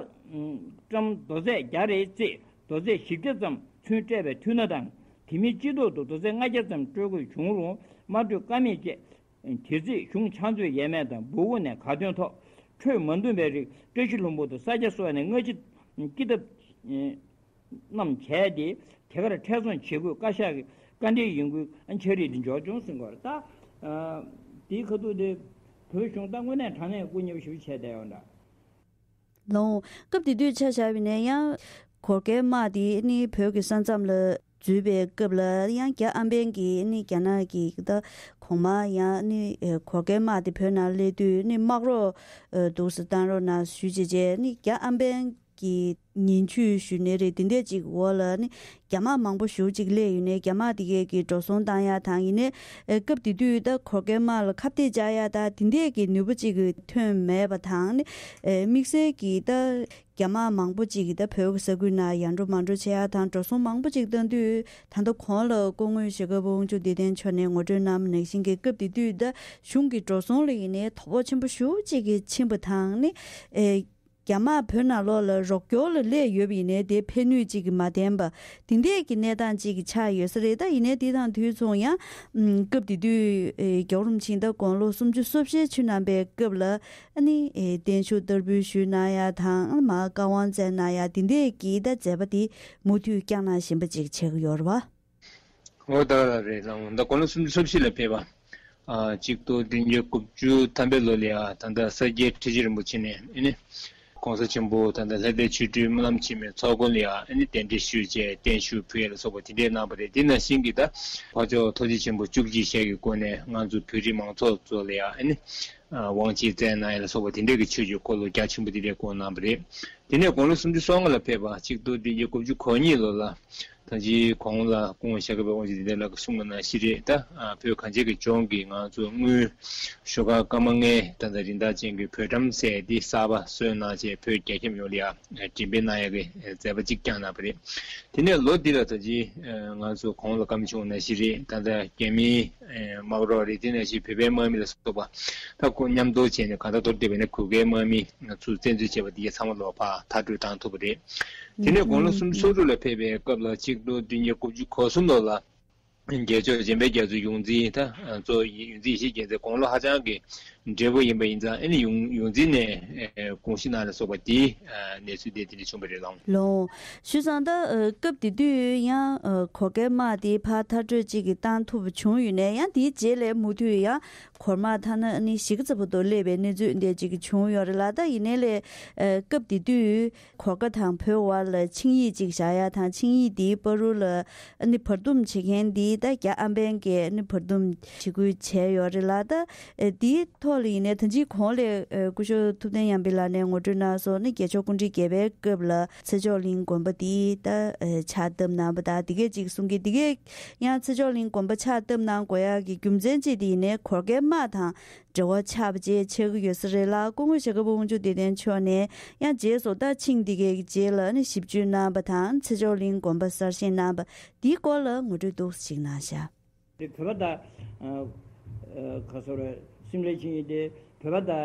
ཀྲམ་རྡོ་ཚད་བརྒྱ་རེ་བརྩིས་རྡོ་ཚད་བཞི་བརྒྱ་ཙམ་ཚུན་སྤྲད་པའི་མཐུ་ནུས་དང་། དེ་མིན་སྤྱི་ཐོག་ཏུ་རྡོ་ཚད་ལྔ་བརྒྱ་ཙམ་སྤྲོད་དགོས་བྱུང་རུང་མ་སྤྲོད་ཀ་མེད་བཅས། དེ་རྩིས་གཞུང་ཕྱག་མཛོད་ཡས་མས་དང་སྦུག་གུ་ནས་ག་ཐོན་ཐོག་འཕྲོད་མ་འདུམ་པའི་རིགས་བཀྲ་ཤིས་ལྷུན་པོ་དང་ས་སྐྱ་སོགས་ནས་སྔ་ཕྱི་སྐྱིད་ཐབས་རྣམས་བྱས་ཏེ་དེ་གར་ཁྲལ་ཚོང་བྱེད་དགོས། བཀའ་ཤག་གི་བཀའ་འདྲི་ཡིན་དགོས། ཨ་ཆ་རིགས་འདི་འཇོག་བྱུང་ཟིན་གོ་རེད། ད་དེའི་ཁ་ཐུག་དེ་བོད་གཞུང་ད་དངོས་གནས་དྲང་གནས་སྐུ་ཉེ་པོ་ཞིག་བྱས་བསྡད་ཡོད་འདྲ། ལོང་། སྐབས་དེ་དུས་ཆ་བཞག་པ་ཡིན་ན་ཡང་གོར་ཁའི་དམག་དེ་ནི་བོད་ཀྱི་ས་མཚམས་ལ་འཛུལ་བའི་སྐབས་ལ་ཡང་རྒྱ་ཨམ་བན་གྱིས་ནི་རྒྱ་ནག་གི་ད་གོང་མ་ཡང་ནི་གོར་ཁའི་དམག་དེ་བོད་ནང་སླེབས་དུས་ནི་དམག་རོགས་འདུག་སེ་བཏང་རོགས་གནང་ཞུས་བྱས་རྗེས་ནི་རྒྱ་ཨམ་བན་གྱི་ཉེས་འཛུགས་ཞུས་ནི་རེད། དེ་འདྲས་ཅིག་འོག་ལ་ནི་རྒྱ་དམག་མང་པོ་ཞེ་པོ་ཅིག་སླེབས་ཡོད་ནས་རྒྱ་དམག་དེ་གས་ཀྱིས་འགྲོ་སོང་བཏང་ཡ་དང་། ཡིན་ནའི་ཨེ་སྐབས་དེ་དུས་ད་གོར་ཁའི་དམག་ལ་ཁ་གཏད་བཅག་ཡ་ད་དེ་འདྲས་ཀྱི་ནུས་པ་ཅིག་ཐོན་མེད་པ་དང་ནི། ཨེ་དམིགས་བསལ་གྱིས་ད་རྒྱ་དམག་མང་པོ་ཅིག་གིས་ད་བོད་ཀྱི་ས་ཁུལ་ནང་ཡར་འགྲོ་མར་འགྲོ་བྱེད་ཡ་དང་འགྲོ་སོང་མང་པོ་ཅིག་བཏང་དུས། ད་ལྟ་གོང་ལ་སྐུ་ངོ་ཞྭ་སྒབ་དབང་ཕྱུག་བདེ་ལྡན་མཆོག་ནས་ངོ་སྤྲོད་གནང་བ་ནང་བཞིན་གྱི་སྐབས་དེ་དུས་ད་གཞུང་གི་འགྲོ་སོང་ལ་ཡིན་ནའི་དོ་ཕོག་ཆེན་པོ་ཞེ་པོ་ཅིག་གིས་ཕྱིན་པ་དང་ནི། ཨེ། རྒྱ་དམག་བོད་ནང་ལོགས་ལ་རོགས་སྐྱོར་ལ་སླེབས་ཡོད་པ་ཡིན་ནའི་དེ་ཕན་ནུས་གཅིག་གིས་མ་ལྡན་པ། དེ་འདྲས་ཀྱི་གནས་སྟངས་གཅིག་གིས་ཆགས་ཡོད་ས་རེད། ད་ཡིན་ནའི་དེ་དང་དུས་མཚུངས་ཡང་། ཨམ། སྐབས་དེ་དུས་ཨེ་རྒྱལ་བ་རིན་པོ་ཆེ་ད་དགུང་ལོ་སུམ་ཅུ་སོ་བཞིའི་ཆུ་ནང་པའི་སྐབས་ལ་ཨ་ནི་ཨེ་བརྟན་བཞུགས་བསྟར་འབུལ་ཞུས་གནང་ཡ་དང་མར་བཀའ་དབང་སྩལ་གནང་ཡ་དེ་འདྲས་ཀྱི་ད་མཛད་པ་དེ་མུ་མཐུད་བསྐྱངས་གནང་བཞིན་པ་ཅིག་བྱེད་ཀྱི་ཡོད་རེད་བ། འོ་ད་རེད་ལགས། ད་དགུང་ལོ་སུམ་ཅུ་སོ་བཞི་ལ་ཕེབས་པ། ཨ་གཅིག་སྟོང་བདུན་བརྒྱ་དགུ་བཅུ་ཐམ་པའི་ལོ་ལ་ཡ་ད་ལྟ་ས་སྐྱའི་ཁྲི་ཆེན་རིན་པོ་ཆེ་ནས་ཨ་ནི། ༸གོང་ས་ཆེན་པོ་ད་ལྟ་ལྷ་ལྡན་ཆོས་སྒྲོན་སྨོན་ལམ་འཆི་མེད་ཚོགས་དགོན་ལ་ཡ་ཨ་ནི་གདན་འདྲེན་ཞུས་བྱས་བརྟན་བཞུགས་ཕུལ་ཡ་ལ་སོགས་པ་དེ་འདྲས་གནང་བ་རེད། དེ་ནང་བཞིན་གྱི་ད་ཕར་ཕྱོགས་ཐུགས་རྗེ་ཆེན་པོ་བཅུ་གཅིག་ཞལ་གྱི་སྒོ་ནས་ང་ཚོ་བོད་རིགས་མང་ཚོགས་ཚོ་ལ་ཡ་ཨ་ནི། ཨ་དབང་ཆེན་སྩལ་གནང་ཡ་ལ་སོགས་པ་དེ་འདྲས་ཀྱི་ཆོས་ཀྱི་འཁོར་ལོ་རྒྱ་ཆེན་པོ་དེ་འདྲས་བསྐོར་གནང་བ་རེད། དེ་ནས་དགུང་ལོ་སུམ་ཅུ་སོ་ལྔ་ལ་ཕེབས་པ་གཅིག་སྟོང་བདུན་བརྒྱ་དགུ་བཅུ་གོ་གཉིས་ལོ་ལ། ད་ཅི་གོང་ལ་སྐུ་ངོ་ཞྭ་སྒབ་པའི་དབང་ཕྱུག་དེ་འདྲ་ལ་གསུངས་པ་ནང་བཞིན་རེད། ད་ཨ་བོད་གངས་ཅན་གྱི་ལྗོངས་ཀྱི་ང་ཚོ་དངུལ་ཞོགས་ཀ་སྐར་མ་ལྔའི་ད་ལྟ་རིན་ཐང་ཅན་གྱི་བོད་ཁྲོམ་ཟེར་འདི་གསར་པ་བཟོས་གནང་བྱས་བོད་རྒྱ་ཁྱབ་ཡོངས་ལ་ཡ་འགྲེམས་སྤེལ་གནང་ཡ་གི་མཛད་པ་གཅིག་བསྐྱངས་གནང་བ་རེད། དེ་ནས་ལོ་འདི་ལ་ད་ཅི་ང་ཚོ་གོང་ལ་བཀའ་མོལ་བྱུང་བ་ནང་བཞིན་རེད། ད་ལྟ་རྒྱ་མིའི་དམག་རོགས་རེད། དེ་ནང་བཞིན་བོད་པའི་དམག་མི་ལ་སོགས་པ་ད་ཁོ་མཉམ་དུ་བྱས་ནས་གང་ལྟར་མདོར་བསྡུས་པ་ཡིན་ན་གུ་གེའི་དམག་མི་ང་ཚོ་བཙན་འཛུལ་བྱས་པ་འདི་ག་ཚང་མ་ལོག་ཕར་མཐར་སྐྲོད་བཏང་ཐུབ་པ་རེད། དེ་ནས་དགུང་ལོ་སུམ་ཅུ་སོ་དྲུག་ལ་ཕེབས་པའི་སྐབས་ལ་གཅིག་སྟོང་བདུན་བརྒྱ་དགུ་བཅུ་གོ་གསུམ་ལོ་ལ། རྒྱལ་མཆོག་འཇམ་དཔལ་རྒྱ་མཚོ་ཡོངས་འཛིན་ད་གཙོ་ཡོངས་འཛིན་ཡེ་ཤེས་རྒྱལ་མཚན་དགུང་ལོ་ཧ་ཅང་གི་ འབྲས་བུ་ཡིན་པ་ཡིན་ཙང་ཨ་ནི་ཡོངས་ཡོངས་འཛིན་ནས་ཨེ་དགོངས་ཞུ་གནང་ལ་སོགས་པ་དེའི་ཨ་གནས་ཚུལ་དེ་དེ་འདྲ་བྱུང་བ་རེད་ལགས། ལགས། ཞུས་ཙང་ད་ཨ་སྐབས་དེ་དུས་ཡང་ཨ་གོར་ཁའི་དམག་དེ་ཕར་མཐར་སྐྲོད་ཅིག་གི་བཏང་ཐུབ་པ་བྱུང་ཡོད་ནའི་ཡང་དེའི་རྗེས་ལ་མུ་མཐུད་ཡང་གོར་དམག་ཐ་ན་ཨ་ནི་གཞིས་ཀ་རྩེ་བར་དུ་སླེབས་པའི་གནས་ཚུལ་འདི་ཅིག་བྱུང་ཡོད་རེད་ལ། ད་ཡིན་ནའི་ལས་ཨ་སྐབས་དེ་དུས། གོར་ཁ་དང་བོད་དབར་ལ་ཆིངས་ཡིག་ཅིག་བཞག་ཡ་དང་ཆིངས་ཡིག་འདིའི་བར་དུ་ལ་ཨ་ནི་བར་འདུམ་བྱེད་མཁན་འདི་ད་རྒྱ་ཨམ་བན་གྱིས་ཨ་ནི་བར་འདུམ་བྱེད་ཁུལ་བྱས་ཡོད་རེད་ལ། ད་ཨ་འདིའི་ཐོག་ལ་ཡིན་ནའི་ད་ཅིའི་གོང་ལ་ཨ་སྐུ་ཞབས་ཐུབ་བསྟན་ཉམས་པའི་ལགས་ནས་ངོ་སྤྲོད་གནང་སོང་། ཨ་ནི་རྒྱལ་མཆོག་སྐུ་ཕྲེང་བརྒྱད་པའི་སྐབས་ལ་ཚེ་མཆོག་གླིང་དགོན་པ་འདི་ད་ཨ་ཕྱག་བཏབ་གནང་བ་དང་འདི་གས་ཅིག་གསུང་གི། འདི་གས་ཡང་ཚེ་མཆོག་གླིང་དགོན་པ་ཕྱག་བཏབ་གནང་དགོས་ཡ་གི་རྒྱུ་མཚན་ཅིག་དེ་ཡིན་ནའི་གོར་ཁའི་དམག་དང་འབྲེལ་བ་ཆགས་པ་བཅས་ཆགས་ཀྱི་ཡོད་ས་རེད་ལ། སྐུ་ངོ་ཞྭ་སྒབ་པ་དབང་ཕྱུག་བདེ་ལྡན་མཆོག་ནས་ཡང་རྗེས་སུ་ད་ཆིངས་འདི་གའི་རྗེས་ལ་ནི་ཞིབ་འཇུག་གནང་བ་དང་ཚེ་མཆོག་གླིང་དགོན་པ་གསར་བཞེངས་གནང་བ་འདིའི་སྐོར་ལ་ངོ་སྤྲོད་ཏོག་ཙམ་ཞིག་གནང་ཤག། དེ་བོད་པ་དང་ཨ་ཨ་ག་ཟེར་རེད། སིམ་ལའི་ཆིངས་ཡིག་དེ་བོད་པ་དང་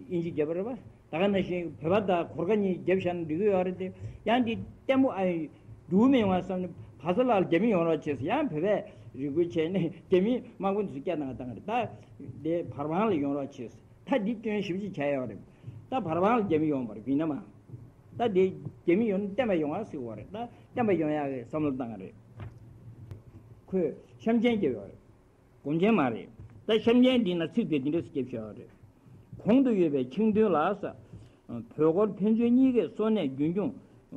དབྱིན་ཇི་བརྒྱབ་པ་རེད་པ། ད་ག་ནང་བཞིན་བོད་པ་དང་གོར་ཁ་གཉིས་བརྒྱབ་བཞག་ན་འགྲིག་གི་ཡོད་རེད་དེ། ཡང་འདི་ལྟད་མོ་ཨ་ཡིན་འགྲུབ་མི་ཡོང་བ་བསམ་ནས་བར་ས་ལ་རྒྱ་མི་ཡོང་རོགས་བྱས་ཟེར། ཡང་བོད་པས་རེ་སྐུལ་བྱས་ནས་རྒྱ་མིའི་དམག་དཔོན་དེ་ཚོ་སྐད་གཏོང་ག་བཏང་གི་རེད། ད་དེ་བར་དབང་ལ་ཡོང་རོགས་བྱས་ཟེར། ད་འདི་སྐྱོན་ཞེ་པོ་ཅིག་བྱས་ཡོད་རེད། ད་བར་དབང་ལ་རྒྱ་མི་ཡོང་བར་ཡིན་ན་མ། ད་དེ་རྒྱ་མི་ཡོང་ན་བསྟན་པ་ཡོང་བ་ཟེར་བ་རེད། ད་བསྟན་པ་ཡོང་ཡག་གི་བསམ་བློ་བཏང་གི་རེད། ཁོས་གཤམ་གྱེན་བརྒྱབ་ཡོད་རེད། གོང་གྱེན་མ་རེད། ད་གཤམ་གྱེན་འདི་ན་ཚིག་དེ་འདི་འདྲ་ཞིག་བརྒྱབ་བཞག་ཡོད་རེད། གོང་དུ་ཡོད་པའི་ཆིངས་དོན་ལ་ས། བོད་གོར་ཕན་ཚུན་གཉིས་ཀས་སོ་ནད་རྒྱུན་འཁྱོངས་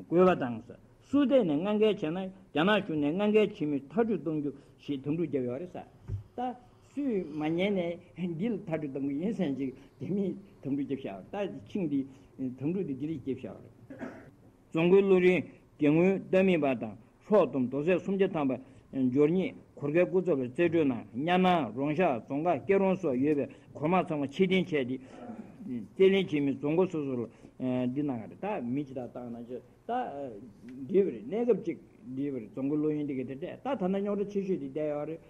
དགོས་པ་དང་ས། སུ་ཐད་ནས་དངངས་སྐྱེལ་བྱས་ན་རྒྱ་ནག་གཞུང་ནས་དངངས་སྐྱེལ་བྱེད་མི་མཐར་སྐྲོད་གཏོང་རྒྱུ་ཞེས་དམ་ཕྲུག་བརྒྱབ་ཡོད་རེད་ས། ད་སུས་མ་ཉན་ནས་འདི་ལ་མཐར་སྐྲོད་གཏོང་གི་ཡིན་ཟེར་ཅིག་རྒྱ་མིས་དམ་ཕྲུག་བརྒྱབ་བཞག། ད་ཆིངས་འདི་དམ་ཕྲུག་འདི་འདི་རིགས་བརྒྱབ་བཞག་རེད། རྫོང་དགོན་བློ་རིང་དགེ་བསྔོའི་ལྟ་མི་པ་དང་སྲོག་སྡོམ་རྡོ་སྲེག་སུམ་བརྒྱ་ཐམ་པ་འབྱོར་རྙེད་གོར་ཁའི་སྐུ་ཚབ་ལ་རྩིས་སྤྲོད་གནང་། གཉའ་ནང་རོང་ཤག་རྫོང་ཁག་སྐྱིད་རོང་སོགས་ཡོད་པའི་གོར་དམག་ཚང་མ་ཕྱིར་འཐེན་བྱས་ཏེ། རྩིས་ལེན་བྱེད་མི་རྫོང་སྒོ་སོ་སོ་ལ་འདི་གནང་བ་རེད། ད་མི་ཇི་ལྟར་བཏང་ན་ཆོག། ད་འདི་བ་རེད། གནས་སྐབས་ཅིག་འདི་བ་རེད། རྫོང་དགོན་བློ་ཡིན་འདི་ག་དེ་འདྲས། ད་ད་ལྟ་རྙོག་དྲ་ཆེ་ཤོས་དེ་བསྡད་ཡོད་རེད།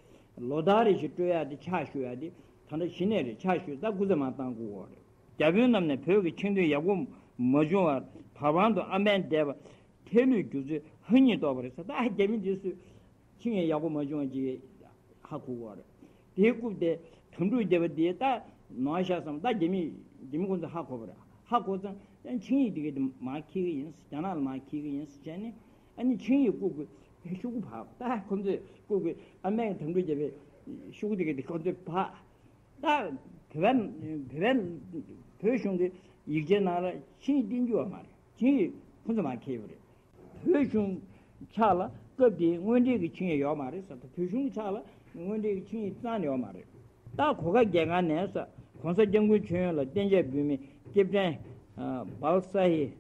ལོ་ལྟར་རེ་བཞིན་སྤྲོད་ཡག་དེ་ཕྱག་ཞུ་ཡག་དེ་ད་ལྟ་གཞི་ནས་རེད། ཕྱག་ཞུ་ད་སྐུ་ཚབ་མ་བཏང་དགོས་ཡོད་རེད། རྒྱ་དཔོན་རྣམས་ནས་བོད་ཀྱི་ཆིངས་དོན་ཡག་པོ་མ་བྱུང་བར་བར་དབང་དུ་ཨམ་བན་བསྡད་པ་ཐལ་ལུས་རྒྱུ་ཚོད་ཧ་ཉིད་རྟོགས་པ་རེད་ཟེར། ད་རྒྱ་མི་འདི་ཚོས་ཆིངས་ཡང་ཡག་པོ་མ་བྱུང་བ་ཅིག་ཧ་གོ་གི་རེད། དེའི་རྐུབ་དེ་དམ་ཕྲུག་རྒྱབ་པ་དེ་ད་ནོར་ཤག་བསམ། ད་རྒྱ་མི་རྒྱ་མི་ཁོང་ཚོ་ཧ་གོ་བ་རེད། ཧ་གོ་ཙང་ཡང་ཆིངས་ཡིག་དེ་ག་དེ་མར་འཁྱེར་གི་ཡིན། རྒྱ་ནག་ལ་མར་འཁྱེར་གི་ཡིན་ཟེར་བྱས་ནས། ཨ་ནི་ཆིངས་ཡིག་རྐུབ་ཀྱི་ཤོག་གུ་ཕབ། ད་ཁོང་ཚོས་རྐུབ་ཀྱི་ཨམ་བན་གྱི་དམ་ཕྲུག་རྒྱབ་པའི་ཤོག་གུ་དེ་ག་དེ་ཁོང་ཚོས་ཕབ། ད་བོད་པ་བོད་པ་བོད་གཞུང་གི་ཡིག་ཆའི་ནང་ལ་ཆིངས་ཡིག་བསྟན་རྒྱུ་ཡོད་མ་རེད། ཆིངས་ཡིག་ཁོང་ཚོ་མར་འཁྱེར་ཡོད་རེད། བོད་གཞུང་ཕྱག་ལ་སྐབས་དེའི་དངོས་འབྲེལ་གྱི་ཆིངས་ཡིག་ཡོད་མ་རེད་ཟེར། ད་བོད་གཞུང་གི་ཕྱག་ལ་དངོས་འབྲེལ་གྱི་ཆིངས་ཡིག་རྩ་ནས་ཡོད་མ་རེད། ད་གོ་ཁ་རྒྱལ་ཁང་ནས་ཟེར། ྋགོང་ས་ྋསྐྱབས་མགོན་མཆོག་ཡོངས་ལ་རྟེན་འབྲེལ་འབུལ་མི་ཀེབ་ཊན་ཨ་བལ་ས་ཧི།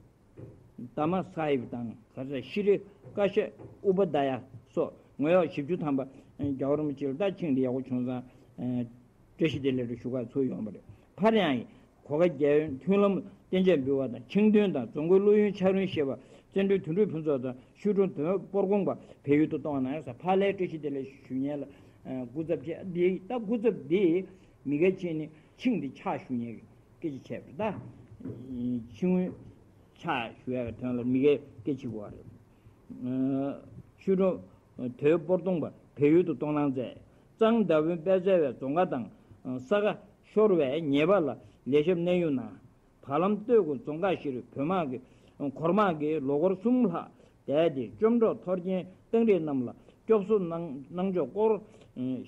དཱ་མ་སཱ་ཧིབ་དང་ག་ས་ཤི་རི་ཀ་ཤ་ཨུ་པ་དཱ་ཡ་སོགས་ངོ་ཡོད་བཞི་བཅུ་ཐམ་པ་རྒྱལ་བ་རིན་པོ་ཆེ་ལ་ད་ཆིངས་འདི་ཡག་པོ་བྱུང་ཙང་བཀྲ་ཤིས་བདེ་ལེགས་ཞུ་ག་ཚུར་ཡོང་བ་རེད། ཕར་ཡང་གོ་ཁ་རྒྱལ་ཡོངས་མཐུན་ལམ་རྟེན་འབྲེལ་འབུལ་བ་དང་ཆིངས་དོན་དང་རྫོང་དགོན་བློ་ཡུལ་ཕྱག་རོལ་ཞེས་པ་བརྩོན་འགྲུས་དོན་གྲུབ་ཕུན་ཚོགས་དང་ཤུལ་གྲུང་དོན་དཔལ་དགོངས་པ་བལ་ཡུལ་དུ་གཏོང་བ་གནང་ཡོད་ཟེར། ཕར་ལས་བཀྲ་ཤིས་བདེ་ལེགས་ཞུ་མཁན་ལ་སྐུ་ཚབ་བྱས། འདི་ད་སྐུ་ཚབ་འདི་མི་གལ་ཆེ་ནི་ཆིངས་འདི་ཕྱག་ཞུ་མཁན་གྱི་སྐད་ཆ་བྱས་པ་རེད། ད་ཆིངས་ཕྱག་ཞུ་ཡག་གི་དོན་ལ་མི་སྒེར་སྐད་ཆ་གོ་བ་རེད། ཤུལ་གྲུང་དོལ་པོར་གཏོང་པ་བལ་ཡུལ་དུ་གཏོང་གནང་མཛད། གཙང་མདའ་དཔོན་དཔལ་རྩལ་བའི་རྫོང་ཁ་དང་ས་ཁ་ཤོར་བའི་ཉེས་པ་ལ་ལས་ཞབས་གནས་དབྱུང་གནང་། བར་ལམ་སྟོད་ཁུལ་རྫོང་ཁག་བཞིར་བོད་དམག་གིས་གོར་དམག་གིས་ལོ་འཁོར་གསུམ་ལྷག་བསྡད་དེ་བཅོམ་འཕྲོག་འཐོར་རྐྱེན་བཏང་རིགས་རྣམས་ལ་སྐྱོབ་གསོ་གནང་གནང་ཕྱོགས་སྐོར་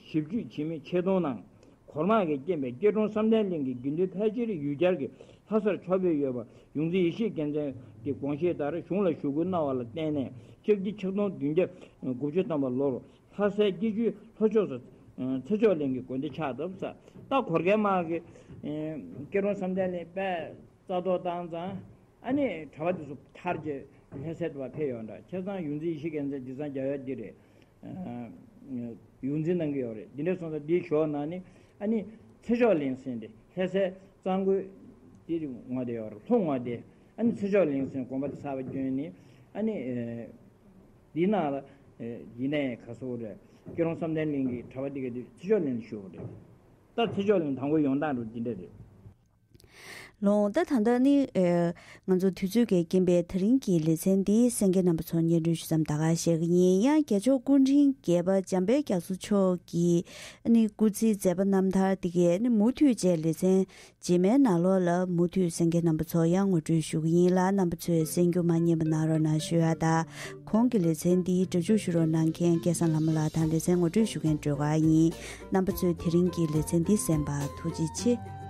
ཞིབ་འཇུག་བྱེད་མི་ཆེད་གཏོང་གནང་། གོར་དམག་གིས་རྐྱེན་པས་སྐྱིད་གྲོང་བསམ་གཏན་གླིང་གི་དགེ་འདུན་ཕལ་ཆེར་ཡུལ་གྱར་གྱི་ལྷ་སར་ཕྱོགས་ཕེབས་ཡོད་པ་ཡོངས་འཛིན་ཡེ་ཤེས་རྒྱལ་མཚན་གྱི་དགོངས་བཞེད་ལྟར་གཞུང་ལ་ཞུ་སྐུལ་གནང་བ་ལ་བརྟེན་ནས་ལྕགས་ཁྲི་ཆིག་སྟོང་བདུན་བརྒྱ་དགུ་བཅུ་ཐམ་པ་ལོར་ལྷ་སའི་སྐྱིད་ཆུའི་ལྷོ་ཕྱོགས་སུ་ཚེ་མཆོག་གླིང་གི་དགོན་སྡེ་ཕྱག་བཏབ་ས། ད་གོར་ཁའི་དམག་གིས་སྐྱིད་གྲོང་བསམ་གཏན་གླིང་དཔེ་རྩ་གཏོར་བཏང་ཙང་། ཨ་ནི་གྲྭ་པ་དེ་ཚོ་ཐར་རྗེས་ལྷ་སའི་དུ་བ་ཕེབས་ཡོང་འདྲ། བྱས་ཙང་ཡོངས་འཛིན་ཡེ་ཤེས་རྒྱལ་མཚན་དེང་སང་རྒྱལ་བ་འདི་རེད། ཡོངས་འཛིན་གནང་གི་ཡོད་རེད། འདི་འདྲ་སོང་ཙང་འདིའི་ཞོར་ནང་ནས་ཨ་ནི་ཚེ་མཆོག་གླིང་ཟེར་འདི་ལྷ་སའི་གཙང་སྒོའི་འདི་ངོས་དེ་ཡོད་རེད། ལྷོ་ངོས་དེ། ཨ་ནི་ཚེ་མཆོག་གླིང་ཟེར་དགོན་པ་དེ་གསར་པ་བསྐྱོན་ནས་ཨ་ནི་འདིའི་ནང་ལ་ཡིན་ནའི་ག་སོ་རེད། སྐྱིད་གྲོང་བསམ་གཏན་གླིང་གི་གྲྭ་པ་འདི་ག་དེ་ཚེ་མཆོག་གླིང་ལ་བཞུགས་པ་རེད། ད་ཚེ་མཆོག་གླིང་དང་པོ་ཡོང་སྟངས་རུ་འདི་འདྲ་རེད། ལོང་། ད་ད་ལྟ་ནི་ཨེ་ང་ཚོ་དུས་ཚོད་ཀྱི་རྐྱེན་པས་དེ་རིང་གི་ལེ་ཚན་འདི་གསན་མཁན་རྣམ་པ་ཚོར་སྙན་སྒྲོན་ཞུ་མཚམས་ད་ག་བཞག་གི་ཡིན། ཡང་རྒྱལ་མཆོག་སྐུ་ཕྲེང་བརྒྱད་པ་འཇམ་དཔལ་རྒྱ་མཚོ་མཆོག་གི་ནི་སྐུ་ཚེའི་མཛད་པ་རྣམ་ཐར་འདི་གའི་ནི་མུ་མཐུད་བཅས་ལེ་ཚན་རྗེས་མའི་ནང་ལོགས་ལ་མུ་མཐུད་གསན་མཁན་རྣམ་པ་ཚོར་ཡང་ངོ་སྤྲོད་ཞུ་གི་ཡིན་ལ། རྣམ་པ་ཚོས་གསན་རྒྱུ་མ་བསྙེལ་བ་གནང་རོགས་གནང་ཞུ་ཡ་དང་། གོང་གི་ལེ་ཚན་འདི་སྒྲ་འཇུག་ཞུ་རོགས་གནང་མཁན་སྐལ་བཟང་ལྷ་མོ་ལགས་དང་ལེ་ཚན་ངོ་སྤྲོད་ཞུ་མཁན་སྒྲོལ་དཀར་ཡིན། རྣམ་པ་ཚོས་དེ་རིང་གི་ལེ་ཚན་འདི་གསན་པར་ཐུགས་རྗེ་ཆེ།